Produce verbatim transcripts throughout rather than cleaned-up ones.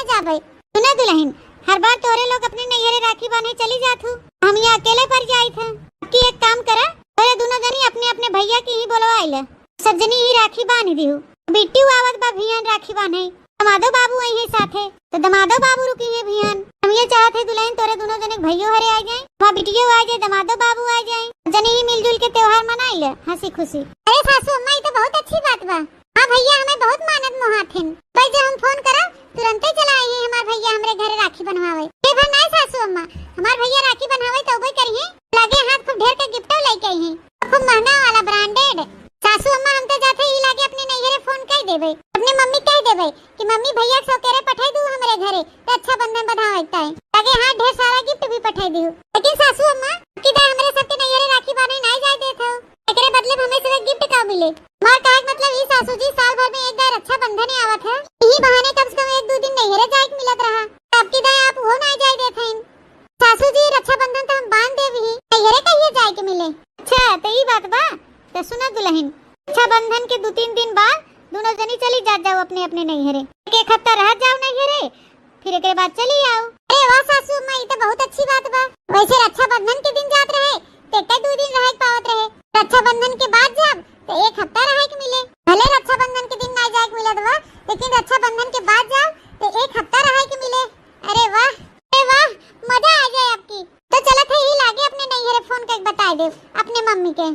जाबे। सुना दुलहिन, हर बार तोहरे लोग अपने नैहरे राखी बान्हे चली जात हू, हम यहाँ अकेले पड़ जाइत है। अब की एक काम करा, तोहरे दुनो जनी अपने अपने भैया के ही बोलवाइ ले, सब जनी ही राखी बान्ह दिहू। बिट्टियो आवत बा भियान राखी बान्हे, दमादो बाबू अइहैं साथे, तो दमादो बाबू रुकिहैं भियान। हम ये चाहत है दुलहिन तोहरे दुनो जने के भैयो हरे आ जाए, वहाँ बिटियो आ जाए, दमादो बाबू आ जाए, जने ही मिलजुल के त्योहार मनाइ ले हँसी खुशी। अरे सासू अम्मा, ई तो बहुत अच्छी बात बा। हाँ भैया, हमें बहुत मानत मोहात हिन। भाई जब हम फोन करब, तुरंते चला अइहैं हमार भैया हमरे घरे राखी बन्हवावे। ये भर नाहीं सासू अम्मा, हमार भैया राखी बन्हवावे तो उबे करिहैं, लागे हाथ खूब ढेर के गिफ्टो लइके अइहैं, खूब महँगा वाला branded। सासू अम्मा, हम तो जाते ही लागे अपने नैहरे फोन कइ देबे, अपने मम्मी कइ देबे कि मम्मी भैया के सौकेरे पठाइ दू हमरे घरे, रक्षाबंधन बन्हावे ताई। लागे हाथ ढेर सारा गिफ्ट भी पठाइ दिहू। लेकिन सासू अम्मा, अब की दाई हमरे सबके नैहरे राखी बान्हे नाहीं जाइ देत हौ। एकरे बदले में हमें सिर्फ गिफ्ट का मिले? हमार कहे के मतलब ई सासू जी, साल भर में एक दाई रक्षाबंधन ही आवत है, यही बहाने कम से कम एक दो दिन नैहरे जाए के मिलत रहा। अब की दाई आप उहो नाहीं जाए देत हईन। सासू जी, रक्षाबंधन तो हम बांध देब ही, नैहरे कहिए जाए के मिले? अच्छा, तो ई बात बा। तो सुना दुलहिन, रक्षाबंधन के दो तीन दिन बाद दुनो जनी चली जात जाओ अपने अपने नैहरे, एक, एक हफ्ता रह जाओ नैहरे, फिर एकरे बाद चली आओ। अरे वाह सासू अम्मा, ई तो बहुत अच्छी बात बा। वैसे रक्षाबंधन के दिन जात रहे, तो एक दो दिन रहे के पावत रहे। रक्षाबंधन के बाद जाब, तो एक हफ्ता रहे के मिले। भले रक्षाबंधन के दिन नाहीं जाए के मिलत बा, लेकिन रक्षाबंधन के बाद जाब, तो एक हफ्ता रहे के मिले। अरे वाह, अरे वाह, मजा आ जाए अब की। तो चलत है ही लागे अपने नैहरे फोन करके बताइ देब अपने मम्मी के।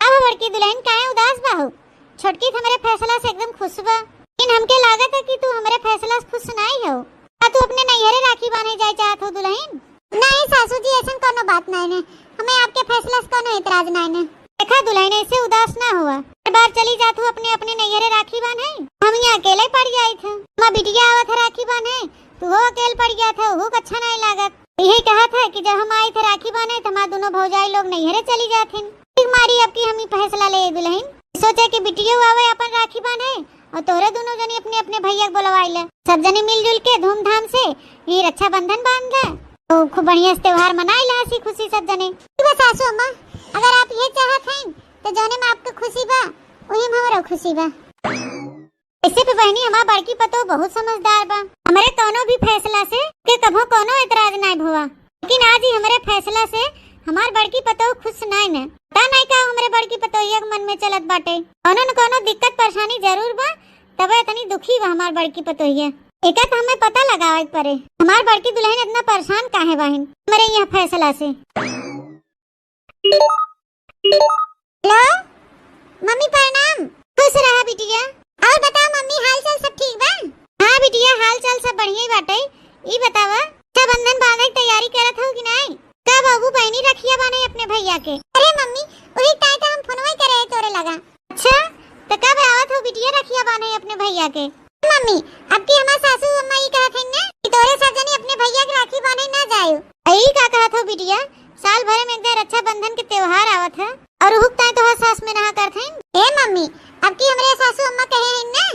अब बड़की दुलहिन काहे उदास बा हो? छोटकी तो हमरे फैसला से एकदम खुश बा। लेकिन हमके लागत है कि तू हमरे फैसला से खुश नाहीं हो। का तू अपने नैहरे राखी बान्हे जाए चाहत हो दुलहिन? नाहीं सासू जी, ऐसन कौनो बात नाहीं ने। हमें आपके फैसला से कौनो एतराज नाहीं ने। देखा दुलहिन, ऐसे उदास ना हुआ। हर बार चली जात हो अपने, अपने नैहरे राखी बान्हे, हम यहाँ अकेले पड़ जाइत है। हमार बिटिया आवत है राखी बान्हे, तू हो अकेल पड़ जात है, हूँ अच्छा नाहीं लागत। यही कहत है कि जब हम आइत है राखी बान्हे, तो हमार दुनो भौजाई लोग नैहरे चली जात हिन। ठीक मारी अब की हम ई फैसला ले दुलहिन, सोचे कि बिटियो आवे अपन राखी बान्हे और तोहरे दुनो जनी अपने अपने भैया के बोलवाई ले, सब जनी मिलजुल के धूमधाम से ये रक्षाबंधन बांध ले, तो खूब बढ़िया से त्योहार मनाई ले हंसी खुशी सब जने। ठीक बा सासू अम्मा, अगर आप ये चाहत हैं तो जौने में आपके खुशी बा वही में हमरो खुशी बा। ऐसे पे बहनी, हमार बड़की पतोह बहुत समझदार बा। हमरे कौनो भी फैसला से के कभो कौनो एतराज नाय भवा, लेकिन आज ही हमरे फैसला से हमार बड़की पतोह खुश नाय न। पता नाय का हमरे बड़की पतोहिया के मन में चलत बाटे। कौनो न कौनो दिक्कत परेशानी जरूर बा, तबे इतनी दुखी बा हमार बड़की पतोहिया। एका तो हमें पता लगावे के पड़े, हमार बड़की दुलहिन इतना परेशान काहे बाहिन हमरे यहाँ फैसला से। हेलो, मम्मी प्रणाम। खुश रहा बिटिया। और बताओ मम्मी, हाल चाल सब ठीक बा? हाँ बिटिया, हाल चाल सब बढ़िया ही बाटे। ई बतावा, रक्षाबंधन बांधे के तैयारी करत हो कि नाय? का बाबू बहनी रखिया बांधे अपने भैया के? अरे मम्मी, वही ताई तो हम फोनवे करे तोरे लगा। अच्छा, तो कब आवत हो बिटिया रखिया बांधे अपने भैया के? मम्मी, अब की हमार सासू अम्मा ई कहत हईन ना कि तोरे सब जनी अपने भैया के राखी बांधे ना जायो। ई का कहत हो बिटिया? साल भरे में एक दाई रक्षाबंधन के त्योहार आवत है और हुक ताई तोहार सास में नहा करत हईन। ए मम्मी, अब की हमरे सासू अम्मा कहे हईन ना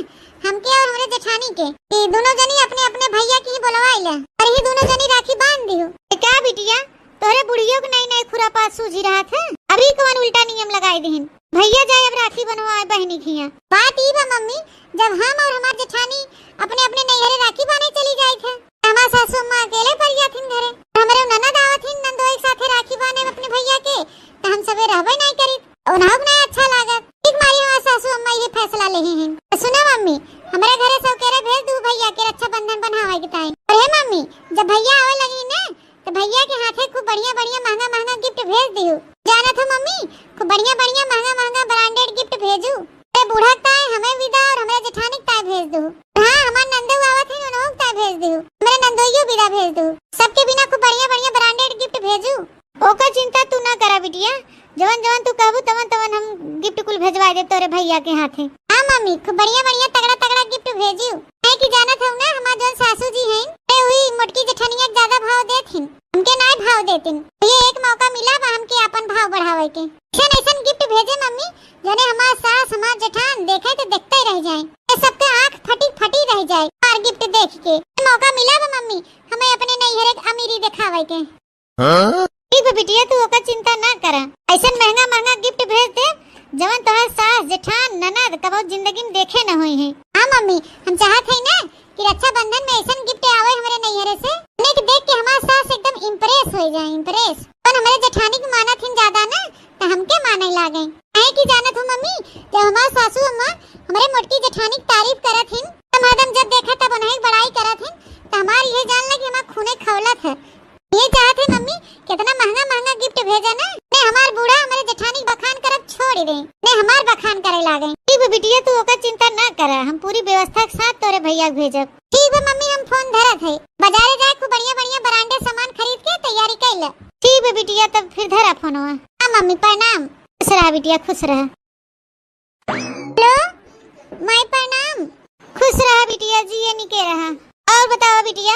हमके और हमरे जेठानी के कि दोनों जनी अपने अपने भैया के ही बोलवाई ले और ही दोनों जनी राखी बांध दियो। ए का बिटिया, तोहरे बुढ़ियो के नई नई खुरापात सूझी रहत है, अभी कौन उल्टा नियम लगाई दिहिन? भैया जाए अब राखी बनवाए बहनी खिया। बात ई बा मम्मी, जब हम और हमार जेठानी अपने अपने नैहरे राखी बांधे चली जाइत है, त हमार सासू अम्मा अकेले पड़ जाथिन घरे। हमरे ननद आवत हिन, नंदोई के साथे राखी बांधे अपने भैया के, त हम सबे रहबे नाय करीत, उन्हों के नाय अच्छा लागत। ठीक मारी हमार सासू अम्मा ये फैसला लेही हिन। त सुना मम्मी, हमरे घरे सौकेरे भेज दू भैया के रक्षाबंधन बनावे के ताई। और हे मम्मी, जब भैया आवे लगी ने, तो भैया के हाथे खूब बढ़िया बढ़िया महंगा महंगा गिफ्ट भेज दियो। जानत हो मम्मी, खूब बढ़िया बढ़िया महंगा महंगा ब्रांडेड गिफ्ट भेजू। अरे बूढ़ा के ताई हमें विदा और हमरे जेठानी के ताई भेज दू। हाँ, हमार नंदू आवत है, उन्हों के ताई भेज दू। हमरे नंदोइयो विदा भेज दू। सबके बिना खूब बढ़िया बढ़िया ब्रांडेड गिफ्ट भेजू। ओकर चिंता तू ना करा बिटिया, जवन जवन तू कहबू तवन तवन हम गिफ्ट कुल भेजवा दे तोरे भैया के हाथे। हाँ मम्मी, खूब बढ़िया बढ़िया तगड़ा तगड़ा गिफ्ट भेजू। काहे कि जानत हऊ ना, हमार जौन सासू जी हैं, ते हुई मोटकी जेठनिया के ज्यादा भाव देत हिन, हमके नाय भाव देतिन। ये एक मौका मिला बा हमके आपन भाव बढ़ावे के। ऐसन ऐसन गिफ्ट भेजे मम्मी, जौने हमार सास, हमार जेठान देखे तो देखते रह जाए, ये सबके आँख फटी फटी रह जाए और गिफ्ट देख के। ये मौका मिला बा मम्मी, हमें अपने नैहरे के अमीरी दिखावे के। हाँ? ठीक बा बिटिया, तू ओकर चिंता ना करा। ऐसन महंगा महंगा गिफ्ट भेज दे, जवन तोहार सास, जेठान, ननद कबो जिंदगी में देखे न होई हैं। हाँ मम्मी, हम चाहत हई ना कि रक्षाबंधन मम्मी, हम फोन धरत है, बाजारे जाए खूब बढ़िया बढ़िया branded सामान खरीद के तैयारी कइले। ठीक बा बिटिया, तब फिर धरा फोनवा। हाँ मम्मी, प्रणाम। खुश रहा बिटिया, खुश रहा। हेलो माई, प्रणाम। खुश रहा बिटिया, जिए निके रहा। और बतावा बिटिया,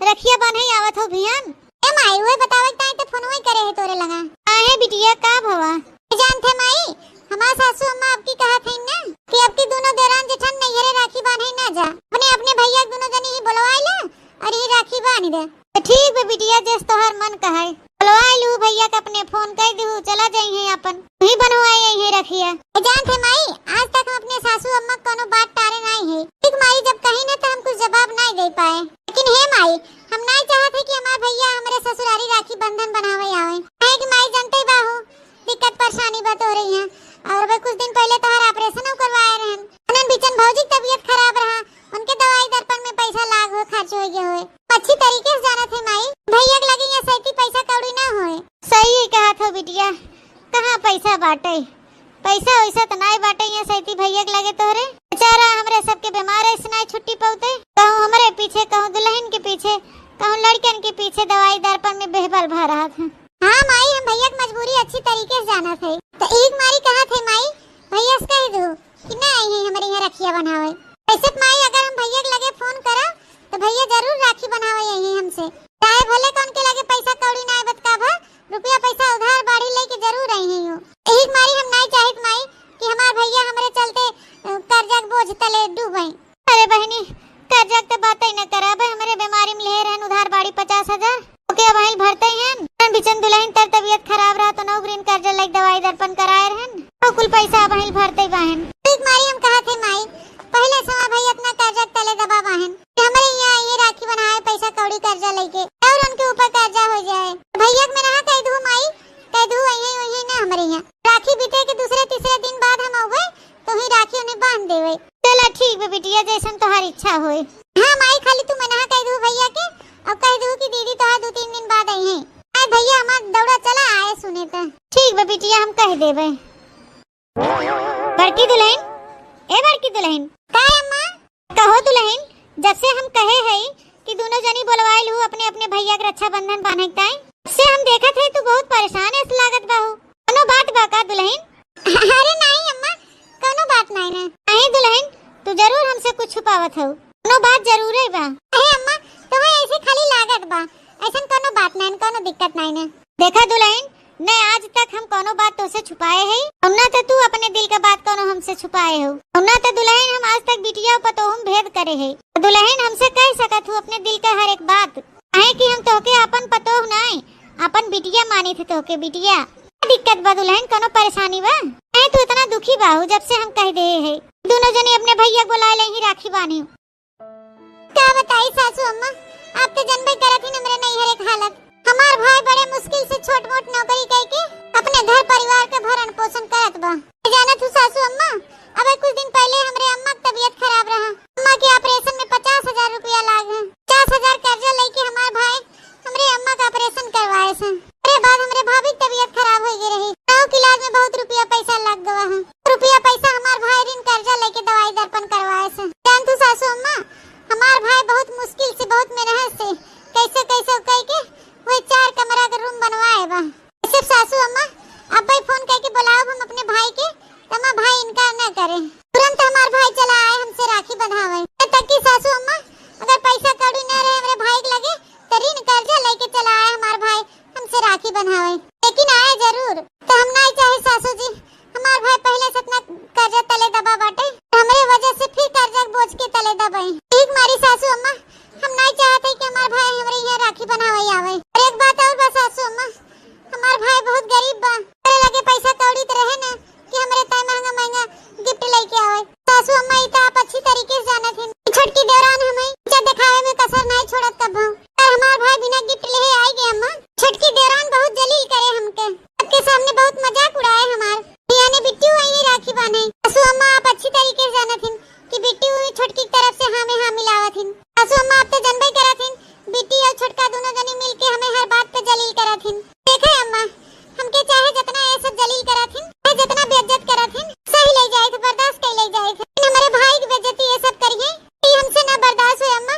रखिया बान्हे आवत हो भियान? ए माई, उहे बतावे के ताई तो फोनवा ही करे है तोरे लगा। काहे बिटिया, का भवा? जानत है माई, हमार सासू अम्मा अबकी कहत है ना कि अबकी दुनो देवरान जेठान नैहरे राखी बान्हे ना जा, अपने अपने भैया के दुनो जनी ही बोलवाई ले और ये राखी बांध दे। तो ठीक बा बिटिया, जस तोहार मन कहे। बोलवाई लू भैया के, अपने फोन कइ दिहू, चला जाइहैं अपन, वही बनवाई अइहैं रखिया। ए जानत है माई, आज तक हम अपने सासू अम्मा के कोनो बात टारे नाई है। ठीक माई जब कही ना तो हम कुछ जवाब नाई दे पाए, लेकिन हे माई, हम नाई चाहत है कि हमार भैया हमरे ससुरारी राखी बंधन बनावे आवे। काहे कि माई जानते बाहू, दिक्कत परेशानी बा तोहरे यहाँ। और अबे कुछ दिन पहले तोहार operation करवाए रहन। उन्हन बीचन भौजी के तबीयत खराब रहा, उनके दवाई दर्पण में पैसा लाग हो, खर्च हो गया होए। अच्छी तरीके से जानत है माई, भैया के लगे यहाँ सैती पैसा कौड़ी ना होए। सही कहत हो बिटिया, कहाँ पैसा बाटे, पैसा वैसा त नाई बाटे यहाँ सैती भैया के लगे तोहरे। बेचारा हमरे सबके बीमार है, ऐसे नाई छुट्टी पौते, कहूँ हमरे पीछे, कहूँ दुल्हन के पीछे, कहूँ लड़कन के पीछे दवाई दर्पण में बेहबल भा रहत है। हाँ माई, हम भैया के मजबूरी अच्छी तरीके से जानत है, तो एक मारी कहत है माई, भैया से कह दू कि ना आई है हमरे यहाँ रखिया बनावे। ऐसे त माई अगर हम भैया के लगे फोन करब तो भैया जरूर राखी बनावे आई है हमसे, चाहे भले कौन के लगे पैसा कौड़ी ना आए बतका भा, रुपया पैसा उधार बाढ़ी लेके जरूर आई है। यही मारी हम नाई चाहित माई कि हमार भैया हमरे चलते, अ, कर्जा के बोझ तले डूबे। अरे बहनी, कर्जा के तो बात ही न करा। अबे हमरे बीमारी में ले रहन उधार बाड़ी पचास हजार, ओके अब आइल भरते हैं। हम बिचन दुल्हन तर तबीयत खराब रहा तो नौकरीन कर्जा लेके दवाई दर्पन कराए रहन, तो कुल पैसा अब आइल भरते बाहन। ठीक मारी हम कहा थे माई, पहले से हमार भैया इतना कर्जा के तले दबा बाहन कि हमरे यहाँ ये राखी बनाए पैसा कौड़ी कर्जा लेके और उनके ऊपर कर्जा हो जाए। भैया के मैं ना कह दू माई, कह दू वही वही ना हमरे यहाँ। राखी बीते के दूसरे तीसरे दिन बाद हम आवे तो ही राखी उन्हें बांध देवे। चला ठीक बा बिटिया, जैसन तोहार इच्छा होए। हाँ माई, खाली तू मना कह दू भैया के और कह दू कि दीदी तोहार दो तीन दिन बाद आई हैं। आए भैया हमार दौड़ा चला आए सुने त। ठीक बा बिटिया, हम कह देवे। बड़की दुल्हन, ए बड़की दुल्हन। का अम्मा? कहो दुल्हन, जब से हम कहे हई कि दुनो जनी बोलवाइल हू अपने अपने भैया के रक्षाबंधन बांधे के ताई, तब से हम देखत हई तू बहुत परेशान ऐसे लागत बाहू। कोनो बात बा का दुल्हन? अरे नहीं अम्मा, कोनो बात नहीं ना। नहीं दुल्हन, तू जरूर हमसे कुछ छुपावत हऊ, कोनो बात जरूरे बा। अरे अम्मा, तुम्हें ऐसे खाली लागत बा, ऐसन कोनो बात नहीं, कोनो दिक्कत नहीं ना। देखा दुल्हन, न आज तक हम कौनो बात तोसे छुपाए है, और न तो तू अपने दिल का बात कौनो हमसे छुपाए हो, और न तो दुल्हन हम आज तक बिटिया और पतोह में भेद करे है। तो दुल्हन हमसे कह सकत हू अपने दिल का हर एक बात, काहे कि हम तोहके अपन पतोह नाई, अपन बिटिया मानी थे तोहके बिटिया। का दिक्कत बा दुल्हन, कौनो परेशानी बा? काहे तू इतना दुखी बाहू जब से हम कह दे है? दोनों जने अपने भैया को बुला ले ही राखी बांधी। का बताई सासू अम्मा, आप तो जनबे करत ही हमरे नैहर एक हालत। हमार भाई बड़े मुश्किल से छोट मोट नौकरी करके अपने घर परिवार के भरण पोषण करत बा। जानत हूँ सासू अम्मा, अबे कुछ दिन पहले हमरे अम्मा के तबीयत खराब रहा। अम्मा के ऑपरेशन में पचास हजार रुपया लाग है। पचास हजार कर्जा लेके हमार भाई हमरे अम्मा का ऑपरेशन करवाए सन। ओकरे बाद हमरे भाभी के तबीयत खराब हो गई रही। गाँव के इलाज में बहुत रुपया पैसा लग गवा है। रुपया पैसा हमार भाई ऋण कर्जा लेके दवाई दर्पण करवाए सन। जानत हूँ सासू अम्मा, हमार भाई बहुत मुश्किल से, बहुत मेहनत से, कैसे कैसे कह के वही चार कमरा के रूम बनवाए बा। सिर्फ सासू अम्मा, अब्बे फोन करके बुलाओ हम अपने भाई के, तो हमार भाई इनकार न करे। तुरंत हमार भाई चला आए हमसे राखी बंधावे। तब तक कि सासू अम्मा, अगर पैसा कौड़ी न रहे हमरे भाई के लगे, तो ऋण कर्जा लेके चला आए हमार भाई हमसे राखी बंधावे। लेकिन आए जरूर। तो हम नहीं चाहे सासू जी, हमार भाई पहले से इतना कर्जा तले दबा बाटे, हमरे वजह से फिर कर्जा के बोझ के तले दबे। ठीक मारी सासू अम्मा, हम नहीं चाहते कि हमार भाई हमरे यहाँ राखी बंधावे आवे। और एक बात और बा सासू अम्मा, हमार भाई बहुत गरीब बा, ओकरे लगे पैसा कौड़ी त रहे ना कि हमरे ताई महंगा महंगा गिफ्ट लेके आवे। सासू अम्मा, ई त आप अच्छी तरीके से जानत हन। छोटकी देवरान हमें इज्जत दिखावे में कसर नहीं छोड़त कबहू। पर हमार भाई बिना गिफ्ट लेहे आई गए अम्मा। छोटकी देवरान बहुत जलील करे हमके, सबके सामने बहुत मजाक उड़ाए हमार। यानी बिट्टू आई है राखी बांधे। सासू अम्मा, आप अच्छी तरीके से जानत हन कि बिट्टू ही छोटकी की तरफ से हाँ में हाँ मिलावत हन। सासू अम्मा, आप तो जनबे करत हन, बिट्टी और छोटका दोनों जनी मिलके हमें हर बात पे जलील करत हन। देखे अम्मा, हमके चाहे जितना ये सब जलील करत हन, चाहे जितना बेइज्जत करत हन, सही ले जाए थे, बर्दाश्त कर ले जाए थे, लेकिन हमारे भाई की बेइज्जती ये सब करिए, ये हमसे ना बर्दाश्त हुई अम्मा।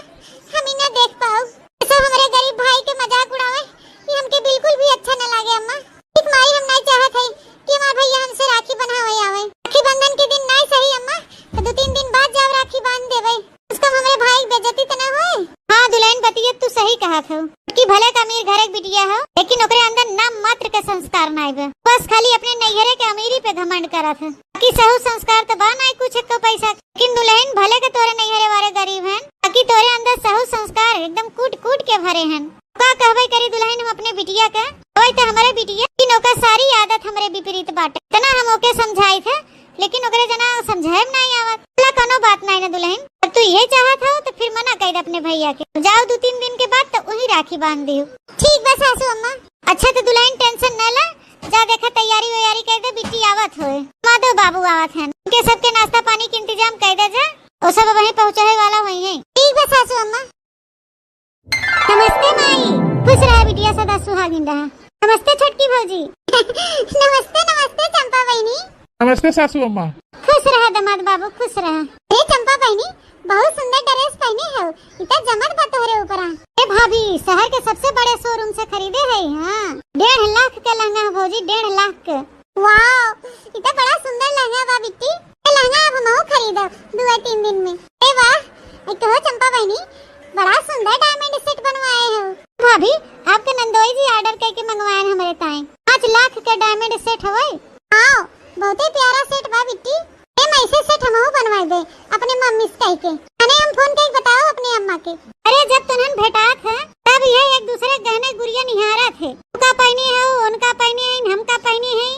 खात हो। कि भले का अमीर घरे के बिटिया हो, लेकिन ओकरे अंदर नाम मात्र के संस्कार नाई बा। बस खाली अपने नैहरे के अमीरी पे घमंड करत है। कि सहू संस्कार तो बा नाई कुछ एको पैसा। लेकिन दुलहिन भले के तोरे नैहरे वाले गरीब हन, बाकी तोरे अंदर सहू संस्कार एकदम कूट कूट के भरे हन। का कहबे करी दुलहिन हम अपने बिटिया के, होय तो हमरे बिटिया, लेकिन ओकर सारी आदत हमरे विपरीत बाटे। इतना हम ओके समझाइत है, लेकिन ओकरे जना समझे में नाई आवत। चला, कोनो बात नाई ना दुलहिन, अब तू इहे चाहत हो तो फिर मना कर दे अपने भैया के। जाओ दो तीन दिन के बाद तो वही राखी बांध दियो। ठीक बा सासू अम्मा। अच्छा तो दुलहिन tension न ला, जा देखा तैयारी वैयारी कर दे, बिट्टी आवत होए, माधव बाबू आवत हन, उनके सबके नाश्ता पानी के इंतजाम कर दे जा, वो सब वहीं पहुँचे वाला हुई है। ठीक बा सासू अम्मा। नमस्ते माई, खुश रहा बिटिया, सदा सुहागिन रहा। नमस्ते छोटकी भौजी। नमस्ते, नमस्ते चंपा बहिनी। नमस्ते सासू अम्मा। खुश रहा दामाद बाबू, खुश रहा। ए चंपा बहिनी, बहुत सुंदर dress पहने हो, इतना जमत बा तोहरे ऊपरा। ए भाभी, शहर के सबसे बड़े showroom से खरीदे है। हाँ, डेढ़ लाख के लहंगा है भौजी, डेढ़ लाख के। Wow, ई तो बड़ा सुंदर लहंगा बा बिट्टी। ए लहंगा अब हमहू खरीदब दुए तीन दिन में। ए वाह, ए कहो चंपा बहिनी, बड़ा सुंदर diamond set बनवाए हो। भाभी, आपके नंदोई जी order करके मंगवाए हैं हमरे ताई। पाँच लाख के diamond set हवे। हाँ, बहुते प्यारा set बा बिट्टी। ए, ऐसे set हमहू बनवाए दे अपने मम्मी से कह के। अने हम phone करके बताओ अपने अम्मा के। अरे, जब तुनहन भेटात है, तब ये एक दूसरे के गहने गुरिया निहारत है। तू का पहनी है, उनका पहनी है, हम का पहनी है,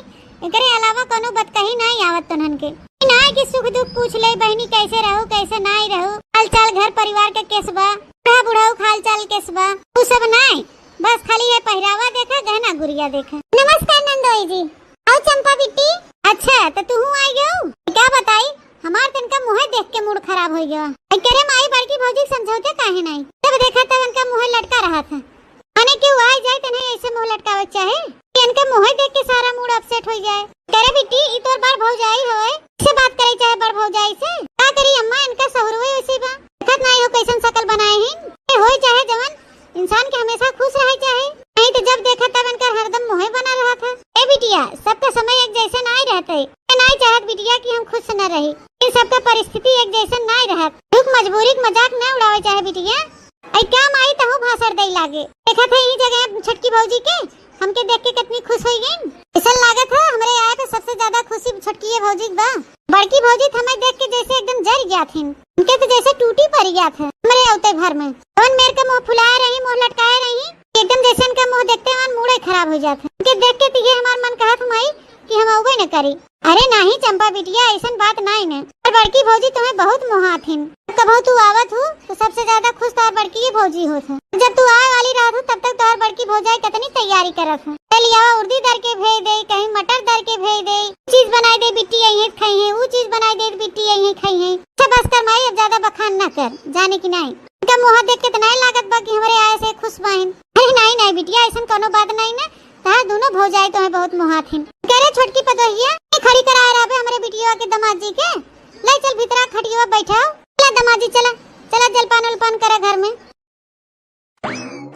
एकरे अलावा कोनो बतकही नाई आवत तुनहन के। ई नाई कि सुख दुख पूछ ले, बहिनी कैसे रहू, कैसे नाई रहू, हाल चाल घर परिवार के केस बा, बूढ़ा बुढ़ऊ के हाल चाल केस बा, उ सब नाई। बस खाली ये पहिरावा देखा, गहना गुरिया देखा। नमस्कार नंदोई जी। आओ चंपा बिट्टी। अच्छा, तो तू आई गयो? का बताई, हमार तनका मुँहे देख के mood खराब हो गया। आई करे माई बड़की भौजी के समझौते काहे नाई? जब देखा तब इनका मुँहे लटका रहा था। माने केहू आए जाए तन्हे ऐसे मुँह लटकावे चाहे कि इनका मुँहे देख के सारा mood upset हो जाए। करे बिट्टी, ई तोर बड़ भौजाई होए, से बात करे चाहे बड़ भौजाई से। का करी अम्मा, इनका सहुरवे ऐसी बा। देखत नाई हो कैसन शकल बनाए हैं। ए होए चाहे जवन, इंसान के हमेशा खुश रहे चाहे, नहीं तो जब देखा तब इनकर हरदम मुँहे बना रहा था। ए बिटिया, सबका समय एक जैसे नाई रहते। ए नाई चाहत बिटिया कि हम खुश न रही, इन सबका परिस्थिति एक जैसे नाई रहत। दुख मजबूरी के मजाक न उड़ावे चाहे बिटिया। आई का माई तहू भाषण दे लागे। देखत है ई जगह छोटकी भौजी के, हमके देख के कितनी खुश हो गई। ऐसा लागत है हमरे आए पे सबसे ज्यादा खुशी छोटकी ये भौजी के बा। बड़की भौजी तो हमें देख के जैसे एकदम जर गया थी, उनके तो जैसे टूटी पड़ गया था हमरे औते घर में। जवन मेर के मुँह फुलाए रही, मुँह लटकाए रही, एकदम जैसे इनका मुँह देखते मन मूड़े खराब हो जात है। उनके देख के तो ये हमार मन कहत हमाई कि हम अउबे न करी। अरे नाही चंपा बिटिया, ऐसन बात नाही न। और बड़की भौजी तुम्हें बहुत मोहात हिन। कबहू तू आवत हू तो सबसे ज्यादा खुश तोहार बड़की ही भौजी होत है। जब तू आए वाली रहत हू तब तक तोहार बड़की भौजाई कितनी तैयारी करत है। चल आवा उर्दी दर के भेज दे, कहीं मटर दर के भेज दे, चीज बनाई दे बिट्टी यही खाई है, वो चीज बनाई दे बिट्टी यही खाई है। अच्छा बस कर माई, अब ज्यादा बखान ना कर, जाने की नाही। इनका मुँह देख के तो नाही लागत बा कि हमरे आए से खुश बाइन। अरे नाही नाही बिटिया, ऐसन कोनो बात नाही ना। तहार दोनों भौजाई तो है बहुत मोहात हिन। करे छोटकी पतोहिया, ए खड़ी कराए रहबे हमरे बिटिया के दामाद जी के। ले चल भीतरा खटिया बैठाओ। चला दामाद जी चला, चला जलपान उलपान करा घर में।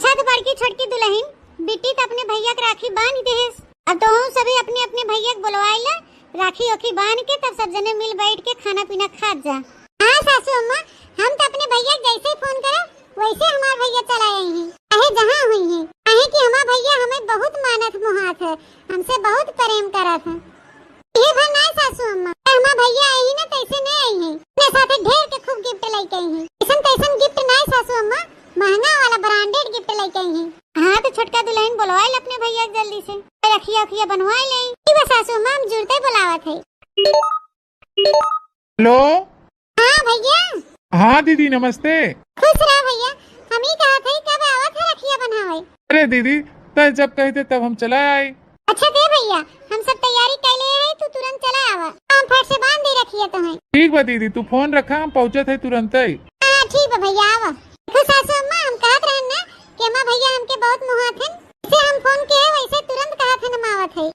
छत बड़की छोटकी दुलहिन, बिट्टी त अपने भैया के राखी बांध देहेस। अब तोहू सभी अपने अपने भैया के बुलवाई ला, राखी ओखी बांध के तब सब जने मिल बैठ के खाना पीना खात जा। हाँ सासू अम्मा, हम तो अपने भैया के जैसे ही फोन करब, वैसे हमार भैया चला आई हैं, चाहे जहाँ हुई हैं। काहे कि हमार भैया हमें बहुत मानत मोहात है, हमसे बहुत प्रेम करत है। ये भर नाय सासू अम्मा, हमार भैया आई ही ना, तैसे नहीं आई हैं। अपने साथे ढेर के खूब गिफ्ट लेके आई हैं। ऐसन तैसन गिफ्ट नाय सासू अम्मा, महंगा वाला ब्रांडेड गिफ्ट लेके आई हैं। हाँ, तो छोटका दुलहिन बुलवाइल अपने भैया के जल्दी से, रखिया उखिया बनवाई ले। ई बस सासू अम्मा, हम जुरते बुलावत है। हेलो। हाँ भैया। हाँ दीदी, नमस्ते। खुश रहा भैया। हम ही कहा थे, कब आवत है रखिया बनावे? अरे दीदी, तय जब कहते तब हम चला आए। अच्छा दे भैया, हम सब तैयारी कर ले है, तू तुरंत चला आवा। हम फट से बांध दे रखिया तुम्हें। ठीक बा दीदी, तू फोन रखा, हम पहुँचत है तुरंत ही। हाँ ठीक बा भैया, आवा। देखो सासू अम्मा, हम कहत रहन ना कि अम्मा भैया हमके बहुत मुहात हन, जैसे हम फोन के है वैसे तुरंत कहत हन हम आवत है।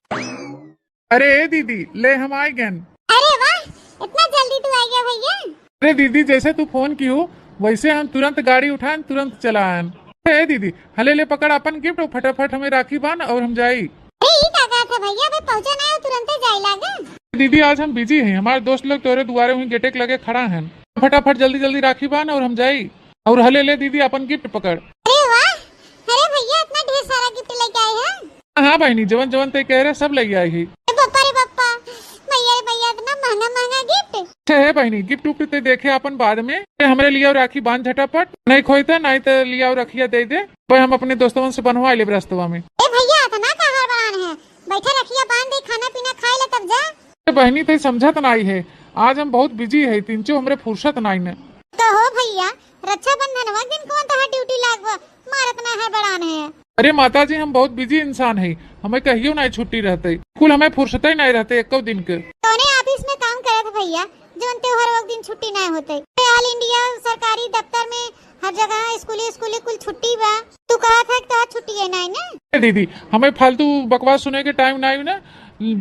अरे ए दीदी, ले हम आइ गएन। अरे वाह, इतना जल्दी तू आ गया भैया। अरे दीदी, जैसे तू फोन किहू, वैसे हम तुरंत गाड़ी उठाएन, तुरंत चला आएन। अरे ए दीदी, हले ले पकड़ अपन गिफ्ट और फटाफट हमें राखी बांध और हम जाई। अरे ई का कहत है भैया, अबे पहुंचा नहीं हो, तुरंते जाए लागे। दीदी, आज हम बिजी हैं, हमारे दोस्त लोग तोरे दुआरे वहीं गेटे के लगे खड़ा हैं। फटाफट जल्दी जल्दी राखी बांध और हम जाई। और हले ले दीदी अपन गिफ्ट पकड़। अरे वाह, भैया इतना ढेर सारा गिफ्ट लेके आए हैं। हाँ बहिनी, जवन जवन ते कहे रहे सब लइ आई ही। ए बप्पा रे बप्पा, भैया रे भैया, इतना महंगा महंगा गिफ्ट। अच्छा हे बहिनी, गिफ्ट उफ्ट ते देखे आपन बाद में, ते हमरे लियाउ राखी बांध झटापट, नहीं खोई त नहीं त लियाउ रखिया दे दे, भाई हम अपने दोस्तवन से बनवा लेब रस्तवा में। ए भैया, इतना का हड़बड़ान है, बैठा रखिया बांध दे, खाना पीना खाई ले तब जा। ए बहिनी, ते समझत नाई है, आज हम बहुत बिजी है, तिनचो हमरे फुर्सत नाई न। तो हो भैया, रक्षाबंधनवा के दिन कौन तोहार ड्यूटी लागबा? मारत ना है बड़ान है। अरे माता जी, हम बहुत बिजी इंसान है, हमें कहियो ना छुट्टी रहते, कुल हमें फुर्सते नहीं रहते एको दिन के। कौने ऑफिस में काम करत भैया, जौन त्योहार वक्त दिन छुट्टी नहीं होते? ऑल इंडिया सरकारी दफ्तर में हर जगह स्कूली स्कूली कुल छुट्टी बा। तू कहा था कि तोहार छुट्टी है नहीं ना? ए दीदी, हमें फालतू बकवास सुने के टाइम नहीं ना,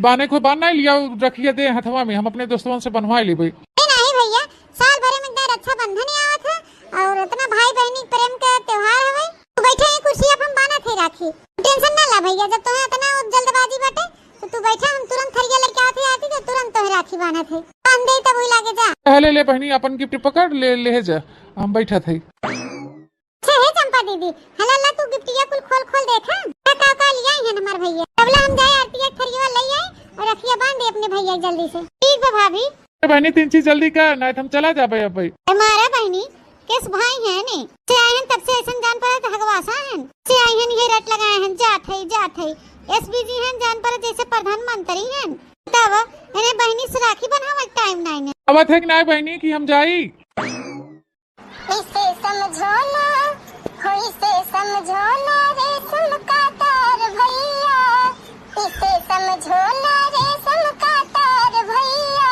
बाने को बान नहीं लिया, रखिए दे हथवा में, हम अपने दोस्तवन से बनवा लेबे। ए नहीं भैया, साल भरे में इतना रक्षाबंधन ही आवत है और इतना भाई बहनी प्रेम के त्योहार हवे। तू बैठे ही कुर्सी अपन बांधत है राखी, टेंशन ना ला भैया, जब तोहे इतना जल्दबाजी बाटे तो तू बैठा, हम तुरंत थरिया लेके आते आती तो तुरंत तोहे राखी बांधत है, बांध दे तब हुई लागे जा। पहले ले बहनी अपन गिफ्ट पकड़ ले, ले जा, हम बैठत है। अच्छा हे चंपा दीदी, हला ला तू गिफ्टिया कुल खोल खोल देखा, का का का लिया है हमार भैया। तबला हम जाए आरती एक थरिया ले आई और रखिया बांध दे अपने भैया के जल्दी से। ठीक बा भाभी। ए बहनी, तीन चीज जल्दी कर, नहीं तो हम चला जाबे अब भाई। ए मारा बहनी, केस भाई है ने, से आए हैं तब से ऐसन जान पड़ा तो हगवासा है, से आए हैं ये रट लगाए हैं, जात है, जात है, एसपीजी हैं, जान पड़ा जैसे प्रधानमंत्री हैं। तब इन्हें बहनी से राखी बनावे टाइम नहीं है। अब थे कि नहीं बहनी कि हम जाई। इसे समझो ना, हो इसे समझो ना रेशम का तार भैया, इसे समझो ना रेशम का तार भैया,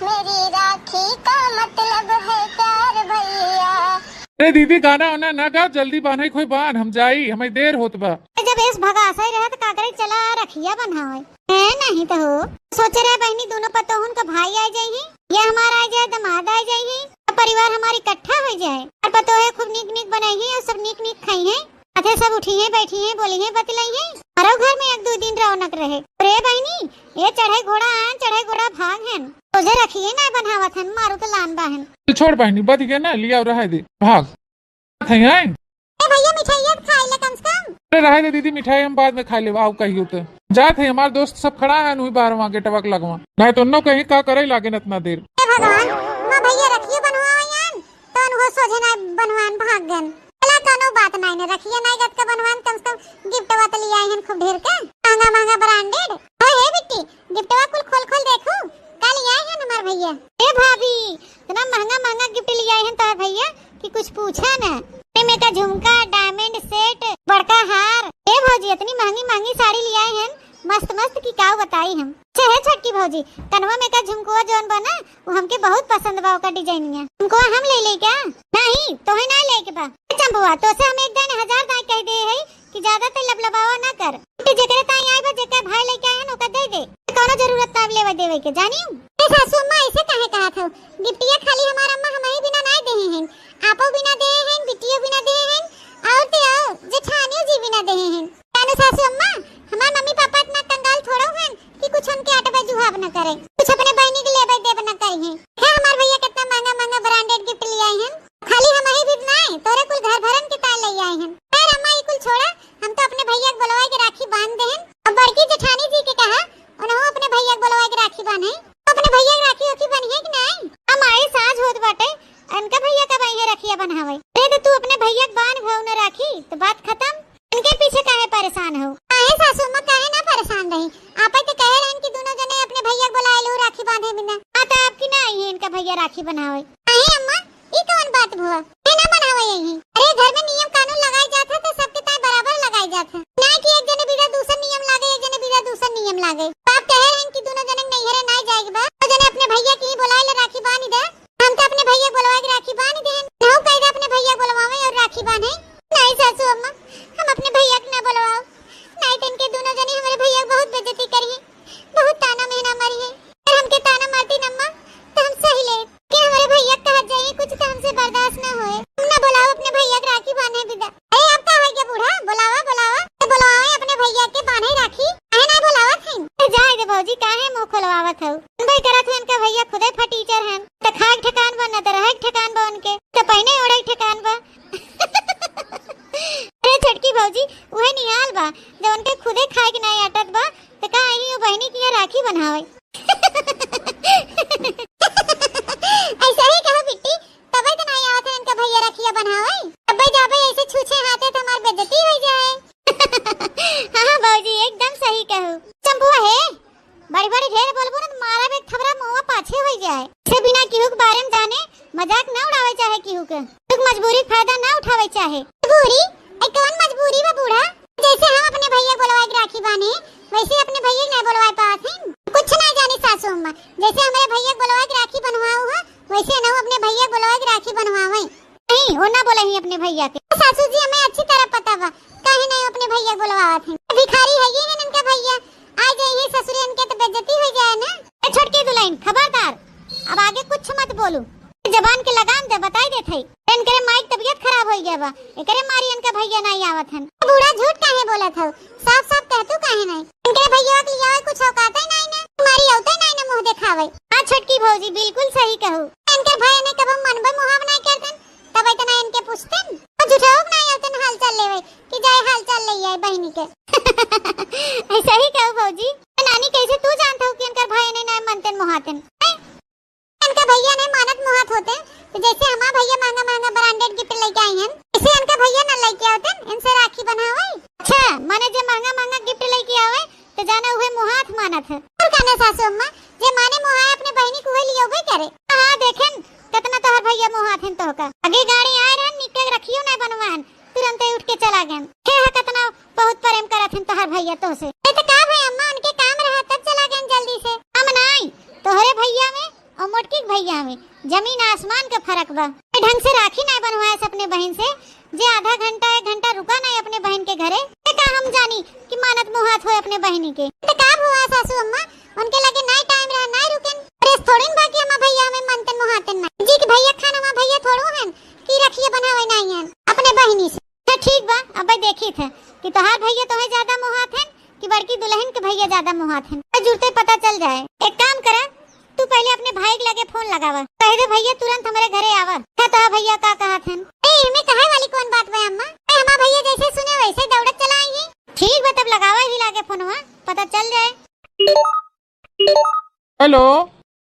मेरी राखी का मतलब है प्यार भैया। अरे दीदी, गाना वाना ना गा, जल्दी बान्हे कोई बान, हम जाई, हमें देर होत बा। जब एस भगासा ही रहे तो का करे, चला रखिया बन्हावे। है नहीं तो हो। सोचे रहे बहनी दोनों पतोहन का भाई आ जाई हैं, या हमारा आ जाए, दामाद आ जाई हैं, अब परिवार हमारी इकट्ठा हो जाए और पतोहे खूब नीक नीक बनाई हैं और सब नीक नीक खाई हैं, अथे सब उठी हैं, बैठी हैं, बोली हैं, बतलाई हैं, हमारो घर में एक दो दिन रौनक रहे। अरे बहनी, ये चढ़े घोड़ा आन, चढ़े घोड़ा भाग हन, तुझे रखिए ना बनावत हन, मारू तो लान बाहन। चल छोड़ बहनी, बच गया ना, लिया रहे दे, भाग। थे हैं? ए भैया, मिठाइया तो खाई ले कम से कम। अरे रहे दे दीदी, मिठाई हम बाद में खा लेब, आओ कहियो तो। जात है, हमार दोस्त सब खड़ा है, उही बाहर वहाँ गेटवा के लगवा। नहीं तो उन्नो कहीं का करे लागे न इतना देर। ए भगवान, माँ भैया रखियो बनवावा यान, तो उनको सोझे ना बनवान भाग गन। चला, कोनो बात नहीं ने, रखियो नहीं गत का बनवान, कम से कम गिफ्टवा तो लिया हन खूब ढेर के, महंगा महंगा ब्रांडेड। ओ हे बिट्टी, गिफ्टवा कुल खोल खोल देखू, का लिया हन हमार भैया। ए भाभी, इतना महंगा महंगा गिफ्ट लिया हन तार भैया कि कुछ पूछा ना। एमे का झुमका, डायमंड सेट, बड़का हार। ए भौजी, इतनी महंगी महंगी साड़ी लिया हन, मस्त मस्त की काऊ बताई हम। अच्छा हे छोटकी भौजी, कनवा में का झुमकुआ जौन बा ना, वो हमके बहुत पसंद बा ओकर डिजाइनिया। झुमकुआ हम ले ले क्या? नहीं, तोहे ना ले के बा। ए चंपुआ, तो से हम एक दाई हजार दाई कह दे है कि ज्यादा ते लबलबावा ना कर। तो जेकरे ताई आई बा, जेकर भाई लेके आए हैं, ओकर दे दे। कौनो जरूरत ताब लेवे देवे के, जानी? ए सासू अम्मा, ऐसे काहे कहा था? गिफ्टिया खाली हमार अम्मा हमही बिना ना दे हैं, आपो बिना दे हैं, बिटियो बिना दे हैं, और ते आओ, जेठानियो जी बिना दे हैं। जानो सासू अम्मा, हमार मम्मी पापा इतना कंगाल थोड़ो हन कि कुछ उनके अटबे जुहाब न करे, कुछ अपने बहनी के लेबे देब न करी हैं। है हमार भैया कितना महंगा महंगा ब्रांडेड गिफ्ट ले आए हैं, खाली हम ही भी नहीं, तोरे कुल घर भरन के तार ले आए हैं। खैर अम्मा, ये कुल छोड़ा, हम तो अपने भैया के बुलवाए के राखी बांध दे हैं। अब बड़की जेठानी जी के कहा, उन्हों अपने भैया के बुलवाए के राखी बांधे, तो अपने भैया के राखी ओखी बनी है कि नहीं? हम आए साझ होत बाटे, इनका भैया कब आई है रखिया बन्हावे? अरे तो तू अपने भैया के बांध भव न राखी, तो बात खत्म। इनके पीछे काहे परेशान हो? काहे सासू अम्मा, काहे ना परेशान रही? आपे तो कहे रहन कि दोनों जने अपने भैया के बुलाए लो राखी बांधे बिना। हाँ, तो आपकी ना आई है इनका भैया राखी बन्हावे। काहे अम्मा, ई कौन बात भुआ? ये ना बन्हावे यही। अरे घर में नियम कानून लगाए जात है तो सबके ताई बराबर लगाए जात है। ना कि एक जने बिना दूसर नियम लागे, एक जने बिना दूसर नियम लागे। तो आप कहे रहन कि दोनों जने नैहरे ना जाए के बा, तो जने अपने भैया की बुलाए ले राखी बांध दे। हम तो अपने भैया बोलवा के राखी बांध देहन। नहु कह दे अपने भैया बोलवावे और राखी बांधे। नहीं सासू अम्मा, हम अपने भैया के ना बोलवाओ। नहीं तो इनके दोनों जने हमारे भैया के बहुत बेइज्जती करी है, बहुत ताना मेहना मारी है। अगर हमके ताना मारती न अम्मा, तो हम सही ले। के हमारे भैया कहा जाइए, कुछ तो हमसे बर्दाश्त ना होए। हम ना बोलाओ अपने भैया के राखी बांधे बिदा। अरे अब का हो गया बूढ़ा, बोलावा, बोलावा। तो बोलवावे अपने भैया के बांधे राखी। काहे ना बोलावत हईन? ए, जाए दे भौजी, काहे मुंह खोलवावत हऊ? भाई करत हुए इनका भैया खुदे फटीचर हन। त खाए के ठिकान बा, न त रहे के ठिकान बा उनके, त पहिने ओढ़े के ठिकान बा। अरे छोटकी भौजी, उहे निहाल बा, जब उनके खुदे खाए के नाई अटत बा, त का आई वो बहिनी के यहाँ राखी बन्हावे? ऐसा ही कहो बिट्टी, तबे त नाई आवत है इनका भैया रखिया बन्हावे। तबे जाबे ऐसे छूछे हाथे त हमार बेइज्जती हो जाए। हाँ, हाँ भौजी, एकदम सही कहू। चंपुआ हे, बड़ी बड़ी ढेर बोलबो ना त मारा बे थबरा मुँहवा पाछे हो जाए। से बिना केहू के बारे में जाने मजाक ना उड़ावे चाहे केहू के। केहू के मजबूरी के फायदा ना उठावे चाहे। मजबूरी? ऐ कौन मजबूरी बा बूढ़ा? जैसे हम अपने भैया के बोलवा के राखी बांधे, वैसे अपने भैया के ना बोलवा पावत हैं। कुछ ना जानी सासू अम्मा, जैसे हमरे भैया के बोलवा के राखी बंधवाऊ है, वैसे ना अपने भैया के बोलवा के राखी बंधवावे। नहीं, वो ना बोले ही अपने भैया के। सासू जी, हमें अच्छी तरह पता बा, काहे नहीं अपने भैया के बोलवावत हैं। भिखारी है ये इनके भैया, आ जाइए ससुरे इनके तो बेइज्जती हो जाए ना। ए छोटकी दुल्हन, खबरदार, अब आगे कुछ मत बोलू। जबान के लगाम दे, बताई देत हई। इनकरे माई के तबीयत खराब हो गया बा, एकरे मारी इनका भैया नहीं आवत हन। ए बूढ़ा, झूठ काहे बोलत हौ? साफ साफ कह तू काहे नहीं? इनकरे भैया के लियावे कुछ औकात ही नहीं ना, तुम्हारी औते नहीं ना मुंह दिखावे। हाँ छोटकी भौजी, बिल्कुल सही कहू। इनकर भाई ने कबो मनबे मुहाव नहीं करतन, तब इतना इनके पूछतन। और झूठा हो नहीं औतन हाल चाल लेवे कि जाए हाल चाल ले आए बहिनी के। ऐसा ही कहू भौजी। नानी, कैसे तू जानत हो कि इनकर भाई ने ना मनतन मोहातन? हैं? इनका भैया ने मानत मोहात होते, तो जैसे हमार भैया महंगा महंगा branded gift लेके आई हैं, इसे इनका भैया ना लेके आवतन, इनसे राखी बंधावे। अच्छा, माने जे महंगा महंगा gift लेके आवे, तो जाने उहे मोहात मानत है। और कहने सासू अम्मा, जे माने मोहाए अपने बहिनी को उहे लियोबे करे। हाँ, देखेन, कितना तोहर भैया मोहात हैं तोहका। आगे गाड़ी आए रहन, निके रखियो ना बनवान, तुरंते उठ के चला गए। हे हा, कितना बहुत प्रेम करत हन तोहार भैया तोहसे। ए, त का भई अम्मा, उनके काम रहा तब चला गए जल्दी से। हम नाई, तोहरे भैया में और मोटकी के भैया में जमीन आसमान के फर्क बा। ए, ढंग से राखी नाई बंधवाएस अपने बहिन से, जे आधा घंटा एक घंटा रुका नाई अपने बहिन के घरे। त का हम जानी कि मानत मोहात होए अपने बहिनी के। त का भवा सासू अम्मा, उनके लगे नाई time रहा, नाई रुकेन। अरे थोड़ीन बा कि हमार भैया हमें मनतन मोहातन ना। जी के भैया खान हमार भैया थोड़ो हन कि रखिए बनावे नाई हन अपने बहिनी से। अच्छा ठीक बा, अब देखी थे कि तोहार भैया तोहे ज्यादा मोहात हन कि बड़की दुल्हन के भैया ज्यादा मोहात हन। तो जुरते पता चल जाए। एक काम करा, तू पहले अपने भाई के लगे फोन लगावा, कह दे भैया तुरंत हमरे घरे आवा। देखा तोहार भैया का कहत हन। ए, इमे कहे वाली कौन बात बा अम्मा? ए, हमार भैया जैसे सुने वैसे दौड़त चला आई है। ठीक बा, तब लगावा ही लागे फोनवा, पता चल जाए। Hello।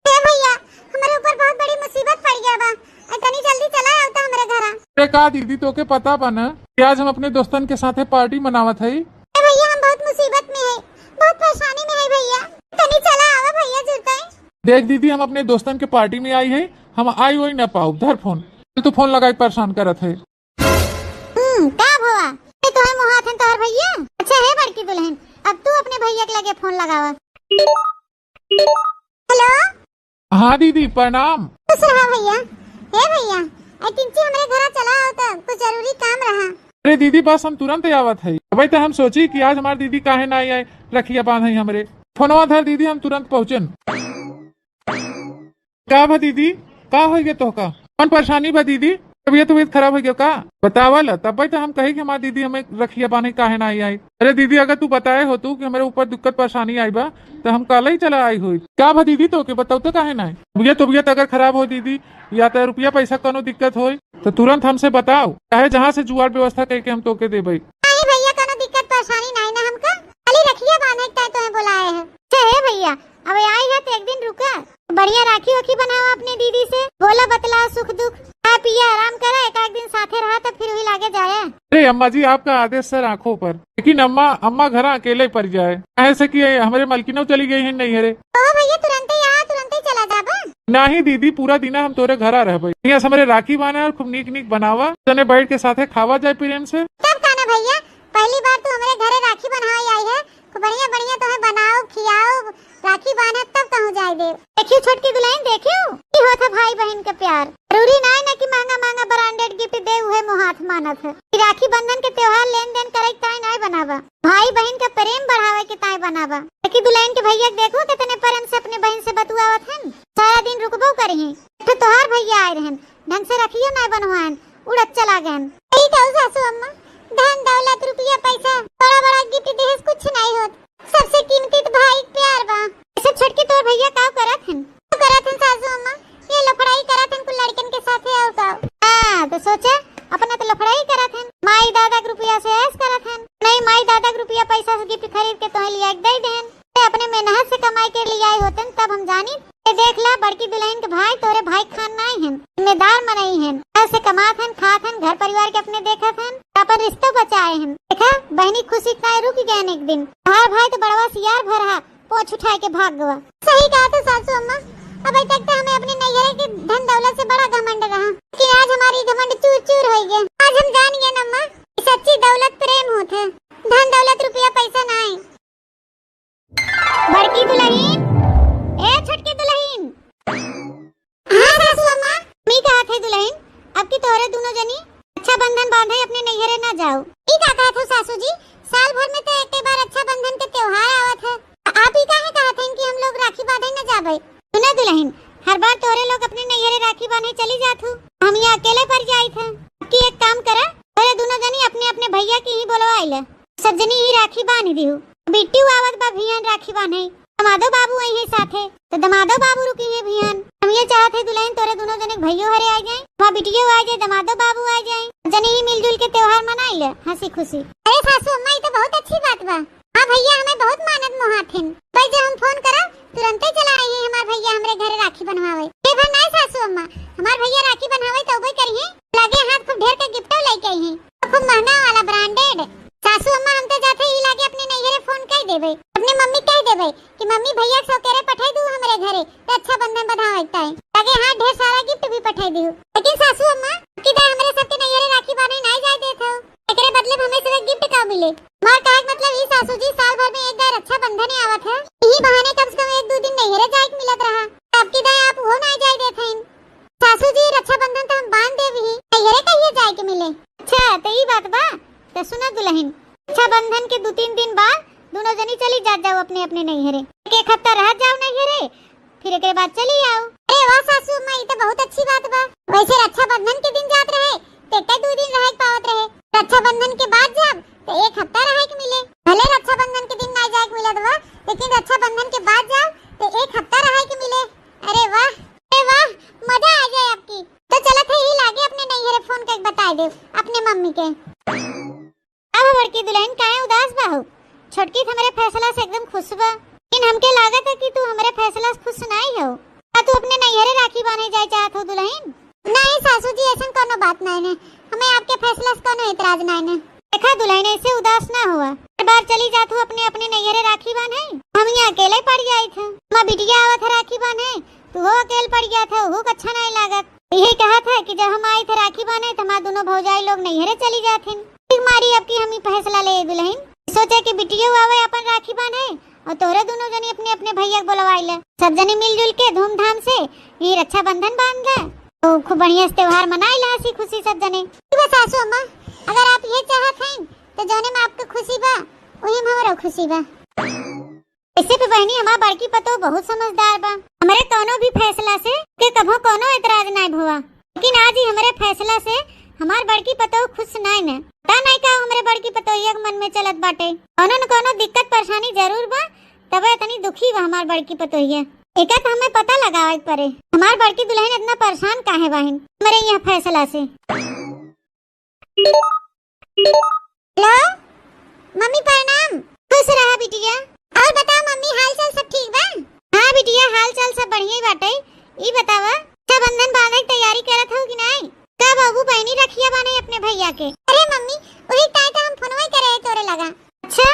ए भैया, हमरे ऊपर बहुत बड़ी मुसीबत पड़ गया बा। ए, तनी जल्दी चला आओ तो हमरे घरा। अरे का दीदी, तोके पता बा ना कि आज हम अपने दोस्तन के साथे party मनावत हई? ए भैया, हम बहुत मुसीबत में है, बहुत परेशानी में है भैया, तनी चला आवा भैया जुरते। देख दीदी, हम अपने दोस्तन के party में आई है, हम आई वही ना पाउब। धर फोन, तू फोन लगाई, परेशान करत है। हम्म, का भवा? ए, तोहे मोहात हन तोहर भैया? अच्छा हे बड़की दुल्हन, अब तू अपने भैया के लगे फोन लगावा। Hello। हाँ दीदी, प्रणाम। खुश रहा भैया। हे भैया, ए, किंची हमरे घरा चला आओ तो कुछ जरूरी काम रहा। अरे दीदी, बस हम तुरंत आवत हई। अबे तो हम सोची कि आज हमार दीदी काहे ना आई, रखिया बांधई हमरे। फोनवा धर दीदी, हम तुरंत पहुँचन। का बा दीदी, का होइ गया तोहका? कौन परेशानी बा दीदी? तबीयत, तबीयत खराब होइ गया का? बतावा ला, तब्बे तो हम कही कि हमार दीदी हमें रखिया बांधे काहे ना आई, आई। अरे दीदी, अगर तू बताए हो तू कि हमरे ऊपर दिक्कत परेशानी आई बा, तो हम काले ही चला आई होई। का बा दीदी, तोके बताओ तो काहे ना आई? तबीयत, तबीयत अगर खराब हो दीदी, या तो रुपया पैसा कोनो दिक्कत होई, तो तुरंत हमसे बताओ, चाहे जहाँ से जुगाड़ व्यवस्था करके हम तोके देबे। नहीं भैया, कोनो दिक्कत परेशानी नहीं ना हमका, खाली रखिया बांधे के तोहे बुलाए हैं। अच्छा हे भैया, अब आई है तो एक दिन रुका, बढ़िया राखी वाखी बनावा अपने दीदी से, बोला बतलावा सुख दुख, खा पिया आराम करा, एक आध दिन साथे रहा तो फिर वही लागे जाया। अरे अम्मा जी, आपका आदेश सर आँखों पर। लेकिन अम्मा, अम्मा घरा अकेले पड़ जाए, ऐसे कि हमरे मलकिनो चली गई है नहीं हरे। ओ भैया, तुरंते यहाँ, तुरंते चला जाबा। नहीं दीदी, पूरा दिना हम तोरे घरा रहबे। यहाँ से हमरे राखी बांधा और खूब नीक नीक बनावा, तने बैठ के साथे खावा जाए प्रेम से। तब का ना भैया, पहली बार तू हमरे घरे राखी बंधवाई आई है, खूब बढ़िया बढ़िया तोहे बनाओ, खियाओ, राखी बांधत तब कहूँ जाए देव। देखियो छोटकी दुल्हन, देखियो की होत है भाई बहिन के प्यार। जरूरी ना है ना कि महंगा महंगा branded gift दे, उहे मोहात मानत है। कि राखी बंधन के त्योहार लेन देन करे के ताई नाय बनावा, भाई बहिन के प्रेम बढ़ावे के ताई बनावा। देखी दुल्हन के भैया के देखो कितने प्रेम से अपने बहिन से बतुआवत हन। सारा दिन रुकबो करिहे। एक ठो तोहार भैया आए रहन, ढंग से रखियो नाय बनवाएन, उड़त चला गएन। सही कहू सासू अम्मा, धन दौलत रुपया पैसा बड़ा बड़ा gift देहस कुछ नाय होत, सबसे कीमती तो भाई के प्यार बा। ऐसे छोटकी तोर भैया का करत हन? का करत हन सासू अम्मा? ये लफड़ाई करत हन कुल लड़कन के साथे और का? हाँ, तो सोचा, अपना तो लफड़ाई करत हन, माई दादा के रुपया से ऐश करत हन। अपने देखत हन, आपन रिश्तो बचाए हन। देखा, बहिनी खुशी काहे रुक गए एक दिन। तोहार भाई तो बड़वा सियार भर हा, पोंछ उठाए के भाग गवा। सही कहा तो सासू अम्मा, अब तक तो हमें अपने नैहरे के धन दौलत से बड़ा घमंड रहा, लेकिन आज हमारी घमंड चूर चूर हो गया। आज हम जान गए अम्मा, कि सच्ची दौलत प्रेम होत है, धन दौलत रुपया पैसा ना है। बड़की दुलहिन, ए छोटकी दुलहिन। हाँ सासू अम्मा। मी कहा थे दुलहिन, अब की तोहरे दुनो जनी रक्षाबंधन बांधे अपने नैहरे ना जाओ। ई का कहत हो सासू जी, साल भर में तो एक बार रक्षाबंधन के त्योहार आवत है। आप ई काहे कहत हन कि हम लोग राखी बांधे ना जाबे? सुना दुलहिन, हर बार तोहरे लोग अपने नैहरे राखी बांधे चली जात हु, हम यहाँ अकेले पड़ जाइत है। अब की एक काम करा, तोहरे दुनो जनी अपने अपने भैया की ही बोलवा आइले। सब जनी ही राखी बांध दिहु। बिट्टू आवत बा भियान राखी बांधे, दमादो बाबू आई है साथे, तो दमादो बाबू रुकी है भियान। हम ये चाहत है दुलहिन तोरे दुनो जने भैयो हरे आ जाए, वहाँ बिटियो आ जाए, दमादो बाबू आ जाए, जने ही मिलजुल के त्योहार मनाई ले हंसी खुशी। अरे सासू अम्मा, ये तो बहुत अच्छी बात बा। हाँ भैया, हमें बहुत मानत मोहात हिन। भाई जब हम फोन करब, तुरंते चला आई है हमार भैया हमरे घरे राखी बनवावे। ये भर नाय सासू अम्मा, हमार भैया राखी बनवावे तो उबे करी है, लगे हाथ खूब ढेर के गिफ्टो लेके आई है, खूब महंगा वाला ब्रांडेड। सासू अम्मा, हम तो जाते ही लागे अपने नैहरे फोन कर देबे, अपने मम्मी कह देबे कि मम्मी भैया के सौकेरे पठाई दू हमरे घरे रक्षाबंधन बंधावे के ताई। लगे हाथ ढेर सारा गिफ्ट भी पठाई दू। लेकिन सासू अम्मा, की दाई हमरे सबके नैहरे राखी बांधे नाय जाए देत हो, एकरे बदले में हमें सिर्फ गिफ्ट का मिले? हमार कहे के मतलब ई सासू जी, साल भर में एक दाई रक्षाबंधन ही आवत है, यही बहाने कम से कम एक दो दिन नैहरे जाए के मिलत रहा। आपकी दाई आप वो नाय जाए देत हईन। सासू जी, रक्षाबंधन तो हम बांध देब ही, नैहरे कहिए जाए के मिले? अच्छा, तो ई बात बा। तो सुना दुलहिन, रक्षाबंधन के दो तीन दिन बाद दोनों जनी चली जात जाओ अपने अपने नैहरे, एक, एक हफ्ता रह जाओ नैहरे, फिर एकरे बाद चली आओ। अरे वाह सासू अम्मा, ई तो बहुत अच्छी बात बा। वैसे रक्षाबंधन के दिन जात रहे, तो एक दो दिन रहे के पावत रहे। रक्षाबंधन के बाद जाब, तो एक हफ्ता रहे के मिले। भले रक्षाबंधन के दिन ना जाए के मिलत बा, लेकिन रक्षाबंधन के बाद जाब, तो एक हफ्ता रहे के मिले। अरे वाह, अरे वाह, मजा आ जाए आपकी। तो चलत है ही लागे अपने नैहरे फोन करके बताए दे अपने मम्मी के। अब बड़की दुलहिन काहे उदास बा हो? छोटकी तो हमरे फैसला से एकदम खुश बा, लेकिन हमके लागत है कि तू हमरे फैसला से खुश नाई हो। का तू अपने नैहरे राखी बांधे जाए चाहत हो दुलहिन? नहीं सासू जी, ऐसन कोनो बात नहीं ने, हमें आपके फैसला से कोनो एतराज नहीं ने। देखा दुलहिन, ऐसे उदास ना हुआ, हर बार चली जात हो अपने अपने नैहरे राखी बांधे, हम यहाँ अकेले पड़ जाइत है। माँ बिटिया आवत है राखी बांधे, तू हो अकेले पड़ जात है, वो अच्छा नहीं लागत। यही कहत है कि जब हम आई थे राखी बांधे तो हमार दोनों भौजाई लोग नैहरे चली जाथिन। ठीक मारी अब की हम ही फैसला ले दुलहिन, सोचे कि बिटियो आवे अपन राखी बांधे और तोहरे दोनों जनी अपने अपने भैया के बुलवाई ले। सब जनी मिलजुल के धूमधाम से ये रक्षाबंधन बांध ले, तो खूब बढ़िया से त्योहार मनाई ले हंसी खुशी सब जने। ठीक बा सासू अम्मा, अगर आप ये चाहत हैं तो जौने में आपके खुशी बा, वही में हमरो खुशी बा। ऐसे भी बहनी, हमार बड़की पतोह बहुत समझदार बा। हमरे कौनो भी फैसला से के कभो कौनो एतराज नाय भवा, लेकिन आज ही हमरे फैसला से हमार बड़की पतोह खुश नाय न। पता नाय का हमरे बड़की पतोहिया के मन में चलत बाटे। कौनो न कौनो दिक्कत परेशानी जरूर बा, तबे इतनी दुखी बा हमार बड़की पतोहिया। एका तो हमें पता लगावे के पड़े, हमार बड़की दुलहिन इतना परेशान काहे बाहिन हमरे यहाँ फैसला से। हेलो, मम्मी प्रणाम। खुश रहा बिटिया। और बताओ मम्मी, हाल चाल सब ठीक बा? हाँ बिटिया, हाल चाल सब बढ़िया ही बाटे। ई बतावा, रक्षाबंधन बांधे के तैयारी करत हो कि नाई? कब अबू बहनी रखिया बांधे अपने भैया के? अरे मम्मी, वही ताई तो हम फोनवे करे तोरे लगा। अच्छा,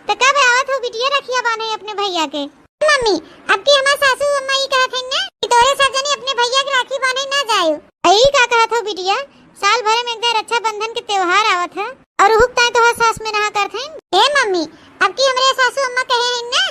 तो कब आवत हो बिटिया रखिया बांधे अपने भैया के? मम्मी, अब की हमार सासू अम्मा ई कहत हईन ना कि तोरे सब जनी अपने भैया के राखी बांधे ना जायो। ई का कहत हो बिटिया, साल भर में एक बार रक्षाबंधन के त्योहार आवत है और हुक ताई तोहार सास में नहा करत हईन। ए मम्मी, अब की हमरे सासू अम्मा कहे हईन ना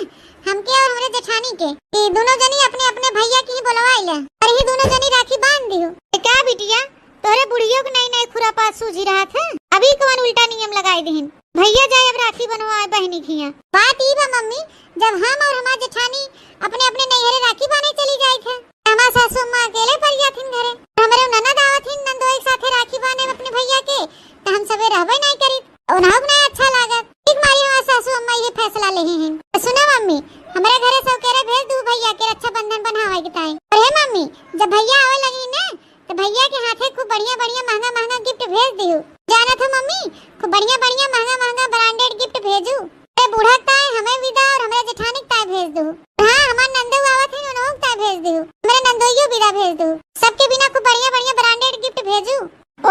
हमके और हमरे जेठानी के कि दोनों जनी अपने अपने भैया की ही बुलवाई ले और ही दोनों जनी राखी बांध दियो। ए का बिटिया, तोहरे बुढ़ियो के नई नई खुरापात सूझी रहत है, अभी कवन उल्टा नियम लगाई दिहिन। भैया जाए अब राखी बनवाए बहनी खिया। बात ई बा मम्मी, जब हम और हमार जेठानी अपने अपने नैहरे राखी बांधे चली जाइत है, तो हमार सासू अम्मा अकेले पड़ जाथिन घरे। हमरे ननद आवत हिन, नंदोई के साथे राखी बांधे अपने भैया के, तो हम सबे रहबे नहीं करी, उन्हों के नहीं अच्छा लागत। ठीक मारी हमार सासू अम्मा ये फैसला ले ही हिन। तो सुना मम्मी, हमरे घरे सौकेरे भेज दू भैया के रक्षाबंधन बनावे के ताई। और हे मम्मी, जब भैया आवे लगी ने, तो भैया के हाथे खूब बढ़िया बढ़िया महंगा महंगा गिफ्ट भेज दियो। जानत हो मम्मी, खूब बढ़िया बढ़िया महंगा महंगा ब्रांडेड गिफ्ट भेजू। अरे बूढ़ा ताई हमें विदा और हमरे जेठानी के ताई भेज दो। हाँ, हमार नंदू आवत है, उन्हों के ताई भेज दो। हमरे नंदोइयो विदा भेज दो। सबके बिना खूब बढ़िया बढ़िया ब्रांडेड गिफ्ट भेजू।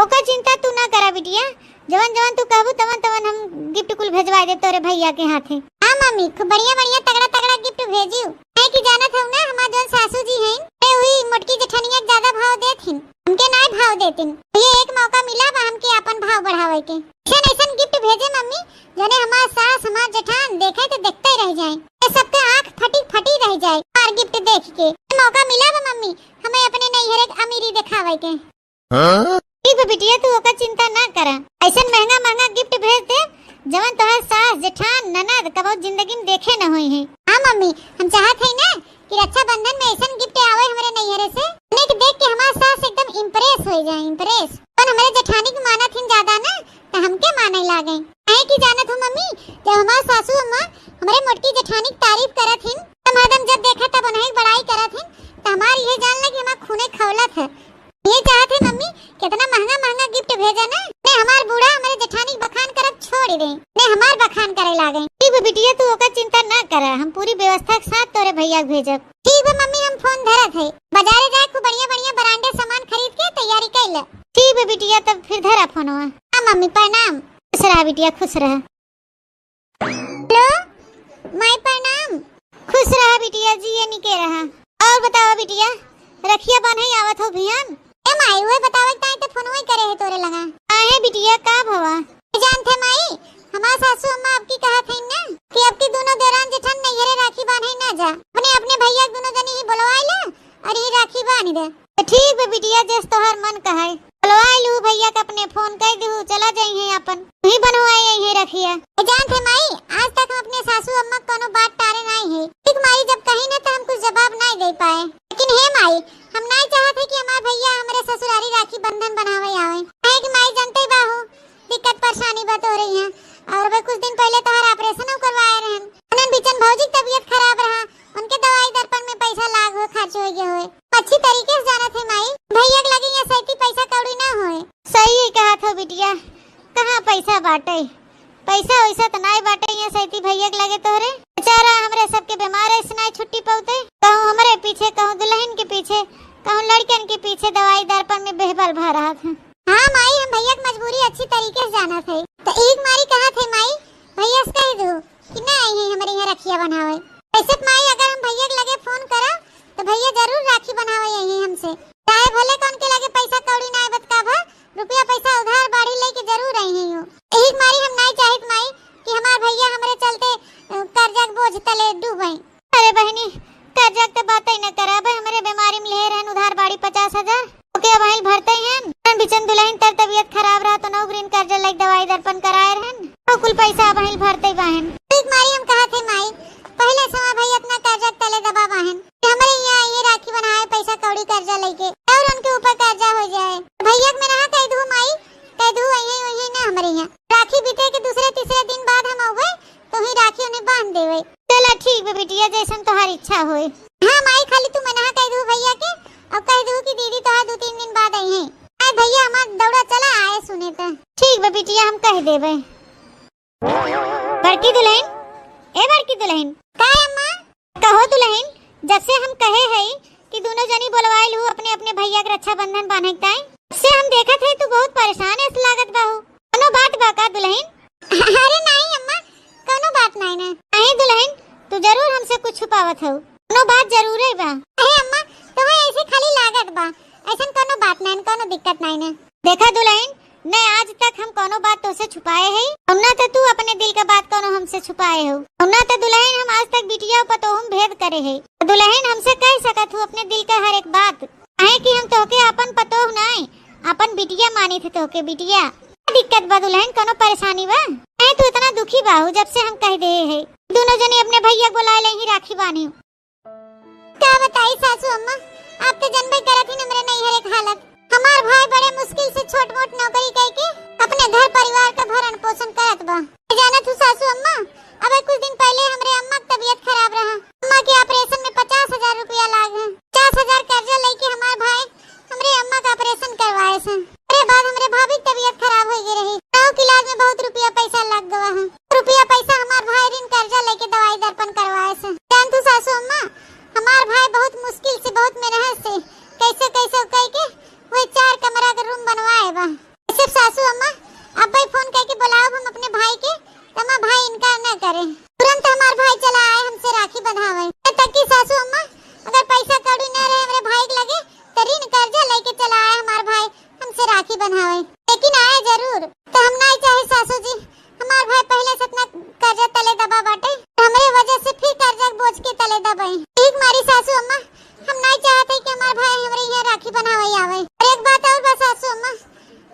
ओकर चिंता तू ना करा बिटिया, जवन जवन तू कहबू तवन तवन हम gift कुल भेजवाइ देब तोरे भइया के हाथे। हाँ मम्मी, खूब बढ़िया बढ़िया तगड़ा तगड़ा gift भेजियो। काहे कि जानत हऊ ना, हमार जौन सासू जी हैं, ए हुई मोटकी जेठनिया के ज्यादा भाव देथिन, हमके नाय भाव देतिन। ये एक मौका मिला बा हमके आपन भाव बढ़ावे के। ऐसन ऐसन gift भेजे मम्मी, जौने हमार सास हमार जेठान देखे तो देखते रह जाए, ये सबके आँख फटी फटी रह जाए और gift देख के। ये मौका मिला बा मम्मी, हमें अपने नैहरे के अमीरी देखावे के। हाँ? ठीक बा बिटिया, तू ओकर चिंता ना करा। ऐसन महंगा महंगा gift भेज दे, जवन तोहार सास, जेठान, ननद कबो जिंदगी में देखे न होई हैं। हाँ मम्मी, हम चाहत हई ना कि रक्षाबंधन में ऐसन gift आवे हमरे नैहरे से, उन्हें के देख के हमार सास एकदम impress हो जाए, impress। पर हमरे जेठानी के मानत हिन ज्यादा ना, त हमके माने लागे। काहे कि जानत हो मम्मी, जब हमार सासू अम्मा हमरे मोटकी जेठानी के तारीफ करत हिन, त हरदम जब देखा तब उन्हें बड़ाई करत हिन, त हमार ये जान ला कि हमार खूने खौलत है। ये चाहत है मम्मी, कितना महंगा महंगा gift भेजा ना। ने हमार बूढ़ा हमरे जेठानी के बखान करब छोड़ दे, ने हमार बखान करे लागे। ठीक बा बिटिया, तू ओकर चिंता ना करा, हम पूरी व्यवस्था के साथ तोरे भैया के भेजब। ठीक बा मम्मी, हम फोन धरत है, बाजारे जाए खूब बढ़िया बढ़िया branded सामान खरीद के तैयारी कर ले। ठीक बा बिटिया, तब फिर धरा फोनवा। हाँ मम्मी, प्रणाम। खुश रहा बिटिया, खुश रहा। हेलो माई, प्रणाम। खुश रहा बिटिया, जिए निके रहा। और बतावा बिटिया, रखिया बान्हे आवत हो भियान? ए माई, उहे बतावे के ताई तो फोनवा ही करे है तोरे लगा। काहे बिटिया, का भवा? जानत है माई, हमार सासू अम्मा अबकी कहत है ना कि अबकी दोनों देरान जेठान नैहरे राखी बान्हे ना जा, अपने अपने भैया के दोनों जनी ही बोलवाई ला और ही राखी बान्ह दे। तो ठीक बा बिटिया, जस तोहार मन कहे। बोलवाई लू भैया के, अपने फोन कर दू, चला जाई है अपन, ही बनवाई है रखिया। ए जानत है माई, आज तक हम अपने सासू अम्मा के कोनो बात टारे नाई है। ठीक माई, जब कही ना तो हम कुछ जवाब नाई दे पाए। लेकिन हे माई, हम नाई चाहत है कि हमार भैया हमरे ससुरारी राखी बंधन बनावे आवे। काहे कि माई जानते बाहू, दिक्कत परेशानी बा तोहरे यहाँ। और अबे कुछ दिन पहले तोहर operation करवाए रहन। उन्हन बीचन भौजी के तबीयत खराब रहा, उनके दवाई दर्पण में पैसा लाग हो, खर्च हो गया होए। अच्छी तरीके से जानत है माई, भैया के लगे यहाँ सैती पैसा कौड़ी ना होए। सही कहत हो बिटिया, कहाँ पैसा बाटे, पैसा वैसा त नाई बाटे यहाँ सैती भैया के लगे तोहरे। बेचारा हमरे सबके बीमार है, से नाई छुट्टी पौते, कहूँ हमरे पीछे, कहूँ दुल्हन के पीछे, कहूँ लड़कन के पीछे दवाई दर्पण में बेहबल भा रहत है। हाँ माई, हम भैया के मजबूरी अच्छी तरीके से जानत है, तो एक मारी कहत है माई, भैया से कह दू कि ना आई है हमरे यहाँ रखिया बनावे। वैसे त माई, अगर हम भैया के लगे फोन करब तो भैया जरूर राखी बनावे आई है हमसे, चाहे भले कौन के लगे पैसा कौड़ी ना आए, बतका भर रुपया पैसा उधार बाढ़ी लेके जरूर आई है। यो यही मारी हम नाई चाहित माई कि हमार भैया हमरे चलते, अ, कर्जा के बोझ तले डूबे। अरे बहनी, कर्जा के त बात ही न करा। अबे हमरे बीमारी में ले रहन उधार बाड़ी पचास हजार, ओके अबहिल भरते ही हैं। बिचन दुल्हन तर तबीयत खराब रहा तो नौकरीन कर्जा लेके दवाई दर्पण कराए रहन, तो कुल पैसा अबहिल भरते ही बाहन। ठीक मारी हम कहा थे माई, पहले से हमार भैया इतना कर्जा के तले दबा बाहन कि हमरे यहाँ ये राखी बनाए पैसा कौड़ी कर्जा लेके और उनके ऊपर कर्जा हो जाए। भैया के में रहा कह दू माई, कह दू यही वही ना हमरे यहाँ। राखी बीते के दूसरे तीसरे दिन बाद हम आवे तो ही राखी उन्हें बांध देवे। चला ठीक बा बिटिया, जैसन तोहार इच्छा होए। हाँ माई, खाली तू मना कह दू भैया के और कह दू कि दीदी तोहार दो तीन दिन बाद आई है। आए भैया हमार दौड़ा चला आए सुने त। ठीक बा बिटिया, हम कह देवे। बड़की दुल्हन, ए बड़की दुल्हन। का अम्मा? कहो दुल्हन, जब से हम कहे हई कि दोनों जनी बोलवाइल हू अपने अपने भैया के रक्षाबंधन बांधे के ताई, तब से हम देखत हई तू बहुत परेशान ऐसे लागत बाहू। कोनो बात बा का दुल्हन? अरे नहीं अम्मा, कोनो बात नहीं ना। नहीं दुल्हन, तू जरूर हमसे कुछ छुपावत हऊ, कोनो बात जरूर है बा। अरे अम्मा, तुम्हें ऐसे खाली लागत बा, ऐसन कोनो बात नहीं, कोनो दिक्कत नहीं ना। देखा दुल्हन, न आज तक हम कोनो बात तोसे छुपाए हई, और ना तो तू अपने दिल का बात कोनो हमसे छुपाए हो, और ना तो दुल्हन हम आज तक बिटिया पतोह में भेद करे हई। दुल्हन हमसे कह सकत हू अपने दिल का हर एक बात, काहे कि हम तोहके अपन पतोह नाई, अपन बिटिया मानी थे तोहके बिटिया। का दिक्कत बा दुल्हन, कोनो परेशानी बा? काहे तू इतना दुखी बाहू जब से हम कह दे हई? दोनों जने अपने भैया के बोलाए ले ही राखी बानी। का बताई सासू अम्मा, आप तो जनबे करत ही हमरे नैहर एक हालत। हमार भाई बड़े मुश्किल से छोट मोट नौकरी करके अपने घर परिवार का भरण पोषण करत बा। जानत हू सासू अम्मा, अबे कुछ दिन पहले हमरे अम्मा की तबीयत खराब रहा। अम्मा के operation में पचास हजार रुपया लाग है। पचास हजार कर्जा लेके हमार भाई हमरे अम्मा का operation करवाए से। ओकरे बाद हमरे भाभी की तबीयत खराब हो गई रही। गाँव के इलाज में बहुत रुपया पैसा लग गवा है। रुपया पैसा हमार भाई ऋण कर्जा लेके दवाई दर्पण करवाए से। जानत हू सासू अम्मा, हमार भाई बहुत मुश्किल से, बहुत मेहनत से, कैसे कैसे कह के वही चार कमरा के room बनवाए बा। सिर्फ सासू अम्मा, अब भाई तुरंत हमार भाई चला आए हमसे राखी बंधावे। तब तक कि सासू अम्मा अगर पैसा कौड़ी न रहे हमरे भाई के लगे, तो ऋण कर्जा लेके चला आए हमार भाई हमसे राखी बंधावे। लेकिन आए जरूर। तो हम नाई चाहे सासू जी, हमार भाई पहले से इतना कर्जा तले दबा बाटे, हमरे वजह से फिर कर्जा के बोझ के तले दबाई। ठीक मारी सासू अम्मा, हम नाई चाहत है कि हमार भाई हमरे यहाँ राखी बंधावे आवे। और एक बात और बा सासू अम्मा,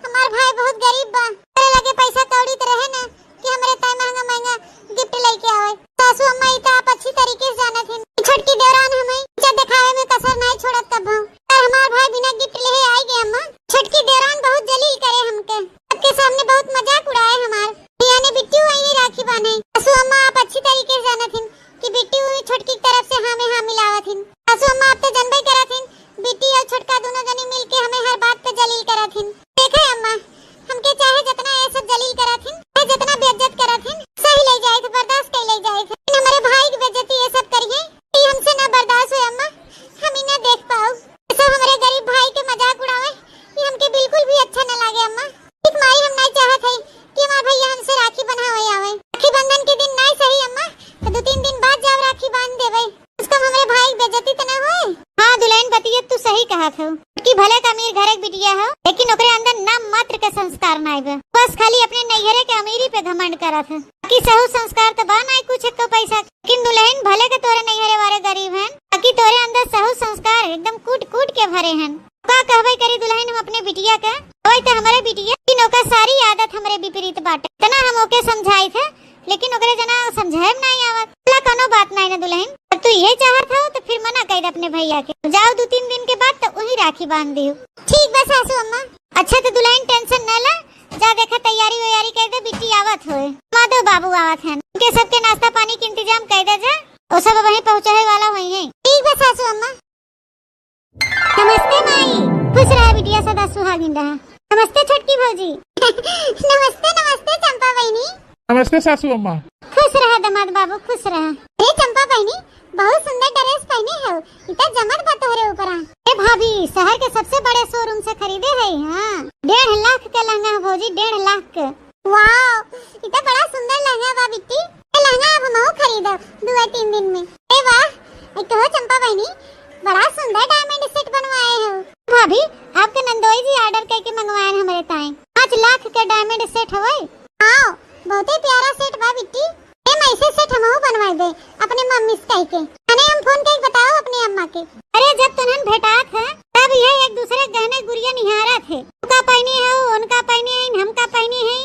हमार भाई बहुत गरीब बा, हमरे लगे पैसा कौड़ी तो रहे ना कि हमरे ताई महंगा महंगा गिफ्ट लेके आवे। सासू अम्मा, ई तो आप अच्छी तरीके से जानत हिन। छोटकी देवरान हमें ऊंचा दिखावे में कसर नाई छोड़त कबहूँ। पर हमार भाई बिना गिफ्ट लेहे आई गए अम्मा। छोटकी देवरान बहुत जलील करे हमके, सबके सामने बहुत मजाक उड़ाए हमार। यानी बिट्टी वही राखी बांधे। सासू अम्मा, आप अच्छी तरीके से जानत हिन कि बिट्टी वही छोटकी की तरफ से हाँ में हाँ मिलावत हिन। सासू अम्मा, आप तो जानबे करत हिन, बिट्टी और छोटका दोनों जनी मिलके हमें हर बात पे जलील करत हिन। देखे अम्मा, हमके चाहे जितना ये सब जलील करत हिन, चाहे जितना बेइज्जत करत हिन, सही ले जाए थे, बर्दाश्त कर ले जाए थे। लेकिन हमारे भाई की बेइज्जती ये सब करिए, ये हमसे ना बर्दाश्त हुए अम्मा, हम ही ना देख पाओ। ये सब हमारे गरीब भाई के मजाक उड़ावे, ये हमके बिल्कुल भी अच्छा ना लागे अम्मा। ठीक माई, हम नहीं चाहत है कि हमारे भैया हमसे राखी बंधावे आवे। राखी बंधन के दिन नहीं सही अम्मा, तो दो तीन दिन बाद जाओ राखी बांध देवे। उसका हमरे भाई के बेइज्जती तो ना होए? हाँ दुल्हन, बतिया तू सही कहत हो कि भले का अमीर घर के बिटिया हो, लेकिन ओकरे अंदर नाम मात्र के संस्कार नाई बा। बस खाली अपने नैहरे के अमीरी पे घमंड करत है। बाकी सहू संस्कार तो बा नाई कुछ एको पैसा। लेकिन दुल्हन, भले के तोरे नैहरे वाले गरीब हन, बाकी तोरे अंदर सहू संस्कार एकदम कूट कूट के भरे हन। का कहबे करी दुल्हन हम अपने बिटिया के, वही तो हमरे बिटिया, लेकिन ओकर सारी आदत हमरे विपरीत बाटे। इतना हम ओके समझाई थे, लेकिन ओकरे जना समझाए में नाई आवत। चला, कोनो बात नाई ना दुल्हन, अब तू ये चाहत हो तो फिर मना कर दे अपने भैया के। जाओ दो तीन दिन के बाद तो वही राखी बांध दियो। ठीक बा सासू अम्मा। अच्छा तो दुल्हन टेंशन न ला, जा देखा तैयारी वैयारी कर दे, बिट्टी आवत होए, माधव बाबू आवत हैं, उनके सबके नाश्ता पानी के इंतजाम कर दे जा, वो सब वहीं पहुँचे वाला हुई है। ठीक बा सासू अम्मा। नमस्ते माई, खुश रहा बिटिया, सदा सुहागिन रहा। नमस्ते छोटकी भौजी। नमस्ते, नमस्ते चंपा बहिनी। नमस्ते सासू अम्मा। खुश रहा दामाद बाबू, खुश रहा। अरे चंपा बहिनी, बहुत सुंदर ड्रेस पहने हो, इतना जमत बा तोहरे ऊपरा। ए भाभी, शहर के सबसे बड़े शोरूम से खरीदे है। हाँ, डेढ़ लाख के लहंगा है भौजी, डेढ़ लाख के। वाओ, ई तो बड़ा सुंदर लहंगा बा बिट्टी। ए लहंगा अब हमहू खरीदब दुए तीन दिन में। ए वाह, ए कहो चंपा बहिनी, बड़ा सुंदर डायमंड सेट बनवाए हो। भाभी, आपके नंदोई जी ऑर्डर करके मंगवाए हैं हमरे ताई। पाँच लाख के डायमंड सेट हवे। हाँ, बहुते प्यारा सेट बा बिट्टी। ए माई, ऐसे सेट हमहू बनवाए दे अपने मम्मी से कह के। अने हम फोन करके बताओ अपने अम्मा के। अरे जब तुनहन भेटात है तब ये एक दूसरे के गहने गुरिया निहारत है। उनका पहनी है, उनका पहनी है, हमका पहनी है।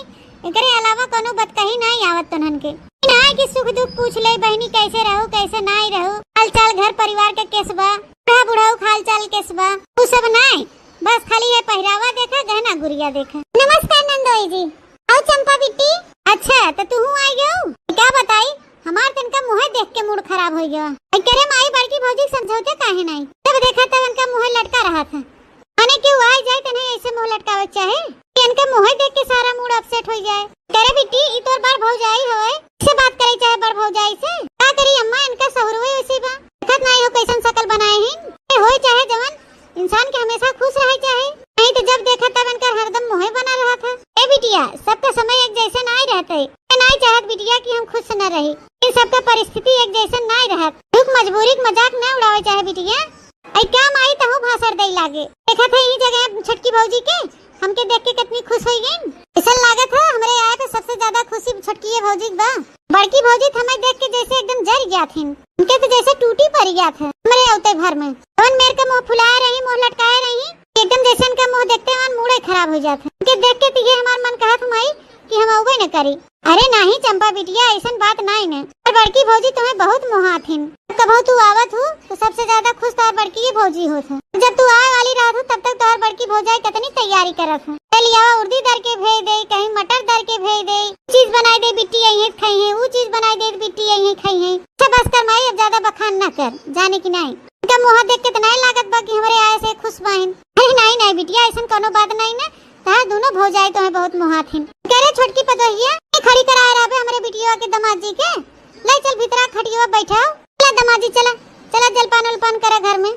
एकरे अलावा कोनो बतकही नाई आवत तुनहन के। नाई कि सुख दुख पूछ ले, बहिनी कैसे रहू, कैसे नाई रहू, हाल चाल घर परिवार के केस बा, बूढ़ा बुढ़ाऊ के हाल चाल केस बा, उ सब नाई। बस खाली ये पहिरावा देखा, गहना गुरिया देखा। नमस्कार नंदोई जी। आओ चंपा बिट्टी। अच्छा, तो तू आई गयो? का बताई, हमार तनका मुँह देख के मूड खराब हो गया। आई करे माई, बड़की भौजी के समझौते काहे नाई? जब देखा तब इनका मुँह लटका रहा था। माने केहू आई जाए तने ऐसे मुँह लटकावे के चाहे कि इनका मुँह देख के सारा मूड अपसेट हो जाए। करे बिट्टी, ई तोर बड़ भौजाई होए, इसे बात करे चाहे बड़ भौजाई से। का करी अम्मा, इनका सहुरवे ऐसे बा। देखत नाई हो कैसन शकल बनाए हैं। ए होए चाहे जवन, इंसान के हमेशा खुश रहे चाहे, नहीं तो जब देखा तब इनकर हरदम मुँहे बना रहत है। ए बिटिया, सबका समय एक जैसे नाई रहते। ए नाई चाहत बिटिया कि हम खुश न रही, इन सबका परिस्थिति एक जैसे नाई रहत। दुख मजबूरी के मजाक न उड़ावे चाहे बिटिया। आई का माई तहू भाषण दे लागे। देखत है ई जगह छोटकी भौजी के, हमके देख के कितनी खुश हो गई। ऐसा लागत है हमरे आए पे सबसे ज्यादा खुशी छोटकी ये भौजी के बा। बड़की भौजी तो हमें देख के जैसे एकदम जर गया थी, उनके तो जैसे टूटी पड़ गया था। हमरे औते घर में जवन मेर के मुँह फुलाए रही, मुँह लटकाए रही, एकदम जैसे इनका मुँह देखते मन मूडे खराब हो जाता। उनके देख के तो ये हमार मन कहत हूँ माई कि हम अउबे न करी। अरे नाही चंपा बिटिया, ऐसन बात नाही न। और बड़की भौजी तुम्हें बहुत मोहात हिन। कबहू तू आवत हूँ तो सबसे ज्यादा खुश तोहर बड़की ही भौजी होत है। जब तू आए वाली रहत हूँ तब तक तोहर बड़की भौजाई कितनी तैयारी करत है। चल आवा उर्दी दर के भेज दे, कहीं मटर दर के भेज दे, चीज बनाई दे बिट्टी यही खाई है, वो चीज बनाई दे बिट्टी यही खाई है। अच्छा बस कर माई, अब ज्यादा बखान ना कर, जाने की नाही। इनका मुँह देख के तो नाही लागत बा कि हमरे आए से खुश बाइन। अरे नाही नाही बिटिया, ऐसन कोनो बात नाही ना। तहार दोनों भौजाई तोहे बहुत मोहात हिन। करे छोटकी पतोहिया, ए खड़ी कराए रहबे हमरे बिटिया के दामाद जी के। ले चल भीतरा खटिया बैठाओ। चला दामाद जी चला, चला जलपान उलपान करा घर में।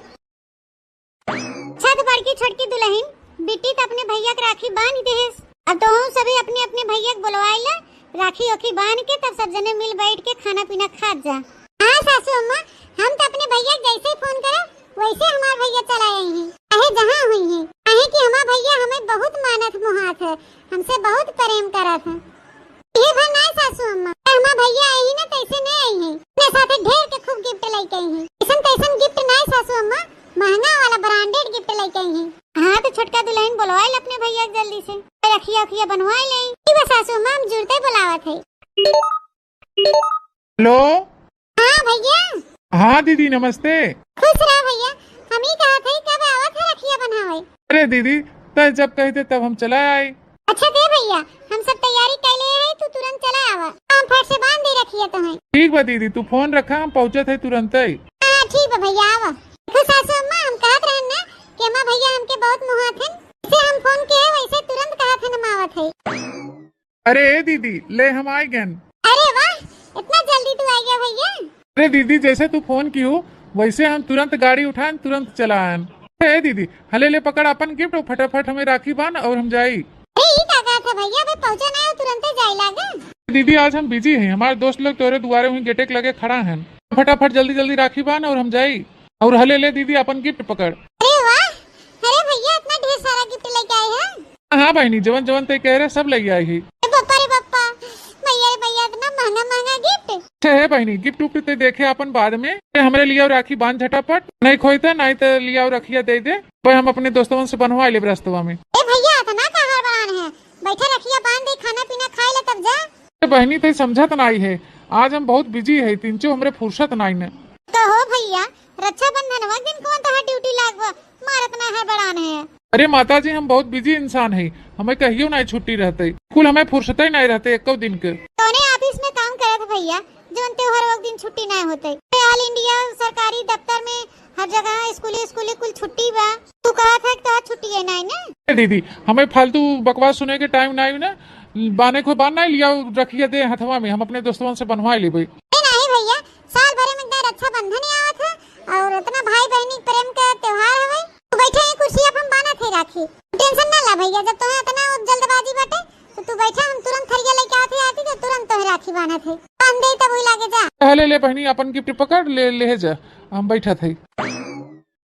छत बड़की छोटकी दुल्हन, बिट्टी त अपने भैया के राखी बांध देहेस। अब तोहू सभी अपने अपने भैया के बुलवाई ले, राखी ओखी बांध के तब सब जने मिल बैठ के खाना पीना खात जा। हाँ सासू अम्मा, हम तो अपने भैया के जैसे ही फोन करब, वैसे हमार भैया चला आई हैं, चाहे जहाँ हुई हैं, काहे कि हमार भैया हमें बहुत मानत मोहात है, हमसे बहुत प्रेम करत है। ये भर नाय सासू अम्मा, हमार भैया आई ही ना, तैसे नहीं आई हैं, अपने साथे ढेर के खूब गिफ्ट लेके आई हैं। ऐसन तैसन गिफ्ट नाय सासू अम्मा, महंगा वाला ब्रांडेड गिफ्ट लेके आई हैं। हाँ तो छोटका दुल्हन बोलवाइल अपने भैया के जल्दी से, रखिया उखिया बनवाई ले। ठीक बा सासू अम्मा, हम जुड़ते बोलावत है। हेलो। हाँ भैया। हाँ दीदी, नमस्ते। खुश रहा भैया। हम ही कहा थे, कब आवत है रखिया बनावे? अरे दीदी, तय जब कहते तब हम चला आए। अच्छा दे भैया, हम सब तैयारी कर ले है, तू तुरंत चला आवा। हम फट से बांध दे रखिया तो है। ठीक बा दीदी, तू फोन रखा, हम पहुँचत है तुरंत ही। हाँ ठीक बा भैया, आवा। देखो सासू अम्मा, हम कहत रहन ना कि अम्मा भैया हमके बहुत मुहात हन, जैसे हम फोन के वैसे तुरंत कहत हन हम आवत है। अरे ए दीदी, ले हम आइ गन। अरे वाह, इतना जल्दी तू आ गया भैया। अरे दीदी, जैसे तू फोन किहू, वैसे हम तुरंत गाड़ी उठाएन, तुरंत चला आएन। ए दीदी, हले ले पकड़ अपन गिफ्ट और फटाफट हमें राखी बांध और हम जाई। अरे ई का कहत है भैया, अबे पहुंचा ना हो, तुरंते जाए लागे। दीदी, आज हम बिजी हैं, हमारे दोस्त लोग तोरे दुआरे वहीं गेटे के लगे खड़ा हैं। फटाफट जल्दी जल्दी राखी बांध और हम जाई। और हले ले दीदी अपन गिफ्ट पकड़। अरे वाह, अरे भैया इतना ढेर सारा गिफ्ट लेके आए हैं। हाँ बहिनी, जवन जवन तय कह रहे सब लइ आई ही। ए बप्पा रे बप्पा, भैया रे भैया, इतना महंगा महंगा गिफ्ट। अच्छा हे बहिनी, गिफ्ट उफ्ट तय देखे अपन बाद में, तय हमरे लियाव राखी बांध झटापट, नहीं खोई त नहीं त लियाव रखिया दे दे, भाई हम अपने दोस्तवन से बनवा लेब रस्तवा में। ए भैया, इतना का हड़बड़ान है, बैठा रखिया बांध दे, खाना पीना खाए ले तब जा। ए बहिनी, तय समझत नाई है, आज हम बहुत बिजी है, तिनचो हमरे फुर्सत नाई न। कहो भैया, रक्षाबंधनवा के दिन कौन तोहार ड्यूटी लागबा? मारत ना है बड़ान है। अरे माता जी, हम बहुत बिजी इंसान है, हमें कहियो नाई छुट्टी रहते, कुल हमें फुर्सत ही नाई रहते एको दिन के। कौने ऑफिस में काम करत भैया, जौन त्योहार वक्त दिन छुट्टी नाई होते? ऑल इंडिया सरकारी दफ्तर में हर जगह स्कूली स्कूली कुल छुट्टी बा। तू कहत है कि तोहार छुट्टी है नाई ना? ए दीदी, हमें फालतू बकवास सुने के टाइम नाई ना, बाने को बान नाई लिया, रखिए दे हथवा में, हम अपने दोस्तवन से बनवा लेबे। ए नहीं भैया, साल भरे में एक दाई रक्षाबंधन ही आवत है और इतना भाई बहनी के प्रेम के त्योहार हवे। तू बैठा ही कुर्सिया पर, हम बांधत है राखी। टेंशन ना ला भैया, जब तुम्हें इतना जल्दबाजी बाटे तो तू बैठा, हम तुरंत थरिया लेके आते आती तो तुरंत तुम्हें राखी बांधत है। बांध दे तब हुई लागे जा। पहले ले बहनी अपन गिफ्ट पकड़ ले, ले जा, हम बैठत है।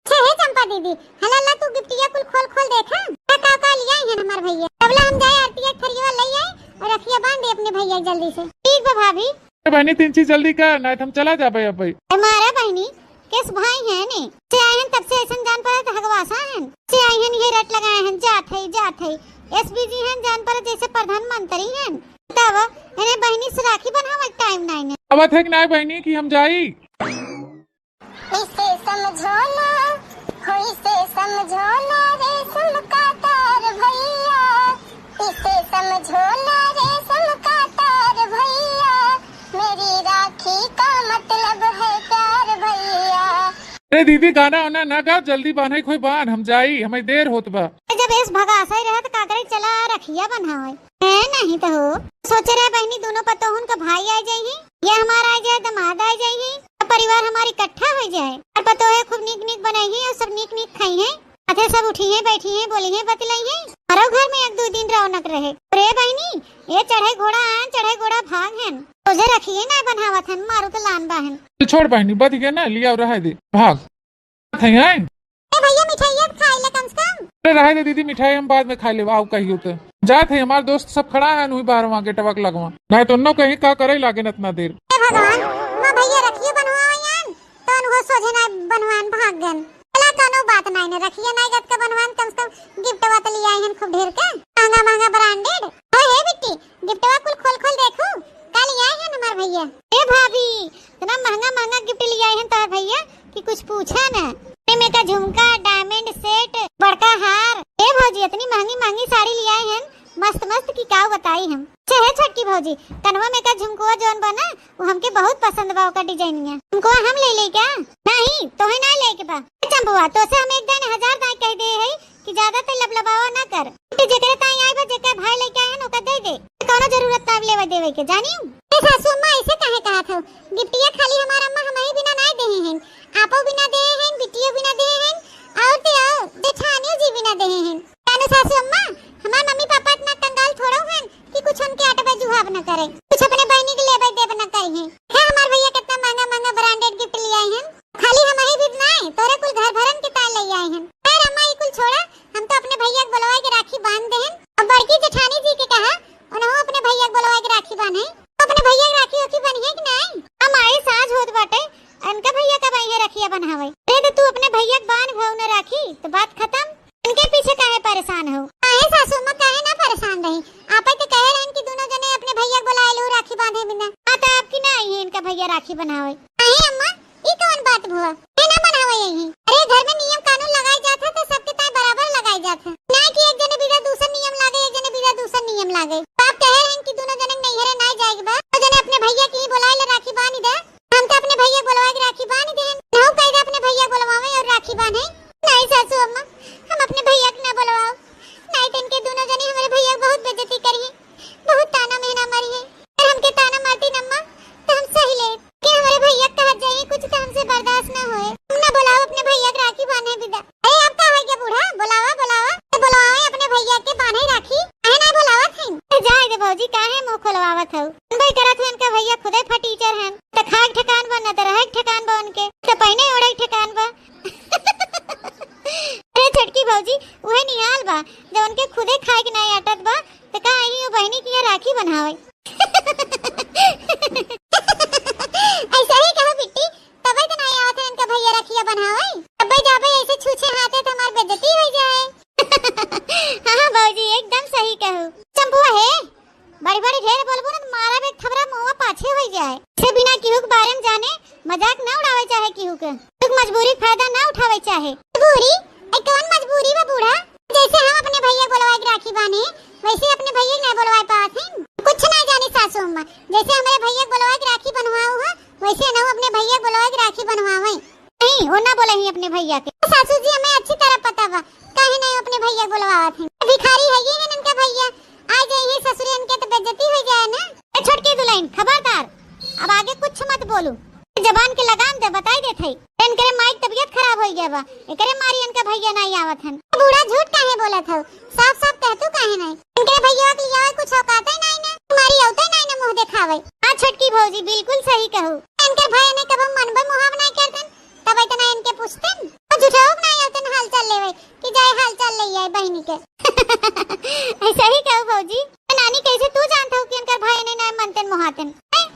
छे हे चंपा दीदी, हला ला तू गिफ्टिया कुल खोल खोल देखा, का का का लिया है हमार भैया। तबला हम जाए आरती एक थरिया ले आए और रखिया बांध दे अपने भैया के जल्दी से। ठीक बा भाभी। ए बहनी, तीन चीज जल्दी कर, नहीं तो हम चला जाबे अब। ए मारा बहनी, केस भाई है ने, से आए हैं तब से ऐसन जान पड़ा तो हगवासा हैं, से आए हैं ये रट लगाए हैं, जात है, जात है, एसपीजी हैं जान पड़ा जैसे प्रधानमंत्री हैं। तब इन्हें बहनी से राखी बनावे टाइम नहीं ने। अब थे कि नहीं बहनी कि हम जाई? इसे समझो ना, हो इसे समझो ना, रेशम का तार भैया। इसे समझो ना, रेशम का तार भैया। मेरी राखी का मतलब है प्यार भैया। अरे दीदी, गाना वाना ना गा, जल्दी बान्हे कोई बान, हम जाई, हमें देर होत बा। जब एस भगासा ही रहे तो का करे, चला रखिया बन्हावे। है नहीं तो हो। सोचे रहे बहनी, दोनों पतोहन का भाई आ जाई हैं, या हमारा आ जाए, दामाद आ जाई हैं, अब परिवार हमारी इकट्ठा हो जाए और पतोहे खूब नीक नीक बनाई हैं और सब नीक नीक खाई हैं, अथे सब उठी हैं, बैठी हैं, बोली हैं, बतलाई हैं, हमारो घर में एक दो दिन रौनक रहे। अरे बहनी, ये चढ़े घोड़ा आन, चढ़े घोड़ा भाग हन, तुझे रखिए ना बनावत हन, मारू तो लान बाहन। तो छोड़ बहनी, बच गया ना, लिया और रहे दे, भाग। थे हैं? ए भैया, मिठाइया तो खाई ले कम से कम। अरे रहे दे दीदी, मिठाई हम बाद में खा लेब, आओ कहियो तो। जात है, हमार दोस्त सब खड़ा है, वही बाहर वहाँ गेटवा के लगवा। नहीं तो उन्नो कहीं का करे लागे न इतना देर। ए भगवान, माँ भैया रखिए बनवावे यान, तो उनको सोझे ना बनवान भाग गन। चला कोनो बात नहीं ने, रखिए ना गत का बनवान, कम से कम गिफ्ट वा तो लिया है खूब ढेर के, महंगा महंगा ब्रांडेड। ओ हे बिट्टी, गिफ्टवा कुल खोल खोल देखू, का लिया है हमार भैया। ए भाभी, इतना महंगा महंगा गिफ्ट लिया है तार भैया कि कुछ पूछा ना। एमे का झुमका, डायमंड सेट, बड़का हार। ए भौजी, इतनी महंगी महंगी साड़ी लिया है, मस्त मस्त की का बताई हम। अच्छा हे छोटकी भौजी, कनवा में का झुमकुआ जौन बा ना, वो हमके बहुत पसंद बा, ओकर डिजाइनिया। झुमकुआ हम ले ले क्या? नहीं, तोहे ना ले के बा। ए चंपुआ, तो से हम एक दाई हजार दाई कह दे है कि ज्यादा ते लबलबावा ना कर। गिफ्ट जेकरे ताई आई बा, जेकर भाई लेके आए हैं, ओकर दे दे। कोनो जरूरत ना लेवे देवे के, जानी? ए सासू अम्मा, ऐसे काहे कहा था? गिफ्टिया खाली हमार अम्मा हमही बिना नाय देहे हैं, आपो बिना देहे हैं, बिटियो बिना देहे हैं, और ते आओ, जेठानियो जी बिना देहे हैं। कानू सासू अम्मा, हमार मम्मी पापा इतना कंगाल थोड़ो हैं कि कुछ उनके आटे पे जुहा खराब न करे, कुछ अपने बहिनी के लेबे देबे न करिहैं। है हमार भैया कितना महंगा महंगा branded gift ले आए हैं, खाली हम ही भी नाय, तोरे कुल घर भरन के ताय ले आए हैं। खैर अम्मा, ई कुल छोड़ा, हम तो अपने भैया के बोलवाए के राखी बांध देहन। अब बड़की जेठानी जी के कहा, उन्हों अपने भैया के बोलवाए के राखी बांधे। तो अपने भैया के राखी ओखी बनिहैं कि नाय? अम्मा, ई साँझ होत बाटे, इनका भैया कब आई है रखिया बन्हावे? अरे तो तू अपने भैया के बांध भव न राखी, तो बात खत्म। इनके पीछे काहे परेशान हो? काहे सासू अम्मा, काहे ना परेशान रही? आपे तो कहे रहन कि दोनों जने अपने भैया के बोलाए लो राखी बांधे बिना। हाँ, तो आपकी ना आई है इनका भैया राखी बन्हावे। काहे अम्मा, ई कौन बात भुआ? ये ना बन्हावे यही। अरे घर में नियम कानून लगाए जात है तो सबके ताय बराबर लगाए जात है। ना कि एक जने बिना दूसर नियम लागे, एक जने बिना दूसर नियम लागे। तो आप कहे रहन कि दोनों जने नैहरे ना जाए के बा, तो जने अपने भैया की बोलाए ले राखी बांध दे। हम तो अपने भैया बोलवाए के राखी बांध देहन। नहु कह दे अपने भैया बोलवावे और राखी बांधे। नहीं सासू अम्मा, हम अपने भैया के ना बोलवाओ, नहीं तो इनके दोनों जने हमारे भैया के बहुत बेइज्जती करिहैं, बहुत ताना मेहना मारिहैं। अगर हमके ताना मारतीन अम्मा, तो हम सही ले कि हमारे भैया के कहत जाइए कुछ तो हमसे बर्दाश्त ना होए। हम ना बोलाओ अपने भैया के राखी बांधे बिदा। अरे अब का हो गया बूढ़ा, बोलावा बोलावा, तो बोलवावे अपने भैया के बांधे राखी। काहे ना बोलावत हईन? ए, जाए दे भौजी, काहे मुंह खोलवावत हऊ? भाई करत हुए इनका भैया खुदे फटीचर हन, त खाए के ठिकान बा, न त रहे के ठिकान बा उनके, त पहिने ओढ़े के ठिकान बा। अरे छोटकी भौजी, उहे निहाल बा, जब उनके खुदे खाए के नाई अटत बा, त का आई वो बहिनी की यहाँ राखी बन्हावे? ऐसा ही कहो बिट्टी, तबे तो नाई आवत है इनका भैया रखिया बन्हावे। तबे जाबे ऐसे छूछे हाथे तो हमार बेइज्जती हो जाए। हाँ, हाँ भौजी, एकदम सही कहू। चंपुआ हे, बड़ी बड़ी ढेर बोलबो ना तो मारा बे थबरा मुंहवा पाछे हो जाए। से बिना केहू के बारे में जाने मजाक ना उड़ावे चाहे केहू के। केहू के मजबूरी के फायदा ना उठावे चाहे। मजबूरी? ए, कौन मजबूरी बा बूढ़ा? जैसे हम अपने भैया बोलवाए के राखी बांधे, वैसे अपने भैया के ना बोलवाए पावत हैं। कुछ ना जानी सासू अम्मा, जैसे हमारे भैया के बोलवाए के राखी बनवाऊ है, वैसे ना अपने भैया के बोलवाए के राखी बनवावे। नहीं, वो ना बोले ही अपने भैया के। सासू जी, हमें अच्छी तरह पता बा, काहे नहीं अपने भैया के बोलवावत हैं। भिखारी है ये इनके भैया, आ जाइए ससुरे, इनके तो बेइज्जती हो जाए ना। ए छोटकी दुल्हन, खबरदार, अब आगे कुछ मत बोलू। जबान के लगाम दे, बताई देत हई। इनकरे माई के तबीयत खराब हो गया बा, एकरे मारी इनका भैया नहीं आवत हन। बूढ़ा झूठ काहे बोलत हऊ? साफ साफ कह तू काहे नहीं? इनकरे भैया के लिए कुछ औकात ही नहीं ना, मारी औते नहीं ना मुंह दिखावे। हाँ छोटकी भौजी, बिल्कुल सही कहू। इनकर भाई ने कबो मनबे मुहाव नहीं करतन, तब इतना इनके पूछतन। और झूठा हो नहीं आवतन हाल चाल लेवे कि जाए हाल चाल ले आए बहिनी के। ऐसा ही कहू भौजी। नानी, कैसे तू जानत हो कि इनकर भाई ने नहीं मनतन मुहातन? हैं?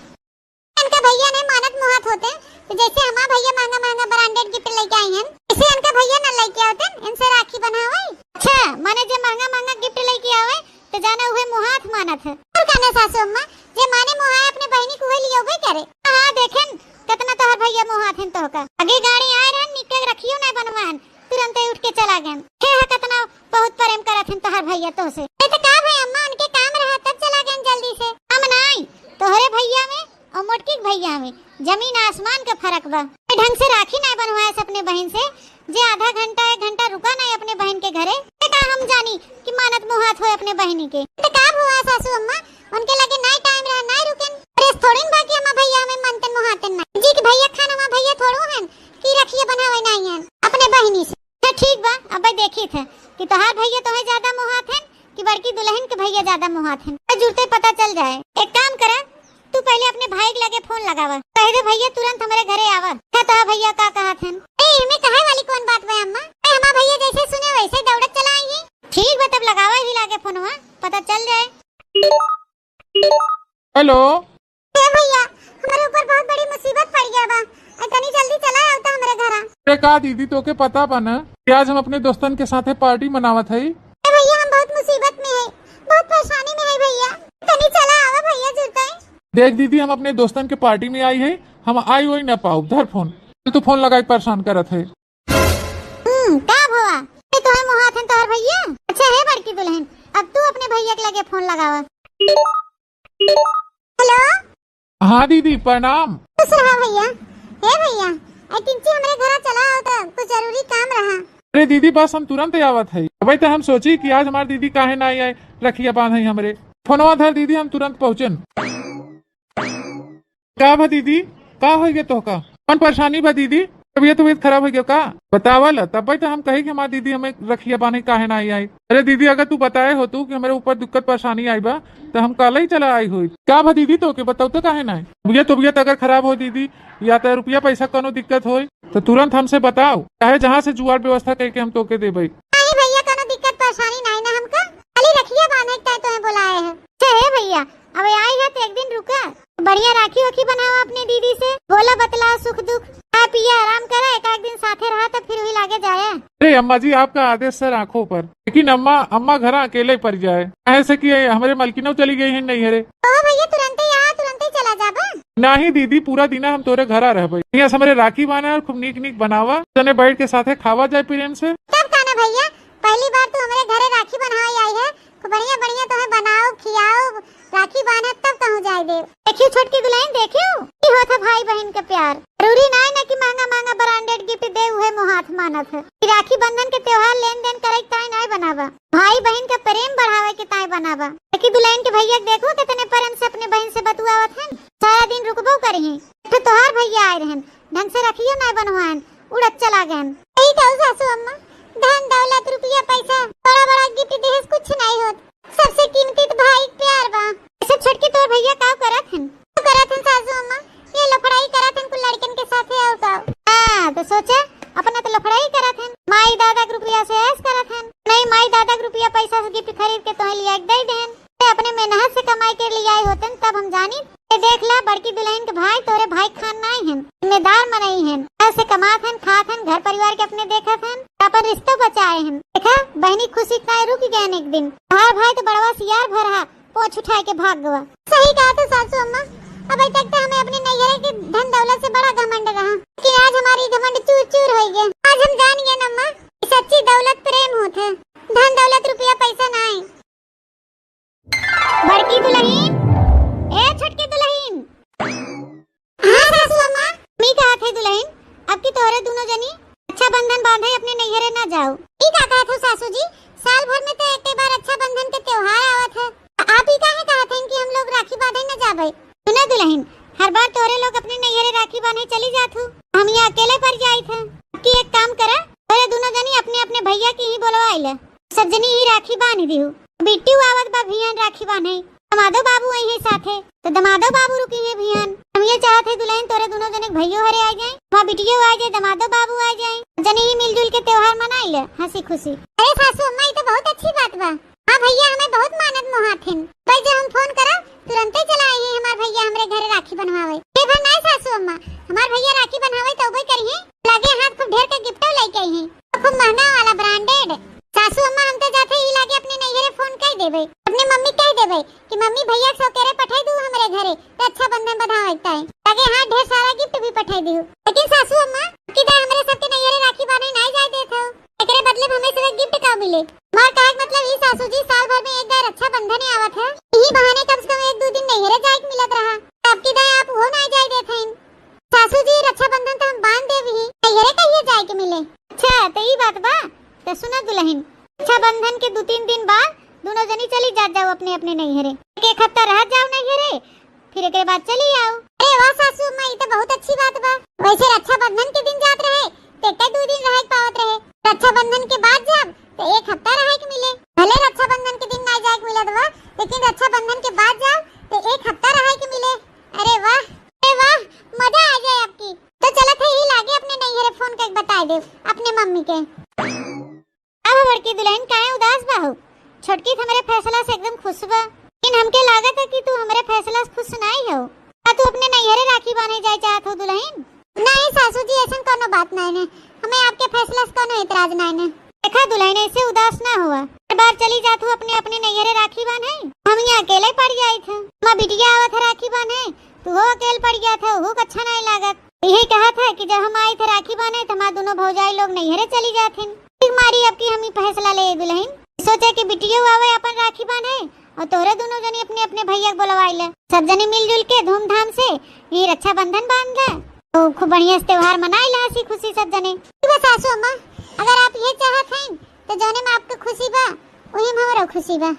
इनका भैया नहीं मानत मुहात होते, तो जैसे हमार भैया महंगा महंगा branded gift लेके आई हैं, इसे इनका भैया ना लेके आवते, इनसे राखी बन्हावे। अच्छा, माने जे महंगा महंगा gift लेके आवे, तो जाने उहे मुहात मानत है। और कहना सासू अम्मा, जे माने मुहाए अपने बहिनी को उहे लियोबे करे। हाँ, देखेन, कितना तोहर भैया मुहात हैं तोहका। आगे गाड़ी आए रहन, निके रखियो नहीं बनवाहन, तुरंते उठ के चला गए। हे है कितना बहुत प्रेम करत हैं तोहर भैया तोहसे। ए, तो का भाई अम्मा, उनके काम रहा तब चला गए जल्दी से। हम नहीं, तोहरे भैया में और मोटकी के भैया में जमीन आसमान के फर्क बा। ढंग से राखी ना बनवाए अपने बहिन से, जे आधा घंटा, एक घंटा रुका नहीं अपने बहिन के घरे, ते का हम जानी कि मानत मुहात होए अपने बहिनी के। ते का भुआ सासू अम्मा, उनके लगे नहीं टाइम रहा, नहीं रुकेन। अरे थोड़ी न बाकी हमार भैया हमें मानतन मुहातन नहीं। जी के भैया खान हमार भैया थोड़ो हन कि रखिए बनावे नहीं हन अपने बहिनी से। हाँ, ठीक बा, अब देखी थे कि तोहार भैया तोहे ज्यादा मुहात हन कि बड़की दुल्हन के भैया ज्यादा मुहात हन। तो जुरते पता चल जाए। एक काम करा, तू पहले अपने भाई के लगे फोन लगावा, कह दे भैया तुरंत हमारे घरे आवा। क्या तोहार भैया का कहत हन? ए, इनमें कहे वाली कौन बात बा अम्मा? ए, हमार भैया जैसे सुने वैसे दौड़त चला आई है। ठीक बा, तब लगावा ही लागे फोनवा, पता चल जाए। हेलो। ए भैया, हमारे ऊपर बहुत बड़ी मुसीबत पड़ गया बा। ए, तनी जल्दी चला आओ तो हमारे घरा। अरे का दीदी, तोके पता बा ना कि आज हम अपने दोस्तन के साथे पार्टी मनावत हई। ए भैया, हम बहुत मुसीबत में है, बहुत परेशानी में है भैया, तनी चला आवा भैया जुरते। देख दीदी, हम अपने दोस्तन के पार्टी में आई है, हम आई वही ना पाउब। धर फोन, तू फोन लगाई परेशान करत है। हम्म, का भवा? ए, तोहर मुहात हन तोहर भैया? अच्छा है बड़की दुल्हन, अब तू अपने भैया के लगे फोन लगावा। हेलो। हाँ दीदी, प्रणाम। खुश रहा भैया। हे भैया, ए, किंची हमरे घरा चला आओ तो कुछ जरूरी काम रहा। अरे दीदी, बस हम तुरंत ही आवत है। अबे तो हम सोची कि आज हमार दीदी काहे ना आई, रखिया बांधे हमरे। फोनवा धर दीदी, हम तुरंत पहुँचन। का बा दीदी, का हो गया तोहका? कौन परेशानी बा दीदी? तबियत, तबियत खराब होइ गयो का? बतावा ला, तब्बे तो हम कही कि हमार दीदी हमें रखिया बान्हे काहे ना आई, आई। अरे दीदी, अगर तू बताए होतू कि हमरे ऊपर दिक्कत परेशानी आई बा, तो हम काले ही चला आई होइत। का भा दीदी, तोके बतौते काहे ना आई? तबियत, तबियत अगर खराब होइ दीदी, या तो रुपया पैसा कोनो दिक्कत होइ, तो तुरंत हमसे बताओ, चाहे जहाँ से जुगाड़ व्यवस्था करके हम तोके देबे। नहीं भैया, कोनो दिक्कत परेशानी नहीं ना हमका, खाली रखिया बांधे के तय तोहे बुलाए हैं। अच्छा हे भैया, अब आई है तो एक दिन रुका, बढ़िया राखी वाखी बनावा अपने दीदी से, बोला बतलावा सुख दुख, खा पिया आराम करा, एक आध दिन साथे रहा तो फिर वही लागे जाए। अरे अम्मा जी, आपका आदेश सर आंखों पर। लेकिन अम्मा, अम्मा घर अकेले पड़ जाए, ऐसे कि हमरे मलकिनो चली गई है नैहरे। ओ भैया, तुरंते यहाँ, तुरंते चला जाबा। नाही दीदी, पूरा दिना हम तोरे घरा रहबे। यहाँ से हमरे राखी बांधा और खूब नीक नीक बनावा, तने बैठ के साथे खावा जाए प्रेम से। तब का ना भैया, पहली बार तू हमरे घरे राखी बंधावे आई है, खूब बढ़िया बढ़िया तोहे बनाओ, खियाओ, राखी बांधे तब कहूँ जाए दे। देखियो छोटकी दुल्हन, देखियो की होत है भाई बहन के प्यार। जरूरी ना है ना कि महंगा महंगा branded gift दे, उहे मोहात मानत है। कि राखी बंधन के त्योहार लेन देन करे के ताई नाय बनावा, भाई बहन के प्रेम बढ़ावे के ताई बनावा। देखी दुल्हन के भैया के देखो कितने प्रेम से अपने बहन से बतुआवत हैं। सारा दिन रुकबो करी हैं। एक ठो तोहार भैया आए रहन, ढंग से रखियो नाय बनवाएन, उड़त चला गएन। यही कहू सासू अम्मा, धन दौलत रुपया पैसा, बड़ा बड़ा gift देहेस, कुछ नाय होत। सबसे कीमती तो भाई के प्यार बा। ऐसे छोटकी तोर भैया का करत हन? का करत हन सासू अम्मा? ये लफड़ाई करत हन कुल लड़कन के साथे और का। हाँ, तो सोचा, अपना तो लफड़ाई करत हन। माई दादा के रुपया से ऐश करत हन। नहीं, माई दादा के रुपया पैसा से gift खरीद के तोहे लिया के दे देन। ते अपने मेहनत से कमाई के लिए आए होते तब हम जानी। ए देख ला, बड़की दुल्हन के भाई तोरे भाई खान नाई हन, जिम्मेदार मनई हन, घर से कमात हन, खात हन, घर परिवार के अपने देखत हन, अपन रिश्तो बचाए हन। देखा, बहनी खुशी ताए रुक गए एक दिन। तोहार भाई तो बड़वा सियार भरहा, पोंछ उठाए के भाग गवा। सही कहा तो सासू अम्मा, अबे तक तो हमें अपने नैहरे के धन दौलत से बड़ा घमंड रहा, कि आज हमारी घमंड चूर चूर हो गया। आज हम जान गए अम्मा, कि सच्ची दौलत प्रेम होत है, धन दौलत रुपया पैसा नाई। बड़की दुल्हन, ए छोटकी दुल्हन। हाँ सासू अम्मा। मी कहा थे दुल्हन, अब की तोहरे दोनों जनी रक्षाबंधन बांधे अपने नैहरे ना जाओ। ई का कहा थे सासू जी, साल भर में तो एक बार रक्षाबंधन के त्योहार आवत है, आप ई काहे कहा थे कि हम लोग राखी बांधे न जाबे? सुना दुल्हन, हर बार तोहरे लोग अपने नैहरे राखी बांधे चली जात हो, हम यहाँ अकेले पड़ जाइत है। अब की एक काम करा, तोहरे दोनों जनी अपने अपने भैया की ही बोलवा आइला। सब जनी ही राखी बांध दिहु। बिट्टू आवत बा भियान राखी बांधे, दमादो बाबू आई है साथे, तो दमादो बाबू रुकी है भियान। हम ये चाहत है दुल्हन तोरे दोनों जने के भैयो हरे आ जाए, वहाँ बिटियो आ जाए, दमादो बाबू आ जाए, जने ही मिलजुल के त्योहार मनाई ले हंसी खुशी। अरे सासू अम्मा, ये तो बहुत अच्छी बात बा। हाँ भैया, हमें बहुत मानत मोहात हैं। भाई जब हम फोन करब, तुरंते चला आई है हमार भैया हमरे घरे राखी बनवावे। ये भर नाई सासू अम्मा, हमार भैया राखी बनवावे तो उबे करी है, लगे हाथ खूब ढेर के गिफ्टो लेके आई है। खूब महंगा वाला branded। सासू अम्मा, हम तो जाते ही लागे अपने नैहरे फोन कर देबे, अपने मम्मी कह देबे कि मम्मी भैया के सौकेरे पठाई दू हमरे घरे, रक्षाबंधन बधावे ताई। लागे हाँ ढेर सारा गिफ्ट भी पठाई दियो। लेकिन सासू अम्मा, की दाई हमरे सबके नैहरे राखी बांधे नाई जाए देत हो, एकरे बदले में हमें सब गिफ्ट का मिले? हमार कहे के मतलब ई सासू जी, साल भर में एक बार रक्षाबंधन ही आवत है, यही बहाने कम से कम एक दो दिन नैहरे जाए के मिलत रहा। आपकी दाई आप वो नाई जाए देत हैं। सासू जी, रक्षाबंधन तो हम बांध देब ही, नैहरे कहिए जाए के मिले? अच्छा, तो ई बात बा। तो सुना दुल्हन, रक्षाबंधन के दो तीन दिन बाद दोनों जनी चली जात जाओ अपने अपने नैहरे, एक, एक हफ्ता रह जाओ नैहरे, फिर एकरे बाद चली आओ। अरे वाह सासू अम्मा, ई तो बहुत अच्छी बात बा। वैसे रक्षाबंधन के दिन जात रहे, तो एक दो दिन रहे के पावत रहे। रक्षाबंधन के बाद जाब, तो एक हफ्ता रहे के मिले। भले रक्षाबंधन के दिन ना जाए के मिलत बा, लेकिन रक्षाबंधन के बाद जाब, तो एक हफ्ता रहे के मिले। अरे वाह, अरे वाह, मजा आ जाए आपकी। तो चलत है ही लागे अपने नैहरे फोन करके बताए दे अपने मम्मी के। अब बड़की दुल्हन काहे उदास बा हो? छोटकी तो हमरे फैसला से एकदम खुश बा, लेकिन हमके लागत है कि तू हमरे फैसला से खुश नाई हो। का तू अपने नैहरे राखी बांधे जाए चाहत हो दुल्हन? नहीं सासू जी, ऐसन कोनो बात नहीं ने, हमें आपके फैसला से कोनो एतराज नहीं ने। देखा दुल्हन, ऐसे उदास ना हुआ। हर बार चली जात हो अपने, अपने नैहरे राखी बांधे, हम यहाँ अकेले पड़ जाइत है। हमार बिटिया आवत है राखी बांधे, तू हो अकेल पड़ गया था, वो अच्छा नहीं लागत। यही कहा था कि जब हम आई थे राखी बांधे, तो हमार दोनों भौजाई लोग नैहरे चली जात हैं। ठीक मारी अब की हम ही फैसला ले दुल्हन, सोचे कि बिटियो आवे अपन राखी बांधे, और तोहरे दोनों जनी अपने अपने भैया के बोलवाई ले, सब जने मिलजुल के धूमधाम से ये रक्षाबंधन बांध ले, तो खूब बढ़िया से त्योहार मनाई ले हंसी खुशी सब जने। ठीक बा सासू अम्मा, अगर आप ये चाहत हैं तो जौने में आपके खुशी बा वही में हमारा खुशी बा।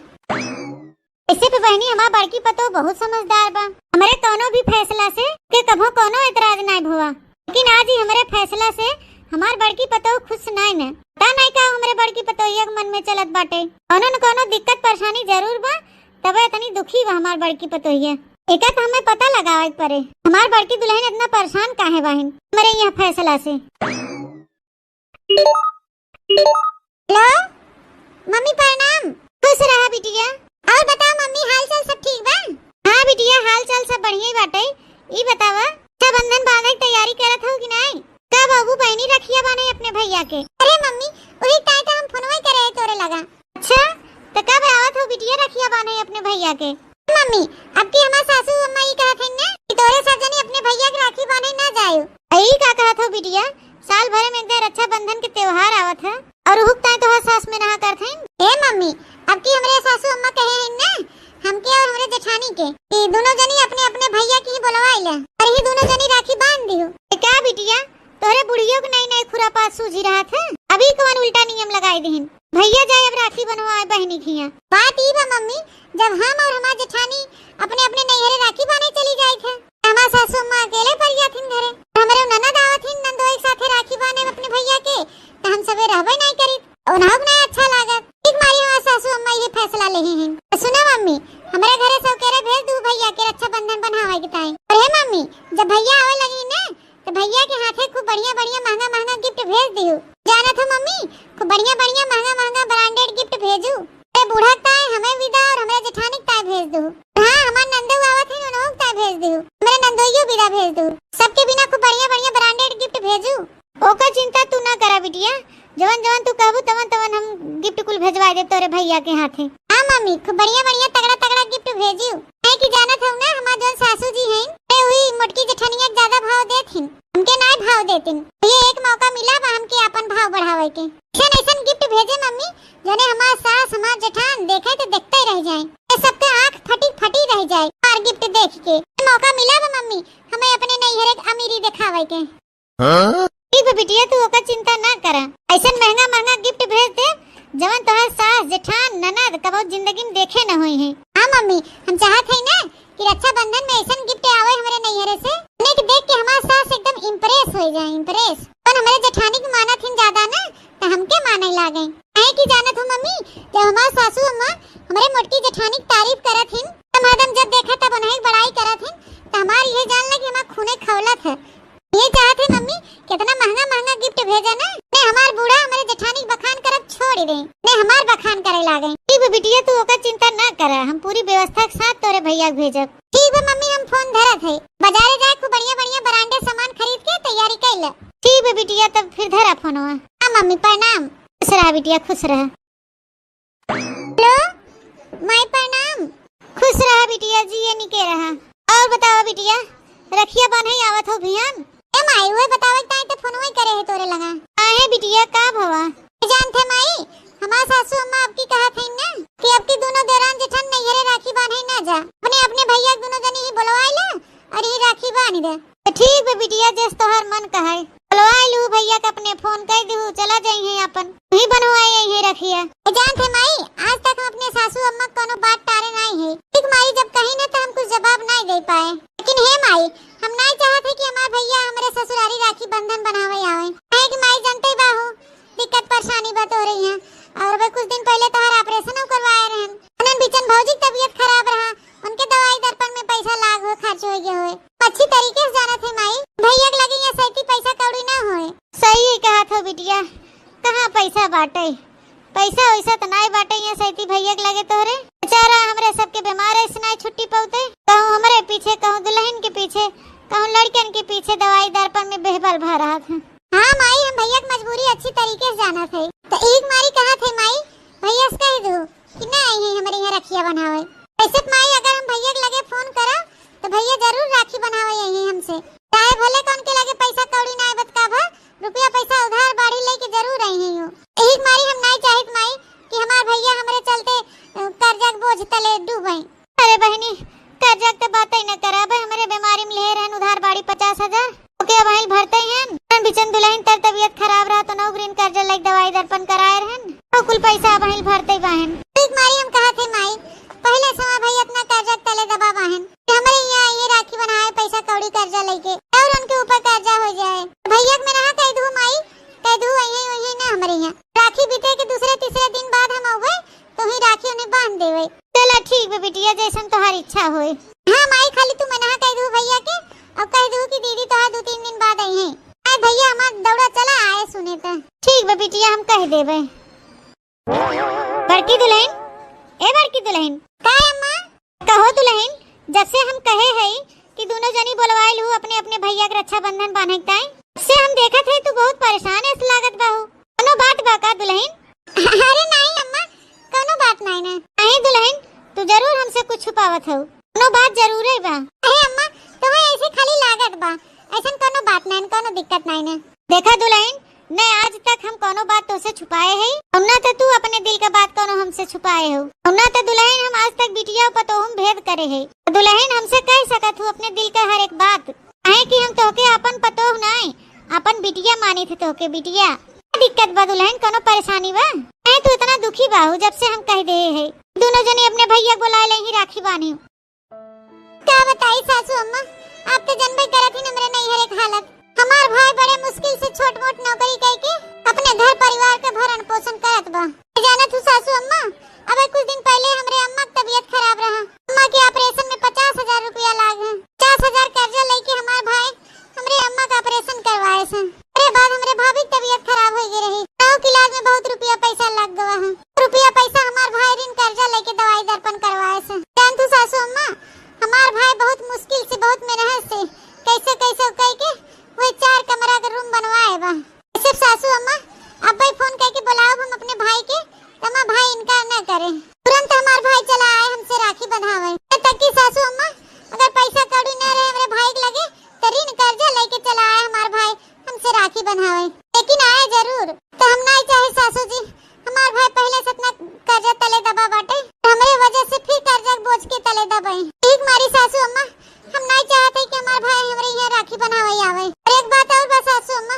ऐसे पे बहनी हमार बड़की पतोह बहुत समझदार बा, हमरे कौनो भी फैसला से के कभो कौनो एतराज नाय भवा। लेकिन आज ही हमरे फैसला से हमार बड़की पतोह खुश नाई न। पता नाई का हमरे बड़की पतोहिया के मन में चलत बाटे। कौनो न कौनो दिक्कत परेशानी जरूर बा, तबे इतनी दुखी बा हमार बड़की पतोहिया। एका तो हमें पता लगावे के पड़े, हमार बड़की दुल्हन इतना परेशान काहे बाहिन हमरे यहाँ फैसला से। हेलो, मम्मी प्रणाम। खुश रहा बिटिया। और बताओ मम्मी, हाल चाल सब ठीक बा? हाँ बिटिया, हाल चाल सब बढ़िया ही बाटे। ई बतावा, रक्षाबंधन बांधे के तैयारी करत हो कि नाई? कब अबू बहनी रखिया बांधे अपने भैया के? अरे मम्मी, वही ताई तो हम फोनवा करे तोरे लगा। अच्छा, तो कब आवत हो बिटिया रखिया बांधे अपने भैया के? मम्मी, अब की हमार सासू अम्मा ई कहत हईन ना कि तोरे सब जनी अपने भैया के राखी बांधे ना जायो। ई का कहत हो बिटिया, साल भर में एक बार रक्षाबंधन के त्योहार आवत है और हुक ताई तोहार सास में नहा करत हईन। ए मम्मी, अब की हमरे सासू अम्मा कहे हईन ना हमके और हमरे जेठानी के कि दोनों जनी अपने अपने भैया के ही बुलवाई ले और ही दोनों जनी राखी बांध दियो। ए का बिटिया, तोहरे बुढ़ियो के नई नई खुरापात सूझी रहत है, अभी कौन उल्टा नियम लगाई दिहिन? भैया जाए अब राखी बनवाए बहनी के हियां। बात ई बा मम्मी, जब हम और हमार जेठानी अपने अपने नैहरे राखी बांधे चली जाइत है, त हमार सासू अम्मा अकेले पड़ जाथिन घरे। हमरे ननद आवत हिन, नंदोई के साथे राखी बांधे अपने भैया के, त हम सबे रहबे नाई करीत। उन्हों के नाई अच्छा लागत। ठीक मारी हमार सासू अम्मा ये फैसला लेही हिन। त सुना मम्मी, हमरे घरे सौकेरे भेज दू भैया के रक्षाबंधन बनावे के ताई। और हे मम्मी, जब भैया आवे लगी ने, त भैया के हाथे खूब बढ़िया बढ़िया महंगा महंगा गिफ्ट भेज दिहू। जानत हो मम्मी, खूब बढ़िया बढ़िया महंगा महंगा ब्रांडेड गिफ्ट भेजू। ए बूढ़ा ताई हमें विदा और हमरे जेठानी ताई भेज दू। हाँ, हमार नंदू आवत है, उन्हों ताई भेज दू। हमरे नंदोइयो विदा भेज दू। सबके बिना खूब बढ़िया बढ़िया ब्रांडेड गिफ्ट भेजू। ओकर चिंता तू ना करा बिटिया, जवन जवन तू कहबू तवन तवन हम गिफ्ट कुल भेजवा दे तोरे भैया के हाथे। हाँ मम्मी, खूब बढ़िया बढ़िया तगड़ा तगड़ा गिफ्ट भेजियो। काहे कि जानत हऊ ना, हमार जौन सासू जी हैं, ते हुई मोटकी जेठनिया के ज्यादा भाव देत हिन, हमके नाय भाव देतिन। ये एक मौका मिला बा हमके आपन भाव बढ़ावे के। ऐसन ऐसन गिफ्ट भेजे मम्मी, जौने हमार सास हमार जेठान देखे तो देखते रह जाए, ये सबके आँख फटी फटी रह जाए और गिफ्ट देख के। ये मौका मिला बा मम्मी हमें अपने नैहरे के अमीरी दिखावे के। हाँ? ठीक बा बिटिया, तू ओकर चिंता ना करा। ऐसन महंगा महंगा गिफ्ट भेज दे, जवन तोहार सास, जेठान, ननद कबो जिंदगी में देखे न होई हैं। हाँ मम्मी, हम चाहत हई ना कि रक्षाबंधन में ऐसन गिफ्ट आवे हमरे नैहरे से, उन्हें के देख के हमार सास एकदम इम्प्रेस हो जाए, इम्प्रेस। पर हमरे जेठानी के मानत हिन ज्यादा ना, त हमके माने लागे। काहे कि जानत हो मम्मी, जब हमार सासू अम्मा हमरे मोटकी जेठानी के तारीफ करत हिन, त हरदम जब देखा तब उन्हें बड़ाई करत हिन, त हमार ये जान लगी हमार खूने खौलत है। ये चाहत है मम्मी, कितना महंगा महंगा गिफ्ट भेजा ना, ने हमार बूढ़ा हमरे जेठानी के बखान करब छोड़ दे, ने हमार बखान करे लागे। ठीक बा बिटिया, तू ओकर चिंता ना करा, हम पूरी व्यवस्था के साथ तोरे भैया के भेजब। ठीक बा मम्मी, हम फोन धरत है, बाजारे जाए खूब बढ़िया बढ़िया ब्रांडेड सामान खरीद के तैयारी कर ले। ठीक बा बिटिया, तब फिर धरा फोनवा। हाँ मम्मी, प्रणाम। खुश रहा बिटिया, खुश रहा। हेलो, माई प्रणाम। खुश रहा बिटिया, जिए निके रहा। और बतावा बिटिया, रखिया बान्हे आवत हो भियान? ए माई, उहे बतावे के ताई तो फोनवा ही करे है तोरे लगा। आहे बिटिया, का भवा? ए जानत है माई, हमार सासू अम्मा अब की कहत है ना कि अब की दोनों देरान जेठान नैहरे राखी बान्हे ना जा, अपने अपने भैया के दोनों जनी ही बुलवाई ले और ये राखी बांध दे। तो ठीक बा बिटिया, जस तोहार मन कहे। बुलवाई लू भैया के, अपने फोन कर दिहू, चला जाई है अपन, तू ही बनवाई आई है रखिया। ए जानत है माई, आज तक हम अपने सासू अम्मा के कोनो बात टारे नाई है। ठीक माई जब कही ना तो हम कुछ जवाब नाई दे पाए। लेकिन हे माई, हम नाई चाहत है कि हमार भैया हमरे ससुरारी राखी बंधन बनावे आवे। काहे कि माई जानते बाहू, दिक्कत परेशानी बा तोरे यहाँ, और अबे कुछ दिन पहले तोहार ऑपरेशन करवाए रहन। उन्हन बीचन भौजी के तबीयत खराब रहा, उनके दवाई दर्पण में पैसा लाग हो, खर्च हो गया होए। अच्छी तरीके से जानत है माई, भैया के लगे यहाँ सैती पैसा कौड़ी ना होए। सही कहत हो बिटिया, कहाँ पैसा बाटे, पैसा वैसा तो नाई बाटे यहाँ सैती भैया के लगे तोहरे। बेचारा हमरे सबके बीमार है, इससे नाई छुट्टी पौते, कहूँ हमरे पीछे, कहूँ दुल्हन के पीछे, कहूँ लड़कन के पीछे दवाई दर्पण में बेहबल भा रहत है। हाँ माई, हम भैया के मजबूरी अच्छी तरीके से जानत है, तो एक मारी कहत है माई, भैया से कह दो कि ना आई है हमरे यहाँ रखिया बनावे। ऐसे तो माई, अगर हम भैया के लगे फोन करब तो भैया जरूर राखी बनावे आई है हमसे, चाहे भले कौन के लगे पैसा कौड़ी ना बतका भा, रुपया पैसा उधार बाढ़ी लेके जरूर आई है यो। यही मारी हम नाई चाहित माई कि हमार भैया हमरे चलते, अ, कर्जा के बोझ तले डूबे। अरे बहनी, कर्जा के तो बात ही न करा। अबे हमरे बीमारी में ले रहन उधार बाड़ी पचास हजार, ओके अब हिल भरते ही हन। हम बिचन दुल्हन तर तबीयत खराब रहा तो नौकरीन कर्जा लेके दवाई दर्पण कराए रहन, तो कुल पैसा अब हिल भरते ही बाहन। ठीक मारी हम कहा थे माई, पहले से हमार भैया इतना कर्जा के तले दबा बाहन कि हमरे यहाँ ये राखी बनाए पैसा कौड़ी कर्जा लेके और उनके ऊपर कर्जा हो जाए। हाँ माई, खाली तू मना कह दू भैया के, और कह दू कि दीदी तोहार दो तीन दिन बाद आई है। आए भैया, हमार दौड़ा चला आए सुने त। ठीक बा बिटिया, हम कह देबे। बड़की दुल्हन, ए बड़की दुल्हन। का अम्मा? कहो दुल्हन, जब से हम कहे हई कि दोनों जनी बोलवाइल हु अपने अपने भैया के रक्षाबंधन बांधे के ताई, तब से हम देखत हई तू बहुत परेशान ऐसे लागत बाहु। कोनो बात बा का दुल्हन? अरे नहीं अम्मा, कोनो बात नहीं ना। नहीं दुल्हन, तू जरूर हमसे कुछ छुपावत हऊ। कोनो बात जरूरे बा। अरे अम्मा, तोहे ऐसे खाली लागत बा, ऐसन कोनो बात नहीं, कोनो दिक्कत नहीं ना। देखा दुल्हन, न आज तक हम कोनो बात तोसे छुपाए हई, और न तो तू अपने दिल का बात कोनो हमसे छुपाए हो, और न तो दुल्हन हम आज तक बिटिया पतोह में भेद करे हई। दुल्हन हमसे कह सकत हू अपने दिल का हर एक बात, काहे कि हम तोहके अपन पतोह नाई, अपन बिटिया मानी थे तोहके बिटिया। का दिक्कत बा दुल्हन, कोनो परेशानी बा? काहे तू इतना दुखी बाहू जब से हम कह दे हई? दोनों जने अपने भैया को बुलाए ले ही राखी बांधी। का बताई सासू अम्मा, आप तो जनबे करत ही हमरे नैहरे के हालत। हमार भाई बड़े मुश्किल से छोट मोट नौकरी करके अपने घर परिवार के भरण पोषण करत बा। जानत हू सासू अम्मा, अबे कुछ दिन पहले हमरे अम्मा के तबीयत खराब रहा। अम्मा के ऑपरेशन में पचास हजार रुपया लाग है। पचास हजार कर्जा लेके हमार भाई हमरे अम्मा का ऑपरेशन करवाए से। ओकरे बाद हमरे भाभी के तबीयत खराब हो गई रही। गाँव के इलाज में बहुत रुपया पैसा लग गवा है। रुपया पैसा हमार भाई ऋण कर्जा लेके दवाई दर्पण करवाए से। जान तू सासू अम्मा, हमार भाई बहुत मुश्किल से, बहुत मेहनत से, कैसे कैसे कह के वही चार कमरा के रूम बनवाए बा। सिर्फ सासू अम्मा, अब्बे फोन करके बुलाओ हम अपने भाई के, तमा भाई इनकार न करे। तुरंत हमार भाई चला आए हमसे राखी बंधावे। तब तक कि सासू अम्मा, अगर पैसा कौड़ी न रहे हमरे भाई के लगे, तो ऋण कर्जा लेके चला आए हमार भाई हमसे राखी बंधावे। लेकिन आए जरूर। तो हम नहीं चाहे सासू जी, हमार भाई पहले से इतना कर्जा तले दबा बाटे, हमरे वजह से फिर कर्जा के बोझ के तले दबाई। ठीक मारी सासू अम्मा, हम नहीं चाहते कि हमार भाई हमरे यहाँ राखी बनावे आवे। और एक बात और बा सासू अम्मा,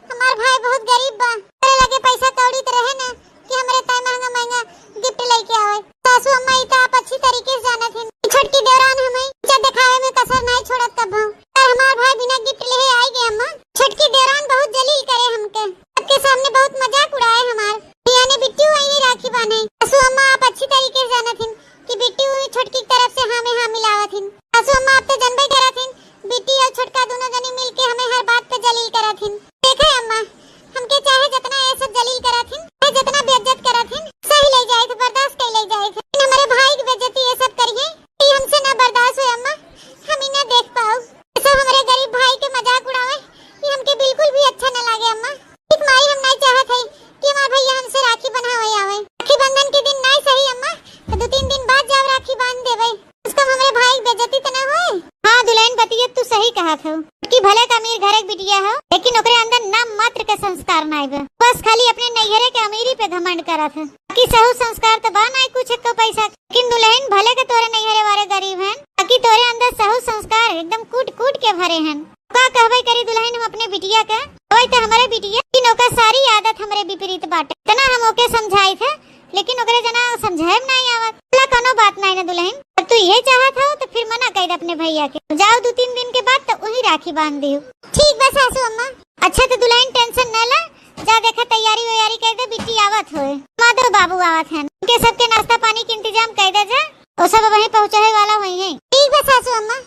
हमार भाई बहुत गरीब बा, हमरे लगे पैसा कौड़ी तो रहे ना कि हमरे ताई महंगा महंगा गिफ्ट लेके आवे। सासू अम्मा, ई तो आप अच्छी तरीके से जानत हिन। छोटकी देवरान हमें ऊंचा दिखावे में कसर नहीं छोड़त कबहू। पर हमार भाई बिना गिफ्ट लेहे आई गए अम्मा। छोटकी देवरान बहुत जलील करे हमके, सबके सामने बहुत मजाक उड़ाए हमार। बियाने बिट्टी हुई ही राखी बांधे। सासू अम्मा, आप अच्छी तरीके से जानत हिन कि बिट्टी हुई छोटकी की तरफ से हाँ में हाँ मिलावत हिन। सासू अम्मा, आप तो जनबे करत हिन, बिट्टी और छोटका दोनों जनी मिल के हमें हर बात पे जलील करत हिन। देखे अम्मा, हमके चाहे जितना ये सब जलील करत हिन, चाहे जितना बेइज्जत करत हिन, सही ले जाए थे, बर्दाश्त कर ले जाए थे। लेकिन हमारे भाई की बेइज्जती ये सब करिए, ये हमसे ना बर्दाश्त हुई अम्मा, हम ही ना देख पाओ। ये सब हमारे गरीब भाई के मजाक उड़ावे, ये हमके बिल्कुल भी अच्छा ना लागे अम्मा। ठीक माई हम नहीं चाहत है कि हमार भैया हमसे राखी बंधावे आवे। राखी बंधन के दिन नहीं सही अम्मा, तो दो तीन दिन बाद जाओ राखी बांध देवे। उसका हमरे भाई की बेइज्जती तो ना होए? हाँ दुल्हन, बतिया तू सही कहत हो कि भले का अमीर घर के बिटिया हो, लेकिन ओकरे अंदर नाम मात्र के संस्कार नाई बा। बस खाली अपने नैहरे के अमीरी पे घमंड करत है कि सहू संस्कार तो बा नाई कुछ एको पैसा। लेकिन दुल्हन, भले के तोरे नैहरे वाले गरीब हन, बाकी तोरे अंदर सहू संस्कार एकदम कूट कूट के भरे हन। का कहबे करी दुल्हन हम अपने बिटिया के, वही तो हमारे बिटिया की नौका सारी आदत हमरे विपरीत बाटे। इतना हम ओके समझाई थे, लेकिन ओकरे जना समझाए में नहीं आवत। चला, कोनो बात नहीं ना दुल्हन, अब तू ये चाहत हो तो फिर मना कर दे अपने भैया के। जाओ दो तीन दिन के बाद तो वही राखी बांध दियो। ठीक बा सासू अम्मा। अच्छा तो दुल्हन टेंशन न ला, जा देखा तैयारी वैयारी कर दे, बिट्टी आवत होए, माधव बाबू आवत हैं, उनके सबके नाश्ता पानी के इंतजाम कर दे जा, वो सब वहीं पहुँचे वाला हुई है। ठीक बा सासू अम्मा।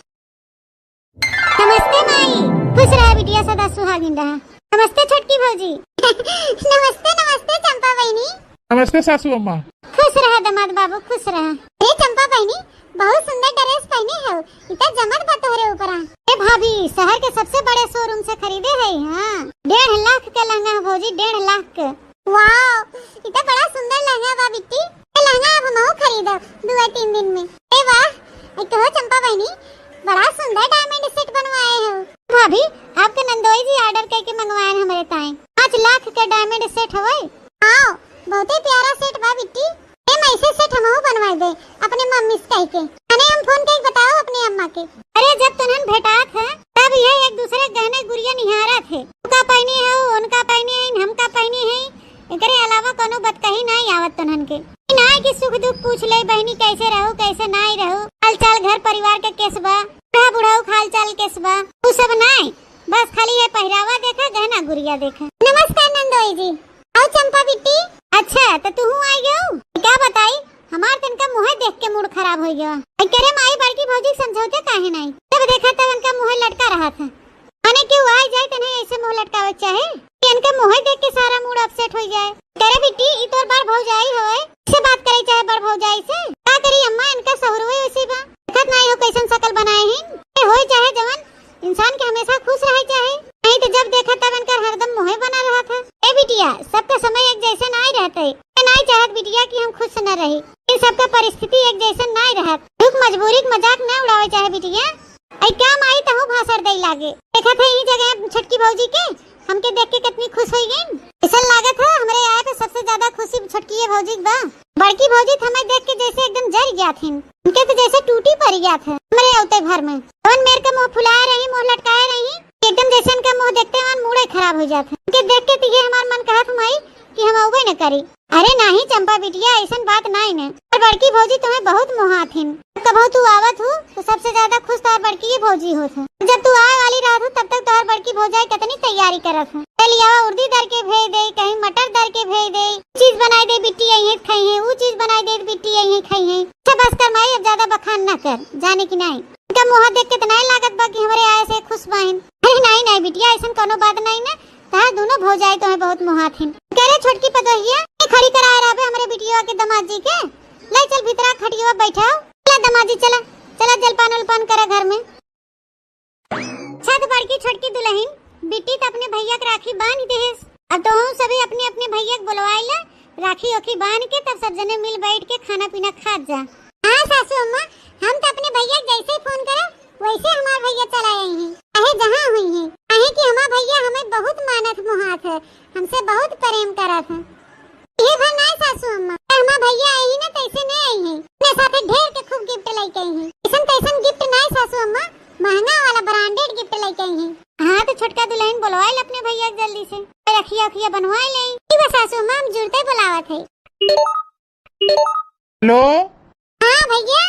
नमस्ते माई, खुश रहा बिटिया, सदा सुहागिन रहा। नमस्ते छोटकी भौजी। नमस्ते, नमस्ते चंपा बहिनी। नमस्ते सासू अम्मा। खुश रहा दामाद बाबू, खुश रहा। अरे चंपा बहिनी, बहुत सुंदर ड्रेस पहने हो, इतना जमत बा तोहरे ऊपरा। ए भाभी, शहर के सबसे बड़े शोरूम से खरीदे है। हाँ, डेढ़ लाख के लहंगा है भौजी, डेढ़ लाख के। वाओ, ई तो बड़ा सुंदर लहंगा बा बिट्टी। ए लहंगा अब हमहू खरीदब दुए तीन दिन में। ए वाह, ए कहो चंपा बहिनी, बड़ा सुंदर डायमंड सेट बनवाए हो। भाभी, आपके नंदोई जी ऑर्डर करके मंगवाए हैं हमरे ताई। पाँच लाख के डायमंड सेट हवे। हाँ, बहुते प्यारा सेट बा बिट्टी। ए माई, ऐसे सेट हमहू बनवाए दे अपने मम्मी से कह के। अने हम फोन करके बताओ अपने अम्मा के। अरे जब तुनहन भेटात है तब ये एक दूसरे के गहने गुरिया निहारत है। उनका पहनी है, उनका पहनी है, हमका पहनी है। एकरे अलावा कोनो बतकही नहीं आवत तुनहन के। ई नाई कि सुख दुख पूछ ले, बहिनी कैसे रहू, कैसे नाई रहू, हाल चाल घर परिवार के केस बा, बूढ़ा बुढ़ऊ के हाल चाल केस बा, उ सब नाई। बस खाली ये पहिरावा देखा, गहना गुरिया देखा। नमस्कार नंदोई जी। आओ चंपा बिट्टी। अच्छा, तो तू आई गयो? क्या बताई, हमार तनका मुँहे देख के मूड खराब होइ गवा। आई करे माई बड़की भौजी के समझौते काहे नाई? जब देखा तब इनका मुँहे लटका रहत है। माने केहू आइ जाए त नाहीं ऐसे मुँह लटकावे के चाहे। कि इनके मुँहे देख के सारा मूड अपसेट होइ जाए। करे बिट्टी, ई तोर बड़ भौजाई होए, इसे बात करे चाहे बड़ भौजाई से। का करी अम्मा, इनका सहुरवे वैसे बा। देखत नाई हो कैसन शकल बनाए हैं। ए होए चाहे जवन, इंसान के हमेशा खुश रहे चाहे। नाहीं त जब देखा तब इनकर हरदम मुँहे बना रहत है। ए बिटिया, सबका समय एक जैसे नाई रहते। ए नाई चाहत बिटिया कि हम खुश न रही। इन सबका परिस्थिति एक जैसन नाई रहत। दुख मजबूरी के मजाक न उड़ावे चाहे बिटिया। आई का माई तहू भाषण दे लागे। देखत है ई जगह छोटकी भौजी के, हमके देख के कितनी खुश होइ गई। ऐसा लागत है हमरे आए तो सबसे ज्यादा खुशी छोटकी ये भौजी के बा। बड़की भौजी तो हमें देख के जैसे एकदम जर गया थी, उनके तो जैसे टूटी पड़ गया था हमरे औते घर में। कौन मेर का मुँह फुलाए रही, मुँह लटकाए रही, एकदम जैसे इनका मुँह देखते वन मूडे खराब होइ जात है। उनके देख के तो ये हमार मन कहत हूँ माई कि हम अउबे न करी। अरे नाहीं चंपा बिटिया, ऐसन बात नाई न। और बड़की भौजी तुम्हें बहुत मोहात हिन। कबहू तू आवत हूँ तो सबसे ज्यादा खुश तोहर बड़की ही भौजी होत है। जब तू आए वाली रहत हूँ तब तक तोहर बड़की भौजाई कितनी तैयारी करत है। चल आवा उर्दी दर के भेज दे, कहीं मटर दर के भेज दे, चीज बनाई दे बिट्टी यही खाई है, वो चीज बनाई दे बिट्टी यही खाई है। अच्छा बस कर माई, अब ज्यादा बखान न कर, जाने की नाई। इनका मुँह देख के तो नाई लागत बा कि हमरे आए से खुश बाइन। अरे नाई नाई बिटिया, ऐसन कोनो बात नाई ना। तहार दोनों भौजाई तोहे बहुत मोहात हिन। करे छोटकी पतोहिया, ए खड़ी कराए रहबे हमरे बिटिया के दामाद जी के। ले चल भीतरा खटिया बैठाओ। चला दामाद जी चला, चला जलपान उलपान करा घर में। छत बड़की छोटकी दुलहिन, बिट्टी त अपने भैया के राखी बांध देहेस। अब तोहू सभी अपने अपने भैया के बुलवाई ले, राखी ओखी बांध के तब सब जने मिल बैठ के खाना पीना खात जा। हाँ सासू अम्मा, हम तो अपने भैया के जैसे ही फोन करब वैसे हमार भैया चला आई हैं, चाहे जहाँ हुई हैं। काहे कि हमार भैया हमें बहुत मानत मोहात है, हमसे बहुत प्रेम करत है। ये भर नाय सासू अम्मा, हमार भैया आई ना तैसे नहीं आई हैं, अपने साथे ढेर के खूब गिफ्ट लेके आई हैं। ऐसन तैसन गिफ्ट नाय सासू अम्मा, महंगा वाला ब्रांडेड गिफ्ट लेके आई हैं। हाँ तो छोटका दुलहिन बोलवाइल अपने भैया के जल्दी से, रखिया उखिया बनवाई ले। ठीक बा सासू अम्मा, हम जुड़ते बोलावत है। हेलो। हाँ भैया।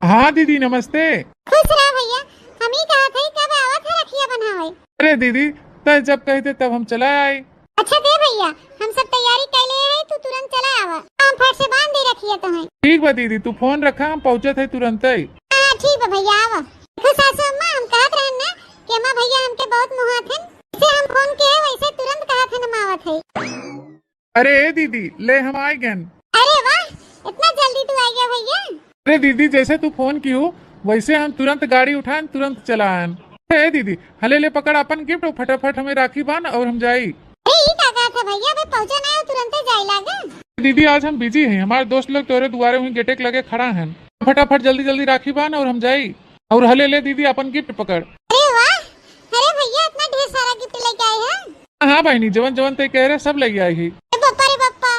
हाँ दीदी नमस्ते। खुश रहा भैया। हम ही कहा थे कब आवत है रखिया बनावे। अरे दीदी, तय जब कहते तब हम चला आए। अच्छा दे भैया, हम सब तैयारी कर ले है, तू तुरंत चला आवा। हम फट से बांध दे रखिया तो है। ठीक बा दीदी, तू फोन रखा, हम पहुँचत है तुरंत ही। हाँ ठीक बा भैया, आवा। देखो सासू अम्मा, हम कहत रहन ना कि अम्मा भैया हमके बहुत मुहात हन, जैसे हम फोन के वैसे तुरंत कहत हन हम आवत है। अरे ए दीदी, ले हम आइ गन। अरे वाह, इतना जल्दी तू आ गया भैया। अरे दीदी, जैसे तू फोन किहू, वैसे हम तुरंत गाड़ी उठाएन, तुरंत चला आएन। ए दीदी, हले ले पकड़ अपन गिफ्ट और फटाफट हमें राखी बांध और हम जाई। अरे ई का कहत है भैया, अबे पहुंचा ना हो, तुरंते जाए लागे। दीदी, आज हम बिजी हैं, हमारे दोस्त लोग तोरे दुआरे वहीं गेटे के लगे खड़ा हैं। फटाफट जल्दी जल्दी राखी बांध और हम जाई। और हले ले दीदी अपन गिफ्ट पकड़। अरे वाह, अरे भैया इतना ढेर सारा गिफ्ट लेके आए हैं। हाँ बहिनी, जवन जवन ते कह रहे सब लेके आई ही। अरे बप्पा रे बप्पा,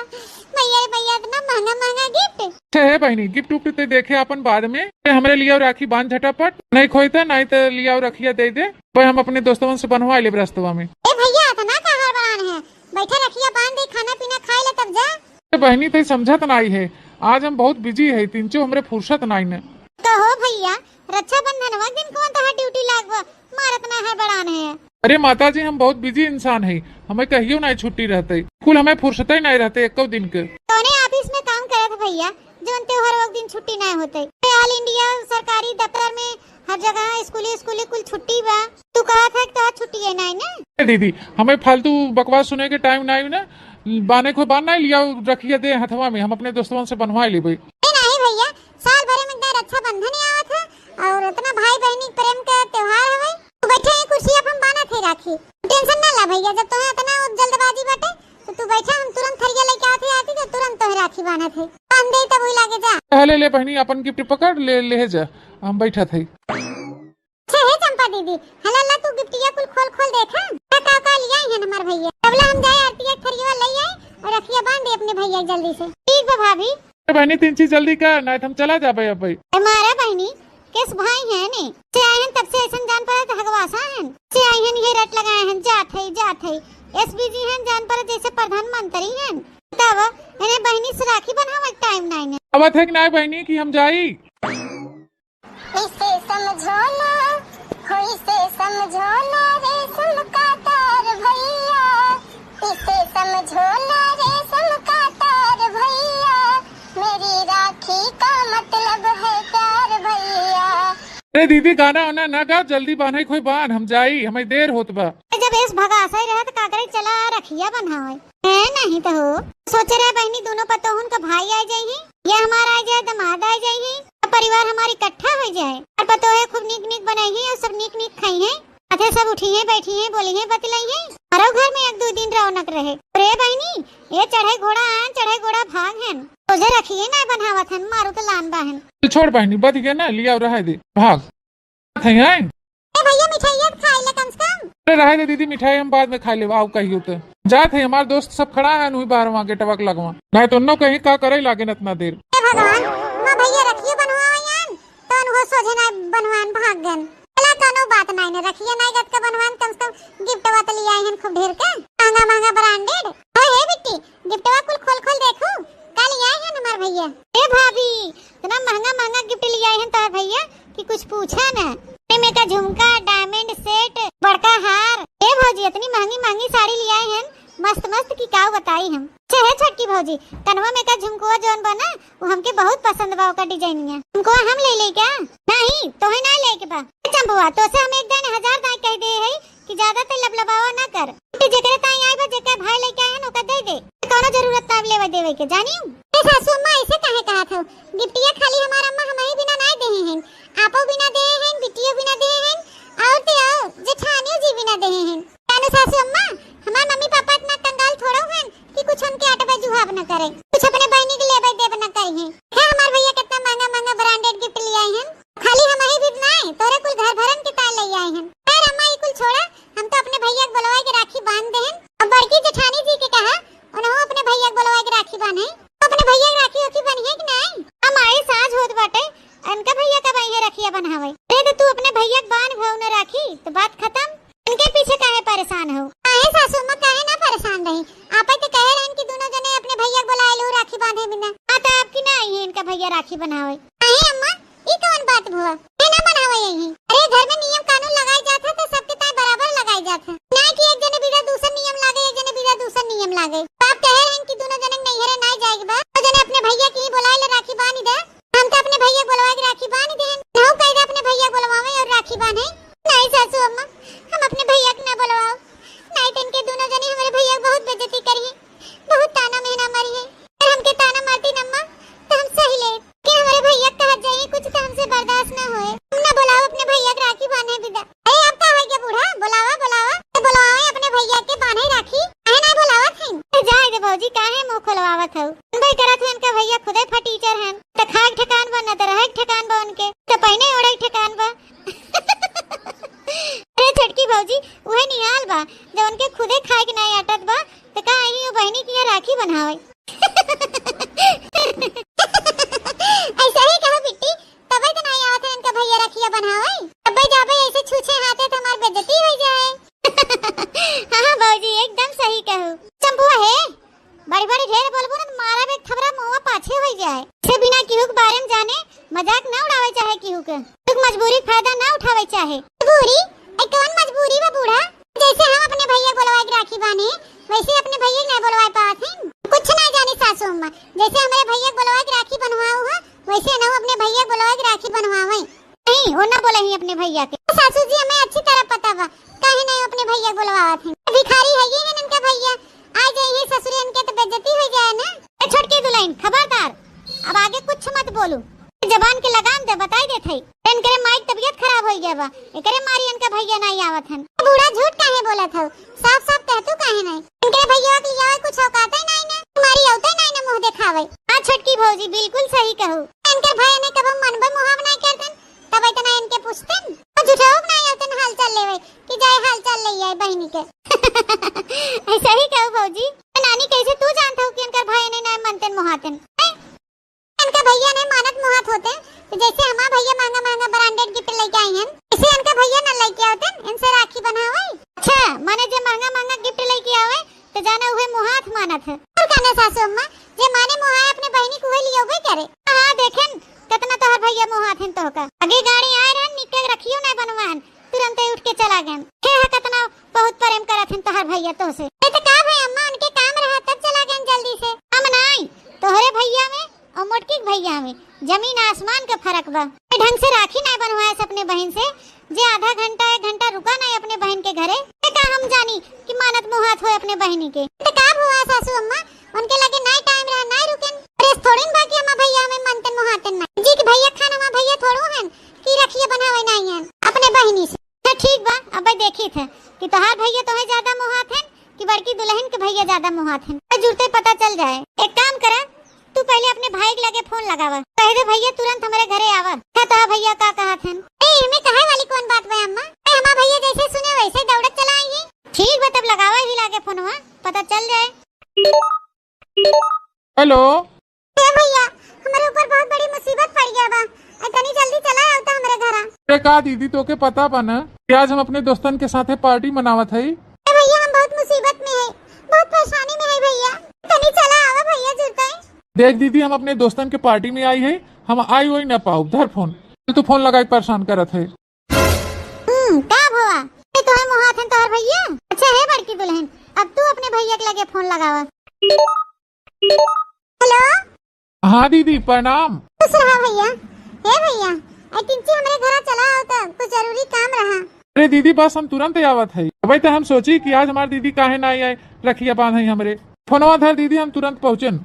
भैया रे भैया इतना महंगा महंगा गिफ्ट। अच्छा है बहिनी, गिफ्ट उफ्ट ते देखे अपन बाद में। ते हमरे लियाव राखी बांध झटापट, नहीं खोई त नहीं त लियाव रखिया दे दे, भाई हम अपने दोस्तवन से बनवा लेब रस्तवा में। ए भैया इतना का हड़बड़ान है, बैठा रखिया बांध दे, खाना पीना खाए ले तब जा। ए बहिनी ते समझत नाई है, आज हम बहुत बिजी है, तिनचो हमरे फुर्सत नाई न। कहो भैया, रक्षाबंधनवा के दिन कौन तहार ड्यूटी लागबा? मारत ना है बड़ान है। अरे माता जी, हम बहुत बिजी इंसान है, हमें कहियो ना छुट्टी रहते, कुल हमें फुर्सत ही नहीं रहते एको दिन के। कौने ऑफिस में काम करत भैया, जौन त्योहार के दिन छुट्टी ना होते? ऑल इंडिया सरकारी दफ्तर में हर जगह स्कूली स्कूली कुल छुट्टी बा। तू कहा था कि तोहार छुट्टी है ना, ना? ए दीदी, हमें फालतू बकवास सुने के टाइम नहीं ना, बाने को बान नहीं लिया, रखिए दे हथवा में, हम अपने दोस्तवन से बनवा लेबे। ए नहीं भैया, साल भरे में एक दार रक्षाबंधन ही आवत है और इतना भाई बहनी प्रेम के त्योहार हवे। तू बैठे ही कुर्सी अपन बाना थे राखी, टेंशन ना ला भैया, जब तुम्हें इतना जल्दबाजी बाटे तो तू बैठा, हम तुरंत थरिया लेके आते आती तो तुरंत तुम्हें राखी बाना थे, बांध दे तब हुई लागे जा। हले ले बहनी अपन गिफ्ट पकड़ ले, ले जा, हम बैठा थे। अच्छा हे चंपा दीदी, हला ला तू गिफ्टिया कुल खोल खोल देखा, का का का लिया है हमार भैया। तबला हम जाए आरती एक थरिया ले आए और रखिया बांध दे अपने भैया के जल्दी से। ठीक बा भाभी। अरे बहनी तीन चीज जल्दी कर, नहीं तो हम चला जाबे अब भाई। ए मारा बहनी, केस भाई है ने? से आए हैं तब से ऐसन जान पड़ा तो हगवासा हैं। से आए हैं ये रट लगाए हैं, जात है, जात है। एसबीजी हैं जान पड़ा जैसे प्रधानमंत्री हैं। तब इन्हें बहनी से राखी बनावे टाइम नहीं है। अब थे कि नहीं बहनी कि हम जाई? इसे समझो ना, हो इसे समझो ना रेशम का तार भैया, इसे समझो ना रेशम का तार भैया, मेरी राखी अरे दीदी, गाना वाना ना गा, जल्दी बान्हे कोई बान, हम जाई, हमें देर होत बा। अरे जब एस भगासा ही रहे तो का करे, चला रखिया बन्हावे। है नहीं तो हो। सोचे रहे बहिनी, दोनों पतोहन का भाई आ जाई हैं, ये हमारा आ जाए, दामाद आ जाई हैं, सब परिवार हमारी इकट्ठा हो जाए, और पतोहे खूब नीक नीक बनाई हैं और सब नीक नीक खाई हैं। अथे सब उठी हैं, बैठी हैं, बोली हैं, बतलाई हैं, हमारो घर में एक दो दिन रौनक रहे। अरे बहिनी, ये चढ़े घोड़ा आन, चढ़े घोड़ा भाग हन, तुझे रखिए ना बन्हावत हन, मारू तो लान बाहन। तो छोड़ बहिनी, बच गया ना, लिया रहा दे, भाग। थे हैं? ए भैया, मिठाइया तो खाई ले कम से कम। अरे रहे दे दीदी, मिठाई हम बाद में खा लेब, आओ कहियो तो। जात है, हमार दोस्त सब खड़ा है, उही बाहर वहाँ गेटवा के लगवा। नहीं तो उन्नो कहीं का करे लागे न इतना देर। ए भगवान, माँ भैया रखिए बनवावे यान, तो उनको सोझे ना बनवान भाग गन। चला, कोनो बात नहीं ने, रखिए नहीं गत का बनवान, कम से कम गिफ्टवा तो लिया हन खूब ढेर के, महंगा महंगा branded। ओ हे बिट्टी, गिफ्टवा कुल खोल खोल देखू, का लिया हन हमार भैया। ए भाभी, इतना महंगा महंगा गिफ्ट लिया हन तार भैया कि कुछ पूछा ना। में का झुमका, diamond set, बड़का हार। ए भौजी, इतनी महंगी महंगी साड़ी लिया हन, मस्त मस्त की काऊ बताई हम। अच्छा हे छोटकी भौजी, कनवा में का झुमकुआ जौन बा ना, वो हमके बहुत पसंद बा, ओकर डिजाइनिया। झुमकुआ हम ले ले क्या? नहीं, तोहे ना ले के बा। ए चंपुआ, तो से हम एक दाने हजार दाए कह दे है कि ज्यादा ते लबलबावा ना कर। कि जेकरे ताई आई बा, जेकर भाई लेके आए हैं, ओकर दे दे। कोनो जरूरत ना लेवे देवे के, जानी? ए सासू अम्मा, ऐसे काहे कहा था? गिफ्टिया खाली हमार अम्मा हमही बिना ना दे हैं, आपो बिना दे हैं, बिटियो बिना दे हैं, और ते आओ जेठानियो जी बिना दे हैं। कानू सासू अम्मा, हमार मम्मी पापा इतना कंगाल थोड़ो हन कि कुछ उनके अटबे जुहाब न करे, कुछ अपने बहनी के लेबे देब न करी हैं। है हमार भैया कितना महंगा महंगा branded gift ले आए हैं, खाली हम ही भी नहीं, तोरे कुल घर भरन के तार ले आए हैं। खैर अम्मा, ई कुल छोड़ा, हम तो अपने भैया के बोलवाए के राखी बांध देहन। अब बड़की जेठानी जी के कहा, उन्हों अपने भैया के बोलवाए के राखी बांधे। तो अपने भैया के राखी ओखी बनिए कि नहीं? हम आए साँझ होत बाटे, इनका भैया कब आई है रखिया बनावे? अरे तो तू अपने भैया के बांध भव न राखी, तो बात खत्म। इनके पीछे काहे परेशान हो? काहे सासू अम्मा, काहे ना परेशान रही? आपे तो कहे रहन कि दोनों जने अपने भैया के बोलाए लो राखी बांधे बिना। हाँ, तो आपकी ना आई है इनका भैया राखी बनावे। काहे अम्मा, ई कौन बात भुआ? ये ना बनावे यही। अरे घर में नियम कानून लगाए जात है तो सबके ताई बराबर लगाए जात है। ना कि एक जने बिना दूसर नियम लागे, एक जने बिना दूसर नियम लागे। तो आप कहे रहन कि दोनों जने नैहरे ना जाए के बा, तो जने अपने भैया की बोलाए ले राखी बांध दे। हम तो अपने भैया बोलवाए के राखी बांध देहन। नहु कह दे अपने भैया बोलवावे और राखी बांधे। नहीं सासू अम्मा, हम अपने भैया के ना बोलवाओ। नहीं तो इनके दोनों जने हमारे भैया के बहुत बेइज्जती करी है, बहुत ताना मेहना मारी है। अगर हमके ताना मारती न अम्मा, तो हम सही ले। कि हमारे भैया के कहत जाइए कुछ तो हमसे बर्दाश्त ना होए। हम ना बोलाओ अपने भैया के राखी बांधे बिदा। अरे अब का हो गया बूढ़ा, बोलावा, बोलावा। तो बोलवावे अपने भैया के बांधे राखी। काहे ना बोलावत हन? ए, जाए दे भौजी, काहे मुंह खोलवावत हऊ? भाई करत हुए इनका भैया खुदे फटीचर हन। त खाए के ठिकान बा, न त रहे के ठिकान बा उनके, त पहिने ओढ़े के ठिकान बा। अरे छोटकी भौजी, उहे निहाल बा, जब उनके खुदे खाए के नाई अटत बा, त का आई वो बहिनी की यहाँ राखी बनावे? ऐसा ही कहो बिट्टी, तबे तो नाई आवत है इनका भैया रखिया बनावे। तबे जाबे ऐसे छूछे हाथे तो हमार बेइज्जती हो जाए। हाँ, हाँ भौजी, एकदम सही कहू। चंपुआ हे, बड़ी बड़ी ढेर बोलबू ना तो मारा बे थबरा मुंहवा पाछे हो जाए। से बिना केहू के बारे में जाने मजाक ना उड़ावे चाहे केहू के। तू मजबूरी के फायदा ना उठावे चाहे। मजबूरी? ए कौन मजबूरी बा बूढ़ा? जैसे हम अपने भैया बोलवाए के राखी बांधे, वैसे अपने भैया के ना बोलवाए पावत हैं। कुछ ना जानी सासू अम्मा, जैसे हमारे भैया के बोलवाए के राखी बनवाऊ है, वैसे ना अपने भैया के बोलवाए के राखी बनवावे। नहीं, वो ना बोले ही अपने भैया के। सासू जी, हमें अच्छी तरह पता बा, काहे नहीं अपने भैया के बोलवावत हैं। भिखारी है ये है इनके भैया, आ जाइए ससुरे इनके तो बेइज्जती हो जाए ना। ए छोटकी दुल्हन, खबरदार, अब आगे कुछ मत बोलू। जबान के लगाम दे, बताई देत हई। इनकरे माई के तबीयत खराब होई गया बा, एकरे मारी इनका भैया नाई आवत हन। बूढ़ा झूठ काहे बोलत हऊ? साफ साफ कह तू काहे नाई? इनकरे भैया के लियावे कुछ औकाते नाई ना, मारी औते नाई ना मुंह देखावे। हाँ छोटकी भौजी, बिल्कुल सही कहू। इनकर भाई ने कबो मनबे मुहाव नाई करतन, तब इतना इनके पूछतन। और झूठो नाई आवतन हाल चाल लेवे कि जाए हाल चाल ले आए बहिनी के। ऐसा ही कहू भौजी। नानी, कैसे तू जानत हऊ कि इनकर भाई ने नाई मनतन मुहातन? हैं? इनका भैया ने मानत मुहात होते, तो जैसे हमार भैया महंगा महंगा branded gift लेके आई हैं, इसे इनका भैया न लेके आवते, इनसे राखी बनावे। अच्छा, माने जे महंगा महंगा gift लेके आवे, तो जाना उहे मुहात मानत है। और कहना सासू अम्मा, जे माने मुहाए अपने बहिनी को उहे लियोबे करे। हाँ, देखेन, कितना तोहर भैया मुहात हैं तोहका। आगे गाड़ी आए रहन, निके रखियो ना बनवान, तुरंते उठ के चला गए। हे हा, कितना बहुत प्रेम करत हैं तोहर भैया तोहसे। ए, तो का भाई अम्मा, उनके काम रहा तब चला गए जल्दी से। हम नाई, तोहरे भैया में और मोटकी के भैया में जमीन आसमान के फर्क बा। ढंग से राखी नाहीं बनवाए से अपने बहिन से, जे आधा घंटा, एक घंटा रुका नाहीं अपने बहिन के घरे। ते का हम जानी कि मानत मोहात होय अपने बहिनी के। ते का भवा सासू अम्मा, उनके लगे नाहीं टाइम रहा, नाहीं रुकेन। अरे थोड़िन बा कि हमार भैया हमें मानतन मोहातन नाहीं। जी कि भैया खान हमार भैया थोड़ो हन कि रखिया बनावे नाहीं हन अपने बहिनी से। तो ठीक बा, अब देखी थे कि तोहार भैया तोहे ज्यादा मोहात हन कि बड़की दुलहिन के भैया ज्यादा मोहात हन। तो जुरते पता चल जाए। एक काम करा, तू पहिले अपने भाई के लगे फोन लगावा, कह दे भैया तुरंत हमरे घरे आवा। अच्छा तोहार भैया का कहत हन? ए, एमे कहे वाली कौन बात बा अम्मा? ए, हमार भैया जैसे सुने वैसे दौड़त चला आई है। ठीक बा, तब लगावा ही लागे फोनवा, पता चल जाए। हेलो। ए भैया, हमरे ऊपर बहुत बड़ी मुसीबत पड़ गया बा। ए, तनी जल्दी चला आओ तो हमरे घरा। अरे का दीदी, तोके पता बा ना कि आज हम अपने दोस्तन के साथे पार्टी मनावत हई। ए भैया, हम बहुत मुसीबत में है, बहुत परेशानी में है भैया, तनी चला आवा भैया जुरते। देख दीदी, हम अपने दोस्तन के पार्टी में आई है, हम आई वही ना पाउब। धर फोन, तू फोन लगाई परेशान करत है। हम्म, का भवा? ए, तोहे मोहात हन तोहर भैया? अच्छा हे बड़की दुलहिन, अब तू अपने भैया के लगे फोन लगावा। हेलो। हाँ दीदी, प्रणाम। खुश रहा भैया। हे भैया, ए, किंची हमरे घरा चला आओ तो कुछ जरूरी काम रहा। अरे दीदी, बस हम तुरंत ही आवत है। अबे तो हम सोची कि आज हमार दीदी काहे ना आई, रखिया बांधे हमरे। फोनवा धर दीदी, हम तुरंत पहुँचन।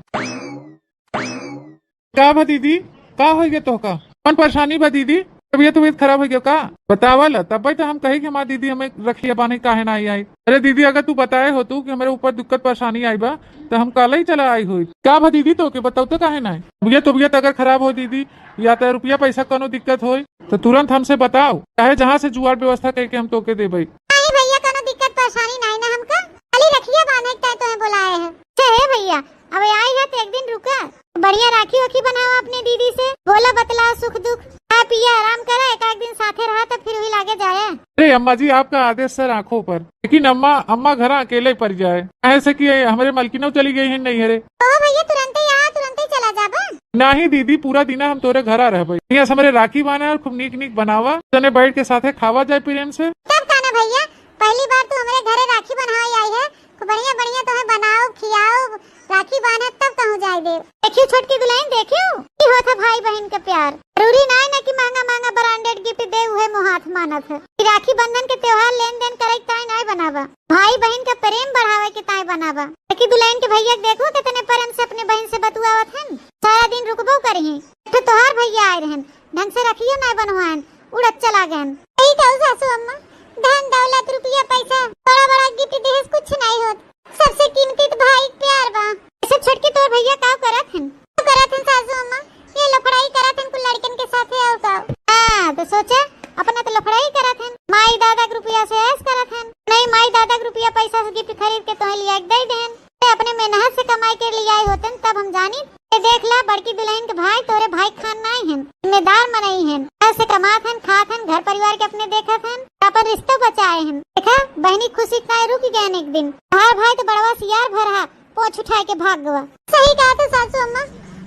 का बा दीदी, का होइ गया तोहका? कौन परेशानी बा दीदी? तबियत, तबियत खराब होइ गया का? बतावा ला, तब्बे तो हम कही कि हमार दीदी हमें रखिया बांधे काहे ना आई, आई। अरे दीदी, अगर तू बताए होतू कि हमरे ऊपर दिक्कत परेशानी आई बा, तो हम काले ही चला आई होई। का बा दीदी, तोके बताओ तो काहे ना आई? तबियत, तबियत अगर खराब हो दीदी, या तो रुपया पैसा कोनो दिक्कत होई, तो तुरंत हमसे बताओ, चाहे जहाँ से जुगाड़ व्यवस्था करके हम तोके देबे। नहीं भैया, कोनो दिक्कत परेशानी नहीं ना हमका, खाली रखिया बांधे के तय तोहे बुलाए हैं। अच्छा हे भैया, अब आई है तो एक दिन रुका, बढ़िया राखी ओखी बनावा अपने दीदी से, बोला बतला सुख दुख, खा पिया आराम करा, एक आध दिन साथे रहा तो फिर वही लागे जाए। अरे अम्मा जी, आपका आदेश सर आँखों पर, लेकिन अम्मा, अम्मा घर अकेले पड़ जाए, ऐसे कि हमरे मलकिनो चली गई है नैहरे। ओ भैया, तुरंते यहाँ, तुरंते चला जाबा। नहीं दीदी, पूरा दिन हम तोरे घरा रहबे, यहाँ से हमरे राखी बांधा और खूब नीक नीक बनावा, तने बैठ के साथे खावा जाए प्रेम से। तब का ना भैया, पहली बार तू हमरे घरे राखी बन्हावे आई है, खूब बढ़िया बढ़िया तोहे बनाओ, खियाओ, राखी बांधत तब कहूँ जाए देव। देखियो छोटकी दुलहिन, देखियो की होत है भाई बहिन के प्यार। जरूरी ना है ना कि महंगा महंगा branded gift दे, उहे मोहात मानत है। कि राखी बंधन के त्योहार लेन देन करे के ताई नाय बनावा, भाई बहिन के प्रेम बढ़ावे के ताई बनावा। देखी दुलहिन के भैया के देखो कितने प्रेम से अपने बहिन से बतुआवत हन। सारा दिन रुकबो करिहे, तो तोहार भैया आए रहन, ढंग से रखियो नाय बनवाएन, उड़त चला गएन। यही कहू सासू अम्मा, धन दौलत रुपया पैसा, बड़ा बड़ा gift देहेस कुछ नाय होत, सबसे कीमती तो भाई के प्यार बा। ऐसे छोटकी तोर भैया का करत हन? का करत हन सासू अम्मा? ये लफड़ाई करत हन कुल लड़कन के साथे और का। हाँ, तो सोचा, अपना तो लफड़ाई करत हन। माई दादा के रुपया से ऐश करत हन। नहीं, माई दादा के रुपया पैसा से gift खरीद के तोहे लिया के दे देन। ते अपने मेहनत से कमाई के लिए आए होतन, तब हम जानी। ये देख ला, बड़की दुलहिन के भाई तोरे भाई खान नाई हन, जिम्मेदार मनई हन, घर से कमात हन, खात हन, घर परिवार के अपने देखत हन, अपन रिश्तो बचाए हन। देखा, बहिनी खुशी के नाई रुक गए एक दिन। तोहार भाई तो बड़वा सियार भर हा, पोंछ उठाए के भाग गवा। सही कहा तो सासू अम्मा,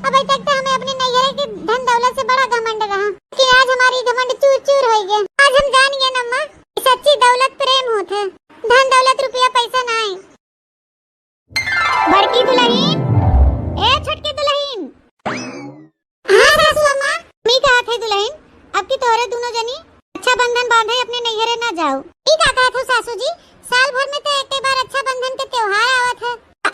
अबे तक तो हमें अपने नैहरे के धन दौलत से बड़ा घमंड रहा, कि आज हमारी घमंड चूर चूर हो गया। आज हम जान गए अम्मा कि सच्ची दौलत प्रेम होत है, धन दौलत रुपया पैसा नाई। बड़की दुलहिन, ए छोटकी दुलहिन। हाँ सासू अम्मा। मी कहा थे दुलहिन, अब की तोहरे दोनों जनी रक्षाबंधन बांधे अपने नैहरे ना जाओ। ई का कहा थे सासू जी, साल भर में तो एक बार रक्षाबंधन के त्योहार आवत है,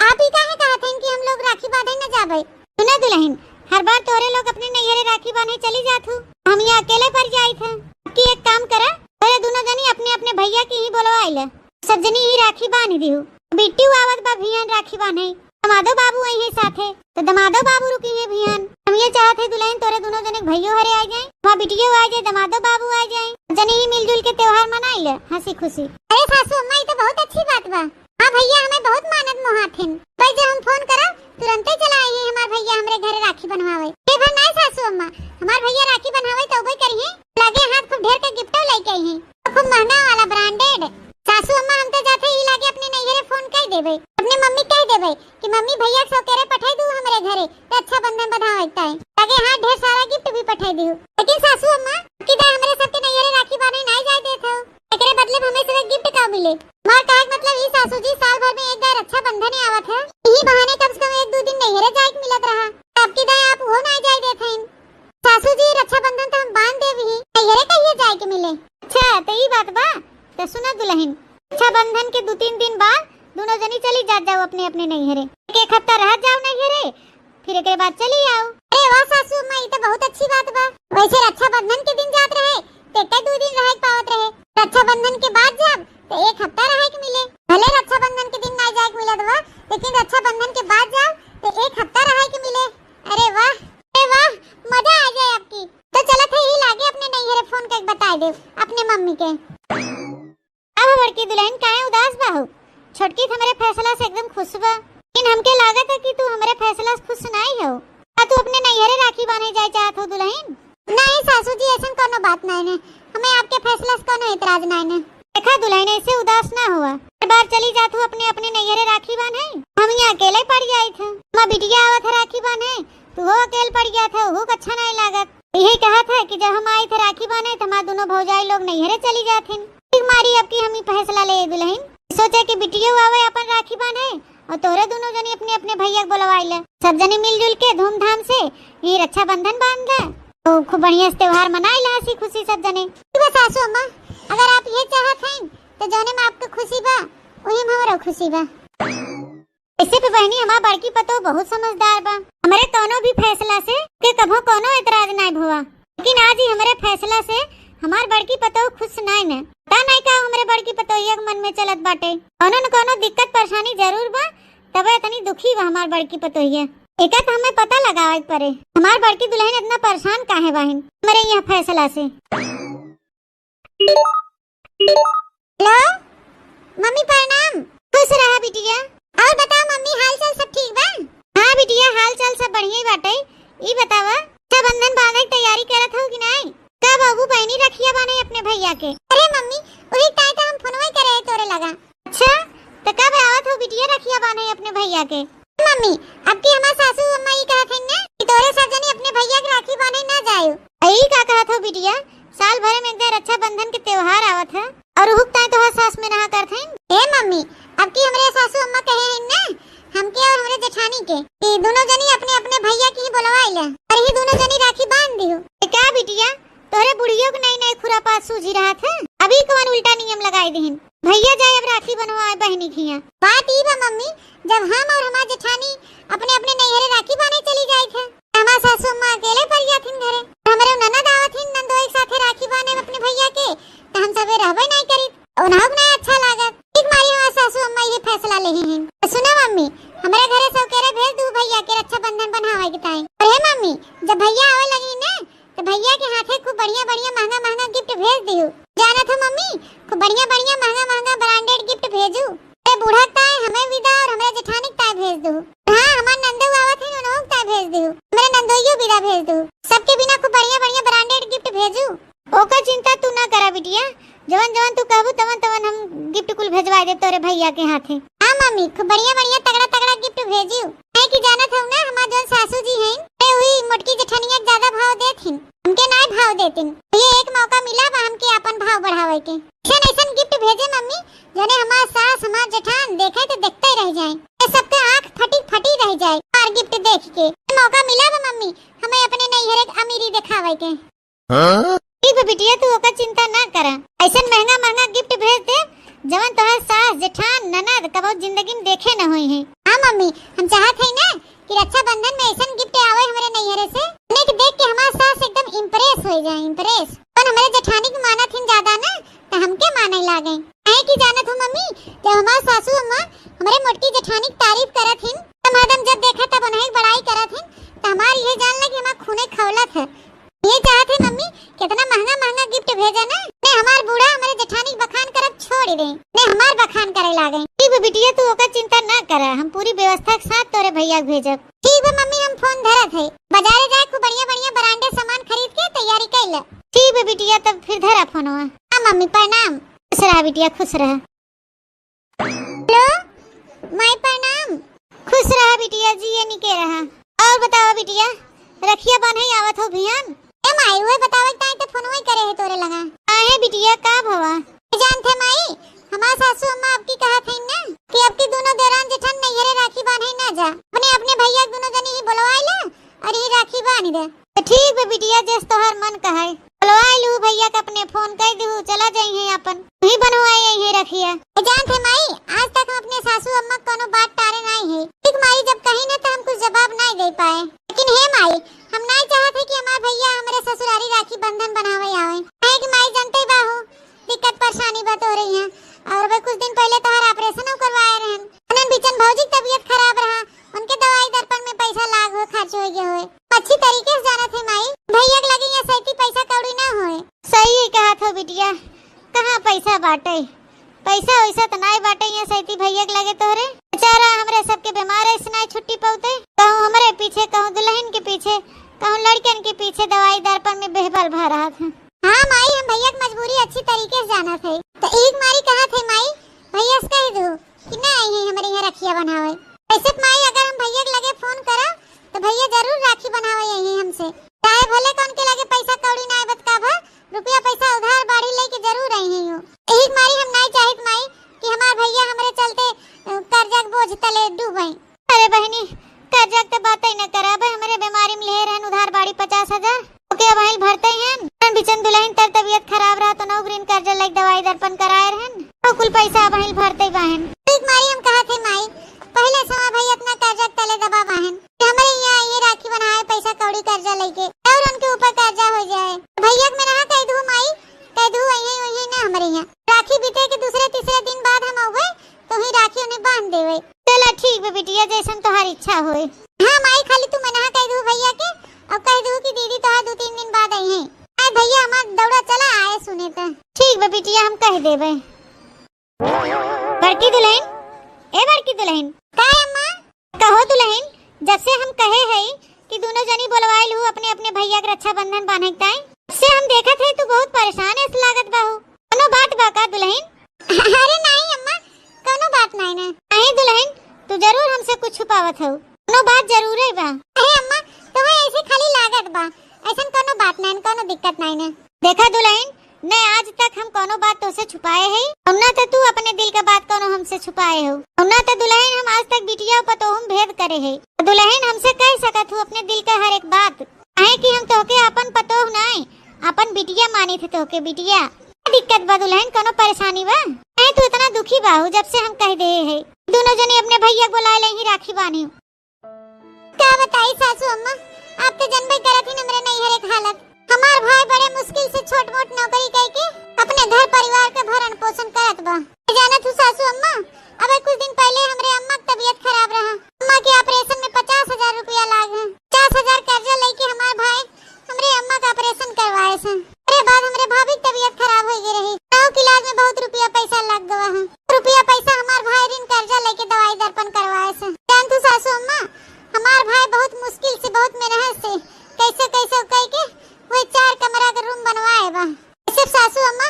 आप ई काहे कहा थे कि हम लोग राखी बांधे ना जाबे? सुना दुलहिन, हर बार तोहरे लोग अपने नैहरे राखी बांधे चली जात हू, हम यहाँ अकेले पड़ जाई थे। अब की एक काम करा, तोहरे दोनों जनी अपने अपने भैया की ही बोलवा आइले। सब जनी ही राखी बांध दिहु। बिट्टू आवत बा भियान राखी बांधे, दमादो बाबू आई है साथे, तो दमादो बाबू रुकी है भियान। हम ये चाहत है दुलहिन तोरे दोनों जने के भैयो हरे आ जाए, वहाँ बिटियो आ जाए, दमादो बाबू आ जाए, जने ही मिलजुल के त्योहार मनाई ले हंसी खुशी। अरे सासू अम्मा, ये तो बहुत अच्छी बात बा। हाँ भैया, हमें बहुत मानत मोहात हन। भाई जब हम फोन करब, तुरंते चला आई है हमार भैया हमरे घरे राखी बनवावे। ये भर नाई सासू अम्मा, हमार भैया राखी बनवावे तो उबे करिए, लगे हाथ खूब ढेर के गिफ्टो लेके आई हैं, खूब महंगा वाला branded। सासू अम्मा, हम तो जाते ही लागे अपने नैहरे फोन कर देबे, अपने मम्मी कह देबे कि मम्मी भैया के सौकेरे पठाई दू हमरे घरे, रक्षाबंधन बधावे ताई। लगे हाथ ढेर सारा गिफ्ट भी पठाई दियो। लेकिन सासू अम्मा, कि दाई हमरे सबके नैहरे राखी बांधे नाई जाए देत हो, एकरे बदले में हमें सबके गिफ्ट का मिले? हमार कहे के मतलब ई सासू जी, साल भर में एक बार रक्षाबंधन ही आवत है, यही बहाने कम से कम एक दो दिन नैहरे जाए के मिलत रहा। अब की दाई आप वो नाई जाए देत हैं। सासू जी, रक्षाबंधन तो हम बांध दे अच्छा, त ई बात बा। त सुना दुलहिन, रक्षाबंधन के दू तीन दिन बाद दुनो जनी चली जात जाओ अपने अपने नैहरे। एक, एक हफ्ता रहत जाओ नैहरे, फिर एकरे बाद चली आओ। अरे वाह सासू अम्मा, ई त बहुत अच्छी बात बा। वैसे रक्षाबंधन के दिन जात रहे, त एक दू दिन रहे के पावत रहे। रक्षाबंधन के बाद जाब, त एक हफ्ता रहे के मिले। भले रक्षाबंधन के दिन ना जाए के मिलत बा, लेकिन रक्षाबंधन के बाद जाब, त एक हफ्ता रहे के मिले। अरे वाह, अरे वाह, मजा आ जाए आपकी। त चलत है ही लागे अपने नैहरे फोन करके बताए दे अपने मम्मी के। अब बड़की दुलहिन काहे उदास बा हो? छोटकी त हमरे फैसला से एकदम खुश बा। लेकिन हमके लागत है कि तू हमरे फैसला से खुश नाई हो। का तू अपने नैहरे राखी बांधे जाए चाहत हो दुलहिन? नाई सासू जी, ऐसन कौनो बात नाई ने। हमें आपके फैसला से कौनो एतराज नाई ने। देखा दुलहिन, ऐसे उदास ना हुआ। हर बार चली जात हो अपने, अपने नैहरे राखी बांधे। हम यहाँ अकेले पड़ जाइत है। हमार बिटिया आवत है राखी बांधे, तू हो अकेल पड़ जात है, हूँ अच्छा नाई लागत। यही कहत है कि जब हम आई थे राखी बांधे, त हमार दुनो भौजाई लोग नैहरे चली जाथिन। ठीक मारी अब की हम ई फैसला ले दुलहिन, सोचे कि बिटियो आवे अपन राखी बांधे और तोहरे दुनो जनी अपने अपने भैया के बोलवाई ले। सब जनी मिलजुल के धूमधाम से ये रक्षाबंधन बांध ले, तो खूब बढ़िया से त्योहार मनाई ले हंसी खुशी सब जने। ठीक बा सासू अम्मा, अगर आप ये चाहत हैं तो जौने में आपके खुशी बा, वही में हमरो खुशी बा। ऐसे पे बहनी, हमार बड़की पतोह बहुत समझदार बा। हमरे कौनो भी फैसला से के कभो कौनो एतराज नाई भवा, लेकिन आज ही हमरे फैसला से हमार बड़की पतोह खुश नाई न। पता नाई का हमरे बड़की पतोहिया के मन में चलत बाटे। कौनो न कौनो दिक्कत परेशानी जरूर बा, तबे इतनी दुखी बा हमार बड़की पतोहिया। एका त हमें पता लगावे के पड़े, हमार बड़की दुलहिन इतना परेशान काहे बाहिन हमरे यहाँ फैसला से। हेलो, मम्मी प्रणाम। खुश रहा बिटिया। और बताओ मम्मी, हाल चाल सब ठीक बा? हाँ बिटिया, हाल चाल सब बढ़िया ही बाटे। ई बतावा, रक्षाबंधन बांधे के तैयारी करत हो कि नाई? का बाबू बहनी रखिया बांधे अपने भैया के? अरे मम्मी, वही ताई तो हम फोनवे करे तोरे लगा। अच्छा, त कब आवत हो बिटिया रखिया बांधे अपने भैया के? मम्मी, अब की हमार सासू अम्मा ई कहत हईन ना कि तोरे सब जनी अपने भैया के राखी बांधे ना जायो। ई का कहत हो बिटिया, साल भरे में एक बार रक्षाबंधन के त्योहार आवत है और हुक ताई तोहार सास में नहा करत हईन। ए मम्मी, अब की हमरे सासू अम्मा कहे हईन ना हमके और हमरे जेठानी के कि दुनो जनी अपने अपने भैया के ही बोलवाई ले और ही दुनो जनी राखी बांध दियो। ए का बिटिया, तोहरे बुढ़ियो के नई नई खुरापात सूझी रहत है, अभी कवन उल्टा नियम लगाई दिहिन, भैया जाए अब राखी बनवाए बहनी खिया। बात ई बा मम्मी, जब हम और हमार जेठानी अपने अपने नैहरे राखी बांधे चली जाइत है, त हमार सासू अम्मा अकेले पड़ जाथिन घरे। हमरे ननद आवत हिन, ननदोई के साथे राखी बांधे अपने भैया के, त हम सबे रहबे नाई करीत, उन्हों के नाई अच्छा लागत। ठीक मारी हमार सासू अम्मा ये फैसला लेही हिन। त सुना मम्मी, हमरे घरे सौकेरे भेज दू भैया के रक्षाबंधन बनावे के ताई। और हे मम्मी, जब भैया आवे लगी ने, त भैया के हाथे खूब बढ़िया बढ़िया महंगा महंगा गिफ्ट भेज दिहु। जानत हो मम्मी, खूब बढ़िया बढ़िया महंगा महंगा ब्रांडेड गिफ्ट भेजू। अरे बूढ़ा के ताई हमें विदा और हमरे जेठानी के ताई भेज दिहु। हाँ, हमार नंदू आवत है, उन्हों के ताई भेज दिहु। हमरे नंदोइयो विदा भेज दिहु। सबके बिना खूब बढ़िया बढ़िया ब्रांडेड गिफ्ट भेजू। ओकर चिंता तू ना करा बिटिया, जवन जवन तू कहबू तवन तवन हम गिफ्ट कुल भेजवा देब तोरे भैया के हाथे। हाँ मम्मी, खूब बढ़िया बढ़िया तगड़ा तगड़ा गिफ्ट भेजियो। काहे कि जानत हऊ ना, हमार जौन सासू जी हैं, ते हुई मोटकी जेठनिया के ज्यादा भाव देत हिन, हमके नाय भाव देतिन। ये एक मौका मिला बा हमके आपन भाव बढ़ावे के। ऐसन ऐसन गिफ्ट भेजे मम्मी, जौने हमार सास हमार जेठान देखे तो देखते रह जाए, ये सबके आँख फटी फटी रह जाए और गिफ्ट देख के। ये मौका मिला बा मम्मी, हमें अपने नैहरे के अमीरी दिखावे के। हाँ? ठीक बा बिटिया, तू ओकर चिंता ना करा। ऐसन महंगा महंगा गिफ्ट भेज दे, जवन तोहार सास, जेठान, ननद कबो जिंदगी में देखे न होई हैं। हाँ मम्मी, हम चाहत हई ना कि रक्षाबंधन में ऐसन गिफ्ट आवे हमरे नैहरे से, उन्हें के देख के हमार सास एकदम इम्प्रेस हो जाए, इम्प्रेस। अपन हमरे जेठानी के मानत हिन ज्यादा ना, त हमके माने लागे। काहे कि जानत हो मम्मी, जब हमार सासू अम्मा हमरे मोटकी जेठानी के तारीफ करत हिन, त हमार जब देखा तब उन्हें बड़ाई करत हिन, त हमार ये जान ला कि हमार खूने खौलत है। ये चाहत है मम्मी, कितना महंगा महंगा गिफ्ट भेजा ना, ने हमार बूढ़ा हमरे जेठानी के बखान करब छोड़ दे, ने हमार बखान करे लागे। ठीक बा बिटिया, तू ओकर चिंता ना करा, हम पूरी व्यवस्था के साथ तोरे भैया के भेजब। ठीक बा मम्मी, हम फोन धरत है, बाजारे जाए खूब बढ़िया बढ़िया ब्रांडेड सामान खरीद के तैयारी कर ले। ठीक बा बिटिया, तब फिर धरा फोनवा। हाँ मम्मी, प्रणाम। खुश रहा बिटिया, खुश रहा। हेलो, माई प्रणाम। खुश रहा बिटिया, जिए निके रहा। और बतावा बिटिया, रखिया बान्हे आवत हो बिहान? ए माई, उहे बतावे ताई तो फोनवा ही करे है तोरे लगा। काहे बिटिया, का भवा? ए जानत है माई, हमार सासू अम्मा अब की कहत है ना कि अब की दोनों देरान जेठान नैहरे राखी बान्हे ना जा, अपने अपने भैया के दोनों जनी ही बोलवाई ले और ये राखी बांध दे। तो ठीक बा बिटिया, जस तोहार मन कहे। बोलवा लू भैया के अपने, फोन कर दू, चला परेशानी बा तोहरे यहाँ। और अबे कुछ दिन पहिले तोहार operation करवाए रहन। उन्हन बीचन भौजी के तबीयत खराब रहा, उनके दवाई दर्पण में पैसा लाग हो, खर्च हो गया होए। अच्छी तरीके से जानत है माई, भैया के लगे यहाँ सैती पैसा कौड़ी ना होए। सही कहत हो बिटिया, कहाँ पैसा बाटे? पैसा वैसा त नाई बाटे यहाँ सैती भैया के लगे तोहरे। बेचारा हमरे सबके बीमार ऐसे नाई छुट्टी पौते, कहूँ हमरे पीछे, कहूँ दुल्हन के पीछे, कहूँ लड़कन के पीछे दवाई दर्पण में बेहबल भा रहत है। हाँ माई, हम भैया के मजबूरी अच्छी तरीके से जानत है, तो एक मारी कहत है माई, भैया से कह दू कि ना आई है हमरे यहाँ रखिया बनावे। ऐसे त माई, अगर हम भैया के लगे फोन करब तो भैया जरूर राखी बनावे आई है हमसे, चाहे भले कौन के लगे पैसा कौड़ी ना आए, बतका भर रुपया पैसा उधार बाढ़ी लेके जरूर आई है। यही मारी हम नाई चाहित माई कि हमार भैया हमरे चलते, अ, कर्जा के बोझ तले डूबे। अरे बहनी, कर्जा के तो बात ही न करा। अबे हमरे बीमारी में ले रहन उधार बाड़ी पचास हजार, ओके अब आइल भरते हैं। हम बिचन दुल्हन तर तबीयत खराब रहा तो नौ ग्रीन कर्जा लेके दवाई दर्पण कराए रहन, तो कुल पैसा अब आइल भरते बाहन। ठीक मारी हम कहा थे माई, पहले से हमार भैया इतना कर्जा के तले दबा बाहन कि हमरे यहाँ ये राखी बनाए पैसा कौड़ी कर्जा लेके और उनके ऊपर कर्जा हो जाए। भैया के मैं ना कह दू माई, कह दू वही वही ना हमरे यहाँ राखी बीते के दूसरे तीसरे दिन बाद हम आवे तो ही राखी उन्हें बांध देवे। चला ठीक बा बिटिया, जैसन तोहार इच्छा होए। हाँ माई, खाली तू मना कह दू भैया के और कह दू कि दीदी तोहार दो तीन दिन बाद आई है। आए भैया हमार दौड़ा चला आए सुने त। ठीक बा बिटिया, हम कह देवे। बड़की दुल्हन, ए बड़की दुल्हन। का अम्मा? कहो दुल्हन, जब से हम कहे हई कि दोनों जनी बोलवाइल हु अपने अपने भैया के रक्षाबंधन बांधे के ताई, तब से हम देखत हई तू बहुत परेशान ऐसे लागत बाहू। कोनो बात बा का दुल्हन? अरे नहीं अम्मा, कोनो बात नहीं ना। नहीं दुल्हन, तू जरूर हमसे कुछ छुपावत हऊ। कोनो बात जरूर है बा। अरे अम्मा, तुम्हें ऐसे खाली लागत बा, ऐसन कोनो बात नहीं, कोनो दिक्कत नहीं ना। देखा दुल्हन, न आज तक हम कोनो बात तोसे छुपाए है, और न त तू अपने दिल का बात कोनो हमसे छुपाए हो, और न त दुल्हन हम आज तक बिटिया पतोह में भेद करे है। दुल्हन हमसे कह सकत हू अपने दिल का हर एक बात, काहे कि हम तोहके अपन पतोह नाय, अपन बिटिया माने थे तोहके बिटिया। का दिक्कत बा दुल्हन, कोनो परेशानी बा? काहे तू इतना दुखी बाहू जब से हम कह दे है? दोनों जने अपने भैया के बुलाए ले ही राखी बांधी। का बताई सासू अम्मा, आप तो जनबे करत ही हमरे नैहर एक हालत। हमार भाई बड़े मुश्किल से छोट मोट नौकरी करके अपने घर परिवार के भरण पोषण करत बा। जानत हूँ सासू अम्मा, अबे कुछ दिन पहले हमरे अम्मा के तबीयत खराब रहा, अम्मा के ऑपरेशन में पचास हजार रुपया लाग है। पचास हजार कर्जा लेके हमार भाई हमरे अम्मा का ऑपरेशन करवाए सन। ओकरे बाद हमरे भाभी के तबीयत खराब हो गई रही, तो के इलाज में बहुत रुपया पैसा लग गवा है। रुपया पैसा हमार भाई ऋण कर्जा लेके दवाई दर्पण करवाए सन। जानत हू सासू अम्मा, हमार भाई बहुत मुश्किल से, बहुत मेहनत से, कैसे कैसे कह के वही चार कमरा के रूम बनवाए बा। सिर्फ सासू अम्मा,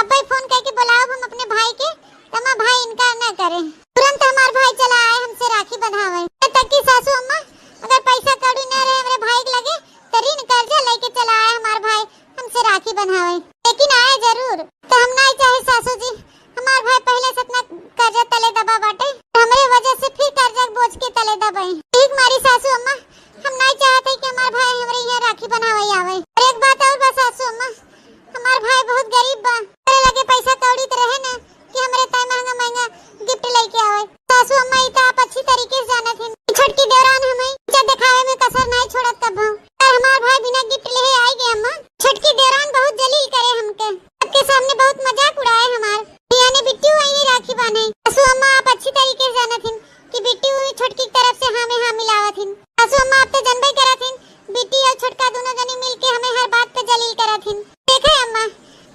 अब्बे फोन करके बुलाओ हम अपने भाई के, तो हमार भाई इनकार न करे। तुरंत हमार भाई चला आए हमसे राखी बंधावे। तब तक की सासू अम्मा, अगर पैसा कौड़ी न रहे हमरे भाई के लगे, तो ऋण कर्जा लेके चला आए हमार भाई हमसे राखी बंधावे, लेकिन आए जरूर। तो हम नहीं चाहे सासू जी, हमार भाई पहले से इतना कर्जा तले दबा बाटे, हमरे वजह से फिर कर्जा के बोझ के तले दबे। ठीक मारी सासू अम्मा, हम नहीं चाहते कि हमार भाई हमरे यहाँ राखी बंधावे आवे। और एक बात और बा सासू अम्मा, हमार भाई बहुत गरीब बा, ओकरे लगे पैसा कौड़ी तो रहे ना कि हमरे ताई महंगा महंगा गिफ्ट लेके आवे। सासू अम्मा, ई तो आप अच्छी तरीके से जानत हिन। छोटकी देवरान हमें ऊंचा दिखावे में कसर नहीं छोड़त कबहू। पर हमार भाई बिना गिफ्ट लेहे आई गए अम्मा। छोटकी देवरान बहुत जलील करे हमके, सबके सामने बहुत मजाक उड़ाए हमार। यानी बिट्टू वही राखी बांधे। सासू अम्मा, आप अच्छी तरीके से जानत हिन कि बिट्टू वही छोटकी की तरफ से हाँ में हाँ मिलावत हिन। सासू अम्मा, आप तो जनबे करत हिन, बिट्टी और छोटका दोनों जनी मिलके हमें हर बात पे जलील करत हिन। देखे अम्मा,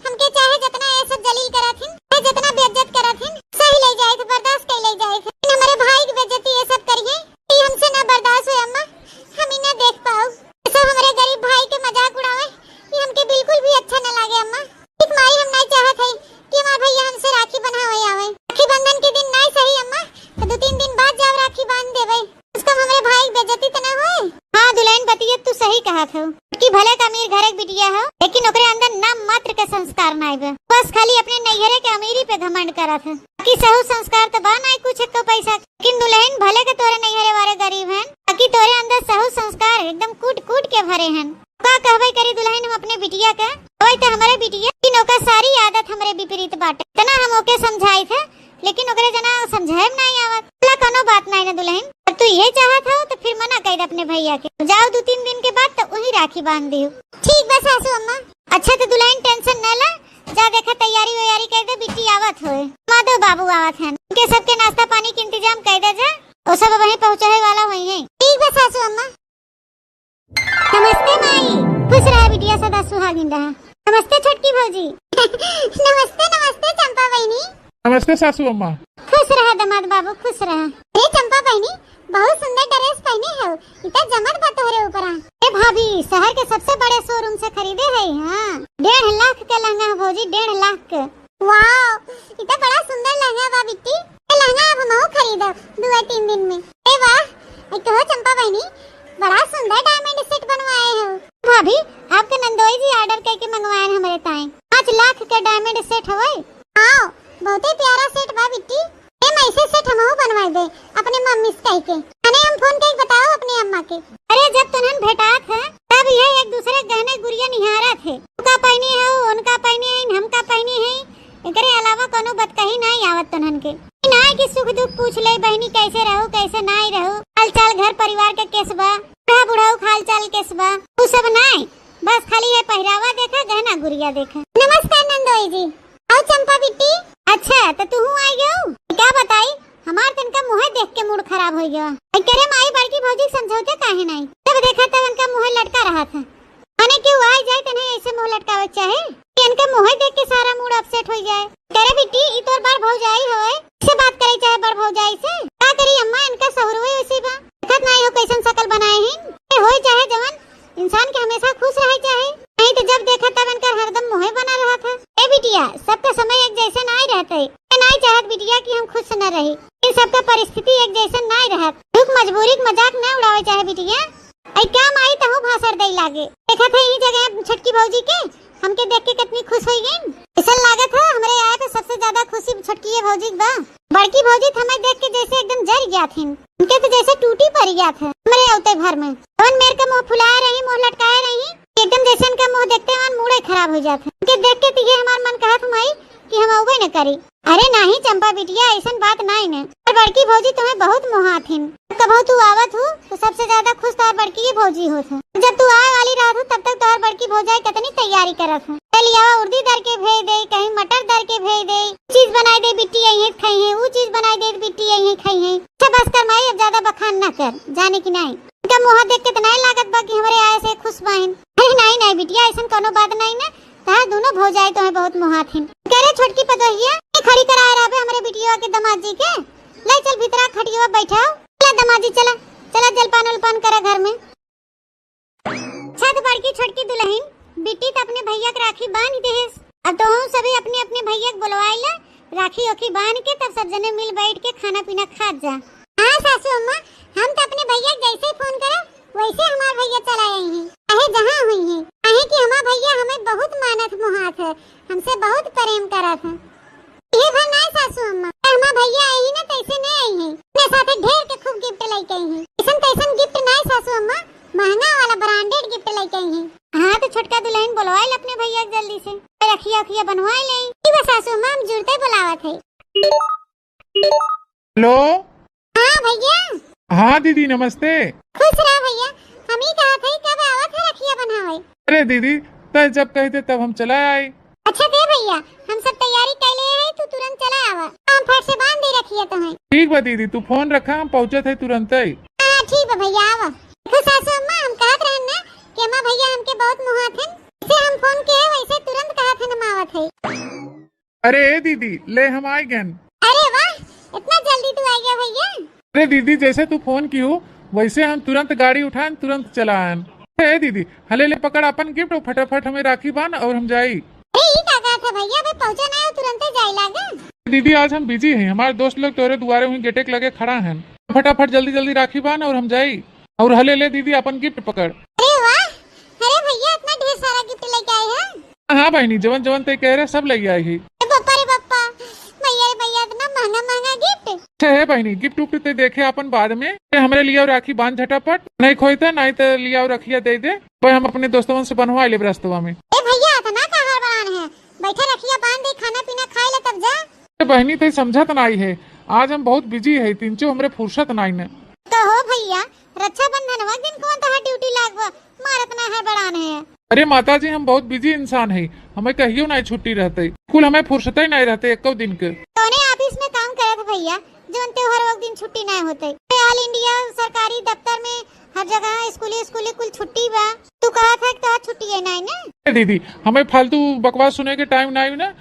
हमके चाहे जितना ये सब जलील करत हिन, चाहे जितना बेइज्जत करत हिन, सही ले जाए थे, बर्दाश्त कर ले जाए थे। लेकिन हमारे भाई की बेइज्जती ये सब करिए, ये हमसे ना बर्दाश्त हुए अम्मा, हम ही ना देख पाओ। ये सब हमारे गरीब भाई के मजाक उड़ावे, ये हमके बिल्कुल भी अच्छा न लगे अम्मा। एक माई हम नहीं चाहत है कि हमार भैया हमसे राखी बंधावे आवे। राखी बंधन के दिन नहीं सही अम्मा, तो दो तीन दिन बाद जाओ राखी बांध देवे। उसका हमरे भाई के बेइज्जती त ना होए? हाँ दुल्हन, बतिया तू सही कहत हो कि भले का अमीर घर के बिटिया हो, लेकिन ओकरे अंदर नाम मात्र के संस्कार नाई बा। बस खाली अपने नैहरे के अमीरी पे घमंड करत है कि सहू संस्कार तो बा नाई कुछ एको पैसा। लेकिन दुल्हन, भले के तोरे नैहरे वाले गरीब हन, बाकी तोरे अंदर सहू संस्कार एकदम कूट कूट के भरे हन। का कहबे करी दुल्हन हम अपने बिटिया का, वही तो हमरे बिटिया, लेकिन ओकर सारी आदत हमरे विपरीत बाटे। इतना हम ओके समझाई थे, लेकिन ओकरे जना समझाए में नाई आवत। चला, कोनो बात नाई ना दुल्हन, अब तू ये चाहत हो तो फिर मना कर दे अपने भैया के। जाओ दो तीन दिन के बाद तो वही राखी बांध दियो। ठीक बा सासू अम्मा। अच्छा तो दुल्हन tension न ला, जा देखा तैयारी वैयारी कर दे। पहुँचावे वाला होइहैं। ठीक बा सासू अम्मा। नमस्ते माई, खुश रहा बिटिया, सदा सुहागिन रहा। नमस्ते छोटकी भौजी। नमस्ते, नमस्ते चंपा बहिनी। नमस्ते सासू अम्मा। खुश रहा दामाद बाबू, खुश रहा। अरे चंपा बहिनी, बहुत सुंदर ड्रेस पहने हो, इतना जमत बा तोहरे ऊपरा। ए भाभी, शहर के सबसे बड़े शोरूम से खरीदे है। हाँ, डेढ़ लाख के लहंगा है भौजी, डेढ़ लाख के। वाओ, ई त बड़ा सुंदर लहंगा बा बिट्टी। ए लहंगा अब हमहू खरीदब दुए तीन दिन में। ए वाह, ए कहो चंपा बहिनी, बड़ा सुंदर डायमंड सेट बनवाए हो। भाभी, आपके नंदोई जी ऑर्डर करके मंगवाए हैं हमरे ताई। पाँच लाख के डायमंड सेट हवे। हाँ, बहुते प्यारा सेट बा बिट्टी। ए माई, ऐसे सेट हमहू बनवाए दे अपने मम्मी से कह के। अने हम फोन करके बताओ अपने अम्मा के। अरे जब तुनहन भेटात है तब ये एक दूसरे गहने गुरिया निहारत है। उनका पहनी है, उनका पहनी है, हमका पहनी है। एकरे अलावा कोनो बतकही नाई आवत तुनहन के। ई नाई कि सुख दुख पूछ ले, बहिनी कैसे रहू, कैसे नाई रहू, हाल चाल घर परिवार के केस बा, बूढ़ा बुढ़ाऊ के हाल चाल केस बा, उ सब नाई। बस खाली ये पहिरावा देखा, गहना गुरिया देखा। नमस्कार नंदोई जी। आओ चंपा बिट्टी। अच्छा, तो तू आई गयो? का बताई, हमार तनका मुँहे देख के मूड खराब हो गया। आई करे माई, बड़की भौजी के समझौते काहे नाई? जब देखा तब इनका मुँहे लटका रहा था। माने केहू आई जाए तने ऐसे मुँह लटकावे के चाहे कि इनका मुँहे देख के सारा मूड अपसेट हो जाए। करे बिट्टी, ई तोर बड़ भौजाई होए, से बात करे चाहे बड़ भौजाई से। का करी अम्मा, इनका सहुरुए वैसे बा। देखत नाई हो कैसन शकल बनाए हैं। ए होए चाहे जवन, इंसान के हमेशा खुश रहे चाहे, नहीं तो जब देखा तब इनकर हरदम मुँहे बना रहा था। ए बिटिया, सबका समय एक जैसे नाई रहते। ए नाई चाहत बिटिया कि हम खुश न रही, इन सबका परिस्थिति एक जैसे नाई रहत। दुख मजबूरी के मजाक न उड़ावे चाहे बिटिया। आई का माई तहू भाषण दे लागे। देखत है ई जगह छोटकी भौजी के, हमके देख के कितनी खुश हो गई। ऐसा लागत है हमरे आए तो सबसे ज्यादा खुशी छोटकी ये भौजी के बा। बड़की भौजी तो हमें देख के जैसे एकदम जर गया थी, उनके तो जैसे टूटी पड़ गया था हमरे औते भर में। कौन मेर के मुँह फुलाए रही, मुँह लटकाए रही, एकदम जैसे इनका मुँह देखते हमार मूडे खराब हो जात है। उनके देख के तो ये हमार मन कहत हमाई कि हम अउबे न करी। अरे नाही चंपा बिटिया, ऐसन बात नाही न। और बड़की भौजी तुम्हें बहुत मोहात हिन। कबहू तू आवत हूँ तो सबसे ज्यादा खुश तोहर बड़की ही भौजी होत है। जब तू आए वाली रहत हूँ तब तक तोहर बड़की भौजाई कितनी तैयारी करत है। चल आवा उर्दी दर के भेज दे, कहीं मटर दर के भेज दे, चीज बनाई दे बिट्टी यही खाई है, वो चीज बनाई दे बिट्टी यही खाई है। अच्छा बस कर माई, अब ज्यादा बखान ना कर, जाने की नाही। इनका मुँह देख के तो नाही लागत बा कि हमरे आए से खुश बाहिन। अरे नाही नाही बिटिया, ऐसन कोनो बात नाही ना। तहार दोनों भौजाई तोहे बहुत मोहात हिन। करे छोटकी पतोहिया, ए खड़ी कराए रहबे हमरे बिटिया के दामाद जी के। ले चल भीतरा खटिया बैठाओ। चला दामाद जी, चला, चला जलपान उलपान करा घर में। छत बड़की छोटकी दुलहिन, बिट्टी त अपने भैया के राखी बांध देहेस। अब तोहू सभी अपने अपने भैया के बुलवाई ला, राखी ओखी बांध के तब सब जने मिल बैठ के खाना पीना खात जा। हाँ सासू अम्मा, हम तो अपने भैया के जैसे ही फोन करब वैसे हमार भैया चला आई हैं, चाहे जहाँ हुई हैं। काहे कि हमार भैया हमें बहुत मानत मोहात है, हमसे बहुत प्रेम करत है। ये भर नाय सासू अम्मा, हमार भैया आई ही ना तैसे नहीं आई हैं, अपने साथे ढेर के खूब गिफ्ट लेके आई हैं। ऐसन तैसन गिफ्ट नाय सासू अम्मा, महंगा वाला ब्रांडेड गिफ्ट लेके आई हैं। हाँ तो छोटका दुलहिन बोलवाइल अपने भैया के जल्दी से, रखिया उखिया बनवाई ले। ई बस सासू अम्मा, हम जुड़ते बुलावत है। हेलो। हाँ भैया। हाँ दीदी, नमस्ते। खुश रहा भैया। हम ही कहा थे, कब आवत है रखिया बनावे? अरे दीदी, तय जब कहते तब हम चला आए। अच्छा दे भैया, हम सब तैयारी कर ले हैं, तू तुरंत चला आवा। हम फट से बांध दे रखिया तो है। ठीक बा दीदी, तू फोन रखा, हम पहुँचत है तुरंत ही। हाँ ठीक बा भैया, आवा। देखो सासू अम्मा, हम कहत रहन ना कि अम्मा भैया हमके बहुत मोहात हैं, इसे हम फोन के वैसे तुरंत कहत है हम आवत है। अरे ए दीदी, ले हम आइ गन। अरे वाह, इतना जल्दी तू आ गया भैया। अरे दीदी, जैसे तू फोन किहू, वैसे हम तुरंत गाड़ी उठाएन, तुरंत चला आएन। ए दीदी, हले ले पकड़ अपन गिफ्ट और फटाफट हमें राखी बांध और हम जाई। अरे ई का कहत है भैया, अबे पहुंचा ना हो, तुरंते जाए लागे। दीदी, आज हम बिजी हैं, हमार दोस्त लोग तोरे दुआरे वहीं गेटे के लगे खड़ा हैं। फटाफट जल्दी जल्दी राखी बांध और हम जाई। और हले ले दीदी अपन गिफ्ट पकड़। अरे वाह, अरे भैया इतना ढेर सारा गिफ्ट लेके आए हैं। हाँ बहिनी, जवन जवन ते कह रहे सब ले आई ही। अरे बप्पा रे बप्पा, भैया रे भैया इतना महंगा महंगा गिफ्ट। अच्छा है बहिनी, गिफ्ट उफ्ट ते देखे अपन बाद में। ते हमरे लियाव राखी बांध झटापट, नहीं खोई तो नहीं तो लियाव रखिया दे दे, भाई हम अपने दोस्तवन से बनवा लेब रस्तवा में। ए भैया इतना का हड़बड़ान है, बैठा रखिया बांध दे, खाना पीना खाए ले तब जा। ए बहिनी, तै समझत नाई है, आज हम बहुत बिजी है, तिनचो हमरे फुर्सत नाई न। कहो भैया, रक्षाबंधन वा दिन कौन तहार ड्यूटी लागबा, मारत ना है बड़ान है। अरे माता जी, हम बहुत बिजी इंसान है, हमें कहियो नाई छुट्टी रहते, कुल हमें फुर्सत ही नाई रहते एको दिन के। कौने ऑफिस में काम करत भैया, जौन त्योहार वक दिन छुट्टी नाहीं होत है। All India सरकारी दफ्तर में हर जगह स्कूली, स्कूली कुल छुट्टी बा। तू कहत है कि तोहार छुट्टी है नाहीं ना? ए दीदी, हमें फालतू बकवास सुने के time नाहीं ना।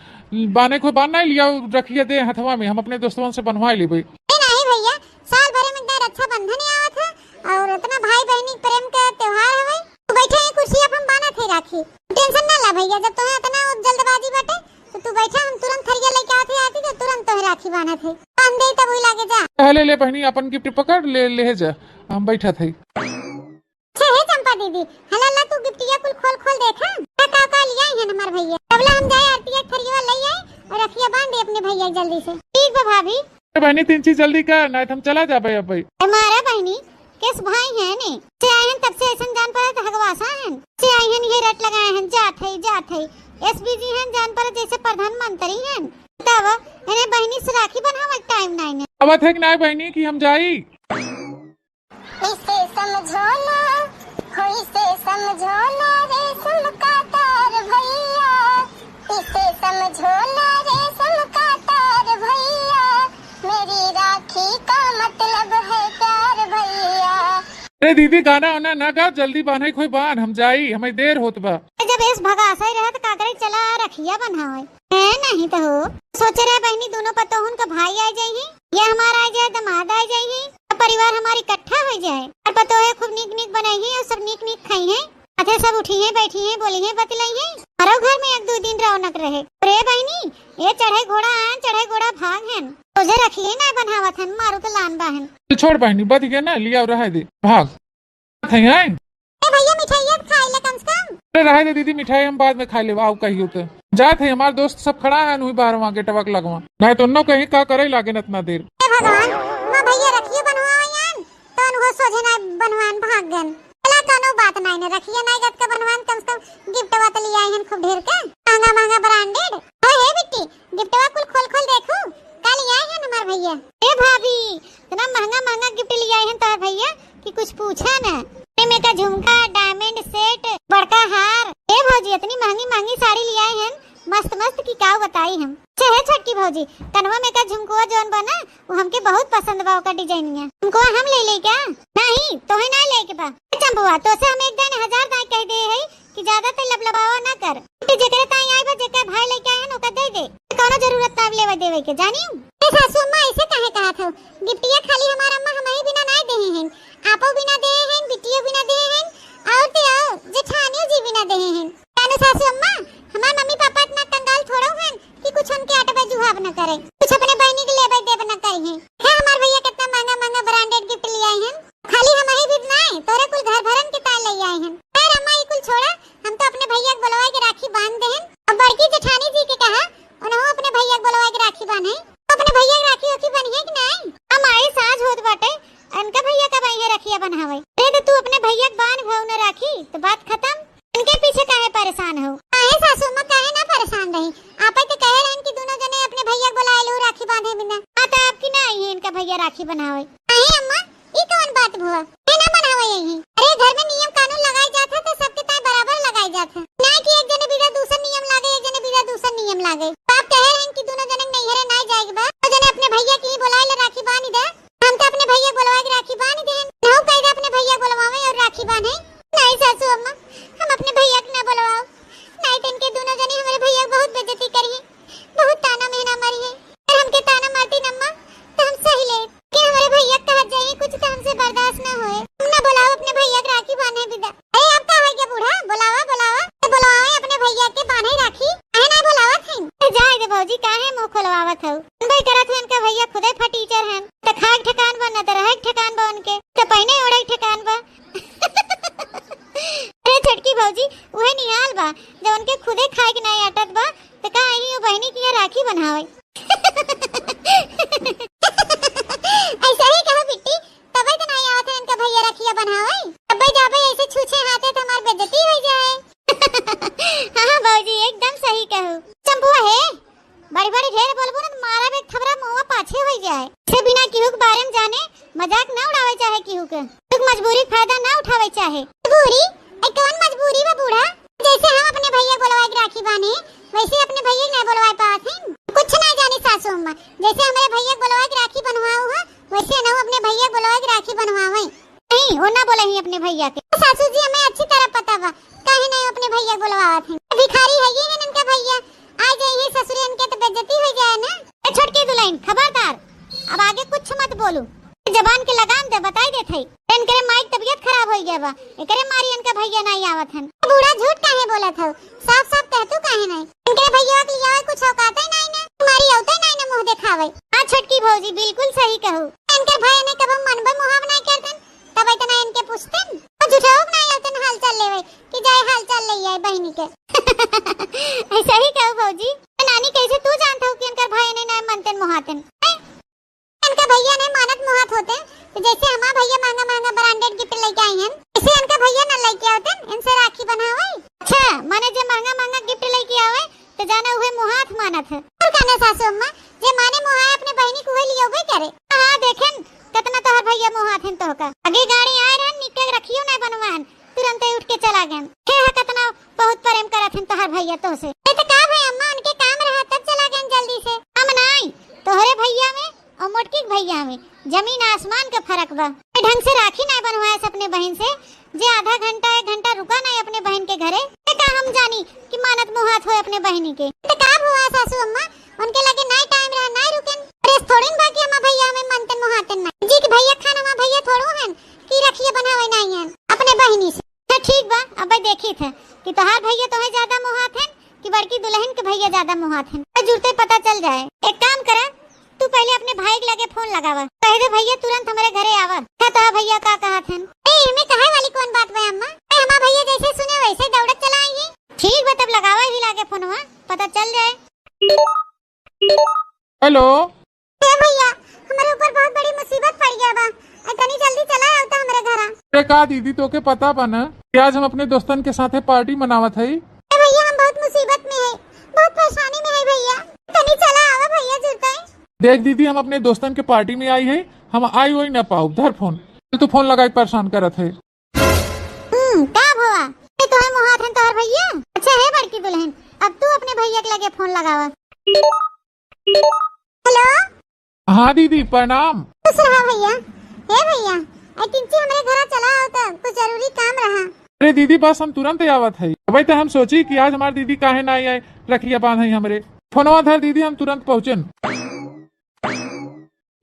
बान्हे को बान्ह नाहीं, लिया रखिया दे हथवा में, हम अपने दोस्तवन से बन्हवाइ लेबे। ए नाहीं भइया, साल भरे में एक दाईं रक्षाबंधन आवत है और इतना भाई बहिनी प्रेम के त्योहार हवे। तू बैठा ही कुर्सिया पर, हम बान्हत है राखी। Tension ना ला भइया, जब तोहे इतना जल्दबाजी बाटे तो तू बैठा, हम तुरंत थरिया लेके आवत है आरती, तो तुरंत तोहे राखी बान्हत है। बान्ह दे तब वही लागे जा। ले ले बहिनी, अपन gift पकड़ ले, ले जा, हम बैठत है। अच्छा हे चंपा दीदी, हला ला तू गिफ्टिया कुल खोल खोल देखा, का का का लियाई हन हमार भइया। तबला हम जाए आरतिया के थरिया ले आई और रखिया बांध दे अपने भइया के जल्दी से। ठीक बा भाभी। ए बहिनी, तीन चीज जल्दी कर, नाहीं तो हम चला जाबे अब भाई। ए मारा बहिनी, केस भाई है ने, से आए हन तब से ऐसन जान पड़ा तो हगवासा हन, से आए हन ये रट लगाए हन, जात है, जात है, SBG हन जान पड़ा जैसे प्रधानमंत्री हन। तब इन्हें बहिनी से राखी बन्हावे के time नाहीं ने। आवत है कि नाहीं बहिनी कि हम जाई? इसे समझो ना, हो इसे समझो ना, रेशम का तार भैया। इसे समझो ना, रेशम का तार भैया। मेरी राखी का मतलब है प्यार भैया। अरे दीदी, गाना वाना ना गा, जल्दी बान्हे कोई बान, हम जाई, हमें देर होत बा। जब एस भगासा ही रहे तो का करे, चला रखिया बन्हावे। है नहीं तो हो। सोचे रहे बहिनी, दोनों पतोहन का भाई आ जाई हैं, या हमारा आ जाए, दामाद आ जाई हैं, और परिवार हमारी इकट्ठा हो जाए, और पतोहे खूब नीक नीक बनाई हैं और सब नीक नीक खाई हैं, अथे सब उठी हैं, बैठी हैं, बोली हैं, बतलाई हैं, हमारो घर में एक दो दिन रौनक रहे। अरे बहिनी, ये चढ़े घोड़ा आन, चढ़े घोड़ा भाग हन, तुझे रखिए ना बन्हावत हन, मारू तो लान बाहन। तो छोड़ बहिनी, बच गया ना, लिया रहा दे, भाग। हैं? ए भैया, मिठाइया तो खाई ले कम से कम। अरे रहे दे दीदी, मिठाई हम बाद में खा लेब, आओ कहियो तो। जात है, हमार दोस्त सब खड़ा है, उही बाहर वहाँ गेटवा के लगवा। नाहीं तो उन्नो कहीं का करे लागे न इतना देर। ए भगवान, माँ भैया रखिए बन्हवावे यान, तो उनको सोझे ना बन्हवान भाग गन। चला, कोनो बात नाहीं ने, रखिए नाहीं गत का बन्हवान, कम से कम gift वा तो लिया हन खूब ढेर के। महंगा महंगा branded। ओ हे बिट्टी, गिफ्टवा कुल खोल खोल देखू, का लियाए हन हमार भैया। ए भाभी, इतना महंगा महंगा gift लियाए हन तोहर भैया कि कुछ पूछा ना। एमे का झुमका, diamond set, बड़का हार। ए भौजी, इतनी महंगी महंगी साड़ी लियाए हन, मस्त मस्त की का बताई हम। अच्छा हे छोटकी भौजी, कनवा में का झुमकुआ जौन बा ना, वो हमके बहुत पसंद बा, ओकर डिजाइनिया। झुमकुआ हम ले ले का? नहीं, तोहे ना ले के बा। ए चंपुआ, तोसे हम एक दाईं हजार दाईं कह दे है कि ज्यादा ते लबलबावा ना कर। तो जेकरे ताई आई बा, जेकर भाई लेके आए हैं, ओकर दे दे। कौनो जरूरत ना लेवे देवे के, जानियो। ए सासू अम्मा, ऐसे काहे कहत हो? गिफ्टिया खाली हमार अम्मा हमही बिना नाय देहे हैं, आपो बिना देहे हैं, बिटियो बिना देहे हैं, और ते आओ जेठानियो जी बिना देहे हैं। कानू सासू अम्मा, हमार मम्मी पापा इतना कंगाल थोड़ो हैं कि कुछ उनके अटबे जुहाब न करे, कुछ अपने बहनी के लेबे देबे न करी हैं। हे हमार भैया कितना महंगा महंगा branded gift ले आई हैं, खाली हमही भी नाय, तोरे कुल घर भरन के ताय ले आई हैं। खैर अम्मा, ई कुल छोड़ा, हम तो अपने भैया के बोलवाए के राखी बांध देहन। अब बड़की जेठानी जी के कहा, उन्हों अपने भैया के बोलवाए के राखी बांधे। तो अपने भैया के राखी ओखी बनिए कि नाय? अम्मा, ई साँझ होत बाटे, इनका भैया कब आई है रखिया बन्हावे? अरे तो तू अपने भैया के बांध भव न राखी, तो बात खत्म। इनके पीछे काहे परेशान हो? काहे सासू अम्मा, काहे ना परेशान रही? आपे तो कहे रहन कि दोनों जने अपने भैया के बोलाए लो राखी बांधे बिना। हाँ, तो आपकी ना आई है इनका भैया राखी बन्हावे। काहे अम्मा, ई कौन बात भुआ? ए ना बनावे यही। अरे घर में नियम कानून लगाए जात है तो सबके ताय बराबर लगाए जात है। ना कि एक जने बिना दूसर नियम लागे, एक जने बिना दूसर नियम लागे। बाप कहे रहन कि दोनों जने नैहरे ना जाए के बा, तो जने अपने भैया की बोलाए ले राखी बांध दे। हम तो अपने भैया बोलवाए के राखी बांध दे। ना कह दे अपने भैया बोलवावे और राखी बांधे। नहीं सासू अम्मा, हम अपने भैया के ना बोलवाओ। नहीं तो इनके दोनों जने हमारे भैया बहुत बेइज्जती करी। बहुत ताना मेहना मारी है। अगर हमके ताना मारती अम्मा, तो हम सही ले। कि हमारे भैया कहत जाइए कुछ तो हमसे बर्दाश्त ना होए। हम ना बुलाओ अपने भैया के राखी बांधे बिदा। अरे अब का हो गया बूढ़ा, बुलावा, बुलावा। तो बुलावे अपने भैया के बांधे राखी। काहे ना बुलावत हैं? तो जाए दे भौजी, काहे मुंह खोलवावत हो? हम भाई करत हैं, इनका भैया खुदे फटीचर हैं। तो खाए के ठिकान बा, ना तो रहे के ठिकान बा उनके। तो पहने ओढ़े के ठिकान बा। अरे छोटकी भौजी, उहे निहाल बा, जब उनके खुदे खाए के नाई अटत बा, तो का आई हो बहनी की यहाँ राखी बनावे? ऐसा ही कहो बिट्टी, तबे तो नहीं आवत है इनका भैया रखिया बनावे। तबे जाबे ऐसे छूछे हाथे तो हमार बेइज्जती हो जाए। हाँ, हाँ भौजी, एकदम सही कहो। चंपुआ हे, बड़ी बड़ी ढेर बोलबो ना तो मारा में थबरा मुंहवा पाछे हो जाए। से बिना केहू के बारे में जाने मजाक ना उड़ावे चाहे केहू के। केहू के मजबूरी के फायदा ना उठावे चाहे। मजबूरी? ए कौन मजबूरी बा बूढ़ा? जैसे हम अपने भैया बोलवाए के राखी बांधे, वैसे अपने भैया के ना बोलवाए पावत हैं। कुछ ना जानी सासू। अम्मा, जैसे हमरे भैया के बोलवा के राखी बनवाऊ है, वैसे ना अपने भैया के बोलवा के राखी बनवावे। नहीं, वो ना बोले ही अपने भैया के। सासू जी, हमें अच्छी तरह पता बा, काहे नहीं अपने भैया के बोलवावत हैं। भिखारी है ये है इनका भैया, आ जाइए ससुरे, इनके तो बेइज्जती हो जाए ना। ए छोटकी दुल्हन, खबरदार, अब आगे कुछ मत बोलू। जबान के लगाम दे, बताई देत हई। इनकरे माई के तबीयत खराब होई गया बा, एकरे मारी इनका भैया नहीं आवत हन। बूढ़ा झूठ काहे बोलत हौ? साफ साफ कह तू काहे नहीं? इनकरे भैया के लियावे कुछ औकात ही नहीं ना, मारी औते नहीं ना मुंह देखावे। हाँ छोटकी भौजी, बिल्कुल सही कहू। इनकर भाई ने कबो मनबे मुहाव नहीं करतन, तब इतना इनके पूछतन। और झूठा नहीं आवतन हाल चाल लेवे कि जाए हाल चाल ले आए बहनी के। ऐसा ही कहू भौजी। नानी, कैसे तू जानत हो कि इनकर भाई ने नहीं मनतन मुहातन? हैं? इनका भैया नहीं मानत मुहात होते, तो जैसे हमार भैया महंगा महंगा ब्रांडेड गिफ्ट लेके आई हैं, इसे इनका भैया न लेके आवते, इनसे राखी बनावे। अच्छा, माने जे महंगा महंगा गिफ्ट लेके आवे, तो जाना उहे मुहात मानत है। और कहना सासू अम्मा, जे माने मुहाए अपने बहनी को उहे लियोबे करे। हाँ, देखेन, कितना तोहर भैया मुहात हैं तोहका। आगे गाड़ी आए रहन, निके रखियो नहीं बनवा हन, तुरंते उठ के चला गए। हे है कितना बहुत प्रेम करत हन तोहर भैया तोहसे। ए, तो का भई अम्मा, उनके काम रहा तब चला गए जल्दी से। हम नाई, तोहरे भैया में और मोटकी के भैया में जमीन आसमान के फर्क बा। ए, ढंग से राखी नाई बनवाए से अपने बहन से, जे आधा घंटा, एक घंटा रुका नाई अपने बहन के घरे। ए, का हम जानी कि मानत मुहात होए अपने बहनी के। तो का भुआ सासू अम्मा, उनके लगे नाई टाइम रहा, नाई रुकेन। प्रेस थोड़ीन बा कि हमार भैया हमें मनतन मुहातन नाई। जी के भैया खान हमार भैया थोड़ो हन कि रखिए बनावे नाई हन अपने बहनी से। अच्छा ठीक बा, अब देखी थे कि तोहार भैया तोहे ज्यादा मुहात हन कि बड़की दुल्हन के भैया ज्यादा मुहात हन। तो जुरते पता चल जाए। एक काम करा, तू पहले अपने भाई के लगे फोन लगावा, कह दे भैया तुरंत हमारे घरे आवा। अच्छा तोहार भैया का कहत हन? ए, इनमें कहे वाली कौन बात बा अम्मा? ए, हमार भैया जैसे सुने वैसे दौड़त चला आई है। ठीक बा, तब लगावा ही लागे फोनवा, पता चल जाए। हेलो। ए भैया, हमारे ऊपर बहुत बड़ी मुसीबत पड़ गया बा। ए, तनी जल्दी चला आवता हमारे घरा। अरे का दीदी, तोके पता बा ना कि आज हम अपने दोस्तन के साथे पार्टी मनावत हई। ए भैया, हम बहुत मुसीबत में है, बहुत परेशानी में है भैया, तनी चला आवा भैया जुरते। देख दीदी, हम अपने दोस्तन के पार्टी में आई है, हम आई वही ना पाउब। धर फोन, तू फोन लगाई परेशान करत है। हम्म, का भवा? ए, तोहे मुहात हन तोहर भैया? अच्छा हे बड़की दुल्हन, अब तू अपने भैया के लगे फोन लगावा। हेलो। हाँ दीदी, प्रणाम। खुश रहा भैया। हे भैया, ए टिंची हमरे घरा चला आओ त कुछ जरूरी काम रहा। अरे दीदी, बस हम तुरंत ही आवत है। अबे तो हम सोची कि आज हमार दीदी काहे ना आई, रखिया बांधे हमरे। फोनवा धर दीदी, हम तुरंत पहुँचन।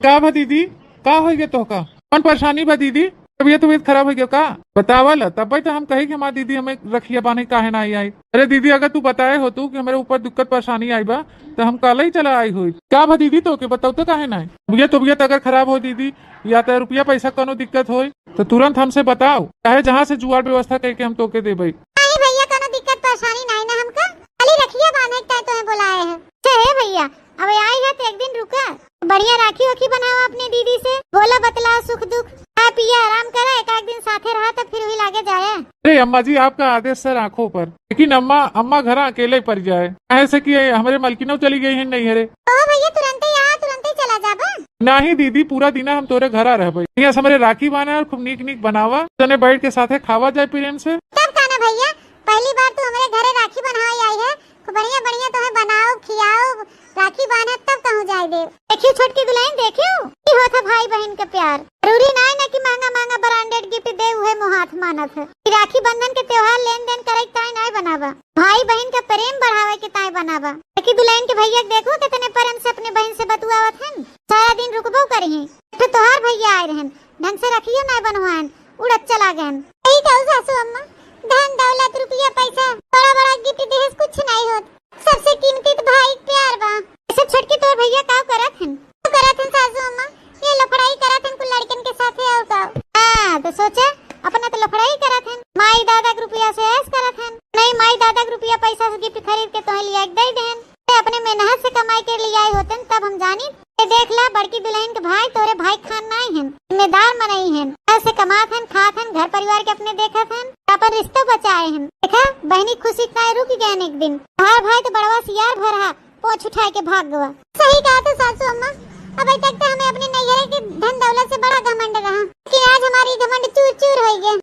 का बा दीदी, का होइ गए तोहका? कौन परेशानी बा दीदी? तबीयत, तबीयत खराब होइ गए का? बतावा ला, तब्बे तो हम कही कि हमार दीदी हमें रखिया बांधे काहे ना आई, आई। अरे दीदी, अगर तू बताए हो तू कि हमारे ऊपर दिक्कत परेशानी आई बा, तो हम काले ही चला आई होई। का बा दीदी, तोके बताओ तो काहे ना आई? तबीयत, तबीयत अगर खराब हो दीदी, या तो रुपया पैसा कोनो दिक्कत होई, तो तुरंत हमसे बताओ, चाहे जहाँ से जुगाड़ व्यवस्था करके हम तोके देबे। नहीं भैया, कोनो दिक्कत परेशानी नहीं ना हमका, खाली रखिया बांधे के तय तोहे बुलाए हैं। अच्छा हे भैया, अब आई है तो एक दिन रुका, बढ़िया राखी वाखी बनावा अपने दीदी से, बोला बतलावा सुख दुख, खा पिया आराम करा, एक आध दिन साथे रहा तब फिर वही लागे जाए। अरे अम्मा जी, आपका आदेश सर आंखों पर, लेकिन अम्मा, अम्मा घर अकेले पड़ जाए, ऐसे कि हमरे मलकिनो चली गई है नैहरे। ओ भैया, तुरंते यहाँ, तुरंते चला जाबा। नहीं दीदी, पूरा दिना हम तोरे घरा रहबे। यहाँ से हमरे राखी बांधा और खूब नीक नीक बनावा, तने बैठ के साथे खावा जाए प्रेम से। तब का ना भैया, पहली बार तू हमरे घरे राखी बंधावे आई है, खूब बढ़िया बढ़िया तोहे बनाओ, खियाओ, राखी बांधे तब कहूँ जाए दे। देखियो छोटकी दुल्हन, देखियो की होत है भाई बहन के प्यार। जरूरी ना है ना कि महंगा महंगा ब्रांडेड गिफ्ट दे उहे मोहात मानत है। कि राखी बंधन के त्योहार लेन देन करे के ताई नाय बनावा, भाई बहन के प्रेम बढ़ावे के ताई बनावा। देखी दुल्हन के भैया के देखो कितने प्रेम से अपने बहन से बतुआवत हन। सारा दिन रुकबो करी हैं। तो तोहार भैया आए रहन, ढंग से रखियो नाय बनवाएन, उड़त चला गएन। यही कहू सासू अम्मा, धन दौलत रुपया पैसा, बड़ा बड़ा गिफ्ट देहेस कुछ नाय होत। सबसे कीमती तो भाई के प्यार बा। ऐसे छोटकी तोर भैया का करत हन? का करत हन सासू अम्मा? ये लफड़ाई करत हन कुल लड़कन के साथे और का। हाँ, तो सोचा, अपना तो लफड़ाई करत हन। माई दादा के रुपया से ऐश करत हन। नहीं, माई दादा के रुपया पैसा से गिफ्ट खरीद के तोहे लिया के दे देहन। ते अपने मेहनत से कमाई के लिए आए होतन तब हम जानी। ये देख ला, बड़की दुल्हन के भाई तोरे भाई खान नाई हन, जिम्मेदार मनई हन। ऐसे कमात हन, खात हन, घर परिवार के अपने देखत हन, अपन रिश्तो बचाए हन। देखा, बहनी खुशी के नाई रुक गए एक दिन। तोहार भाई तो बड़वा सियार भर हा, पोंछ उठाए के भाग गवा। सही कहा तो सासू अम्मा, अबे तक तो हमें अपने नैहरे के धन दौलत से बड़ा घमंड रहा, कि आज हमारी घमंड चूर चूर हो गया।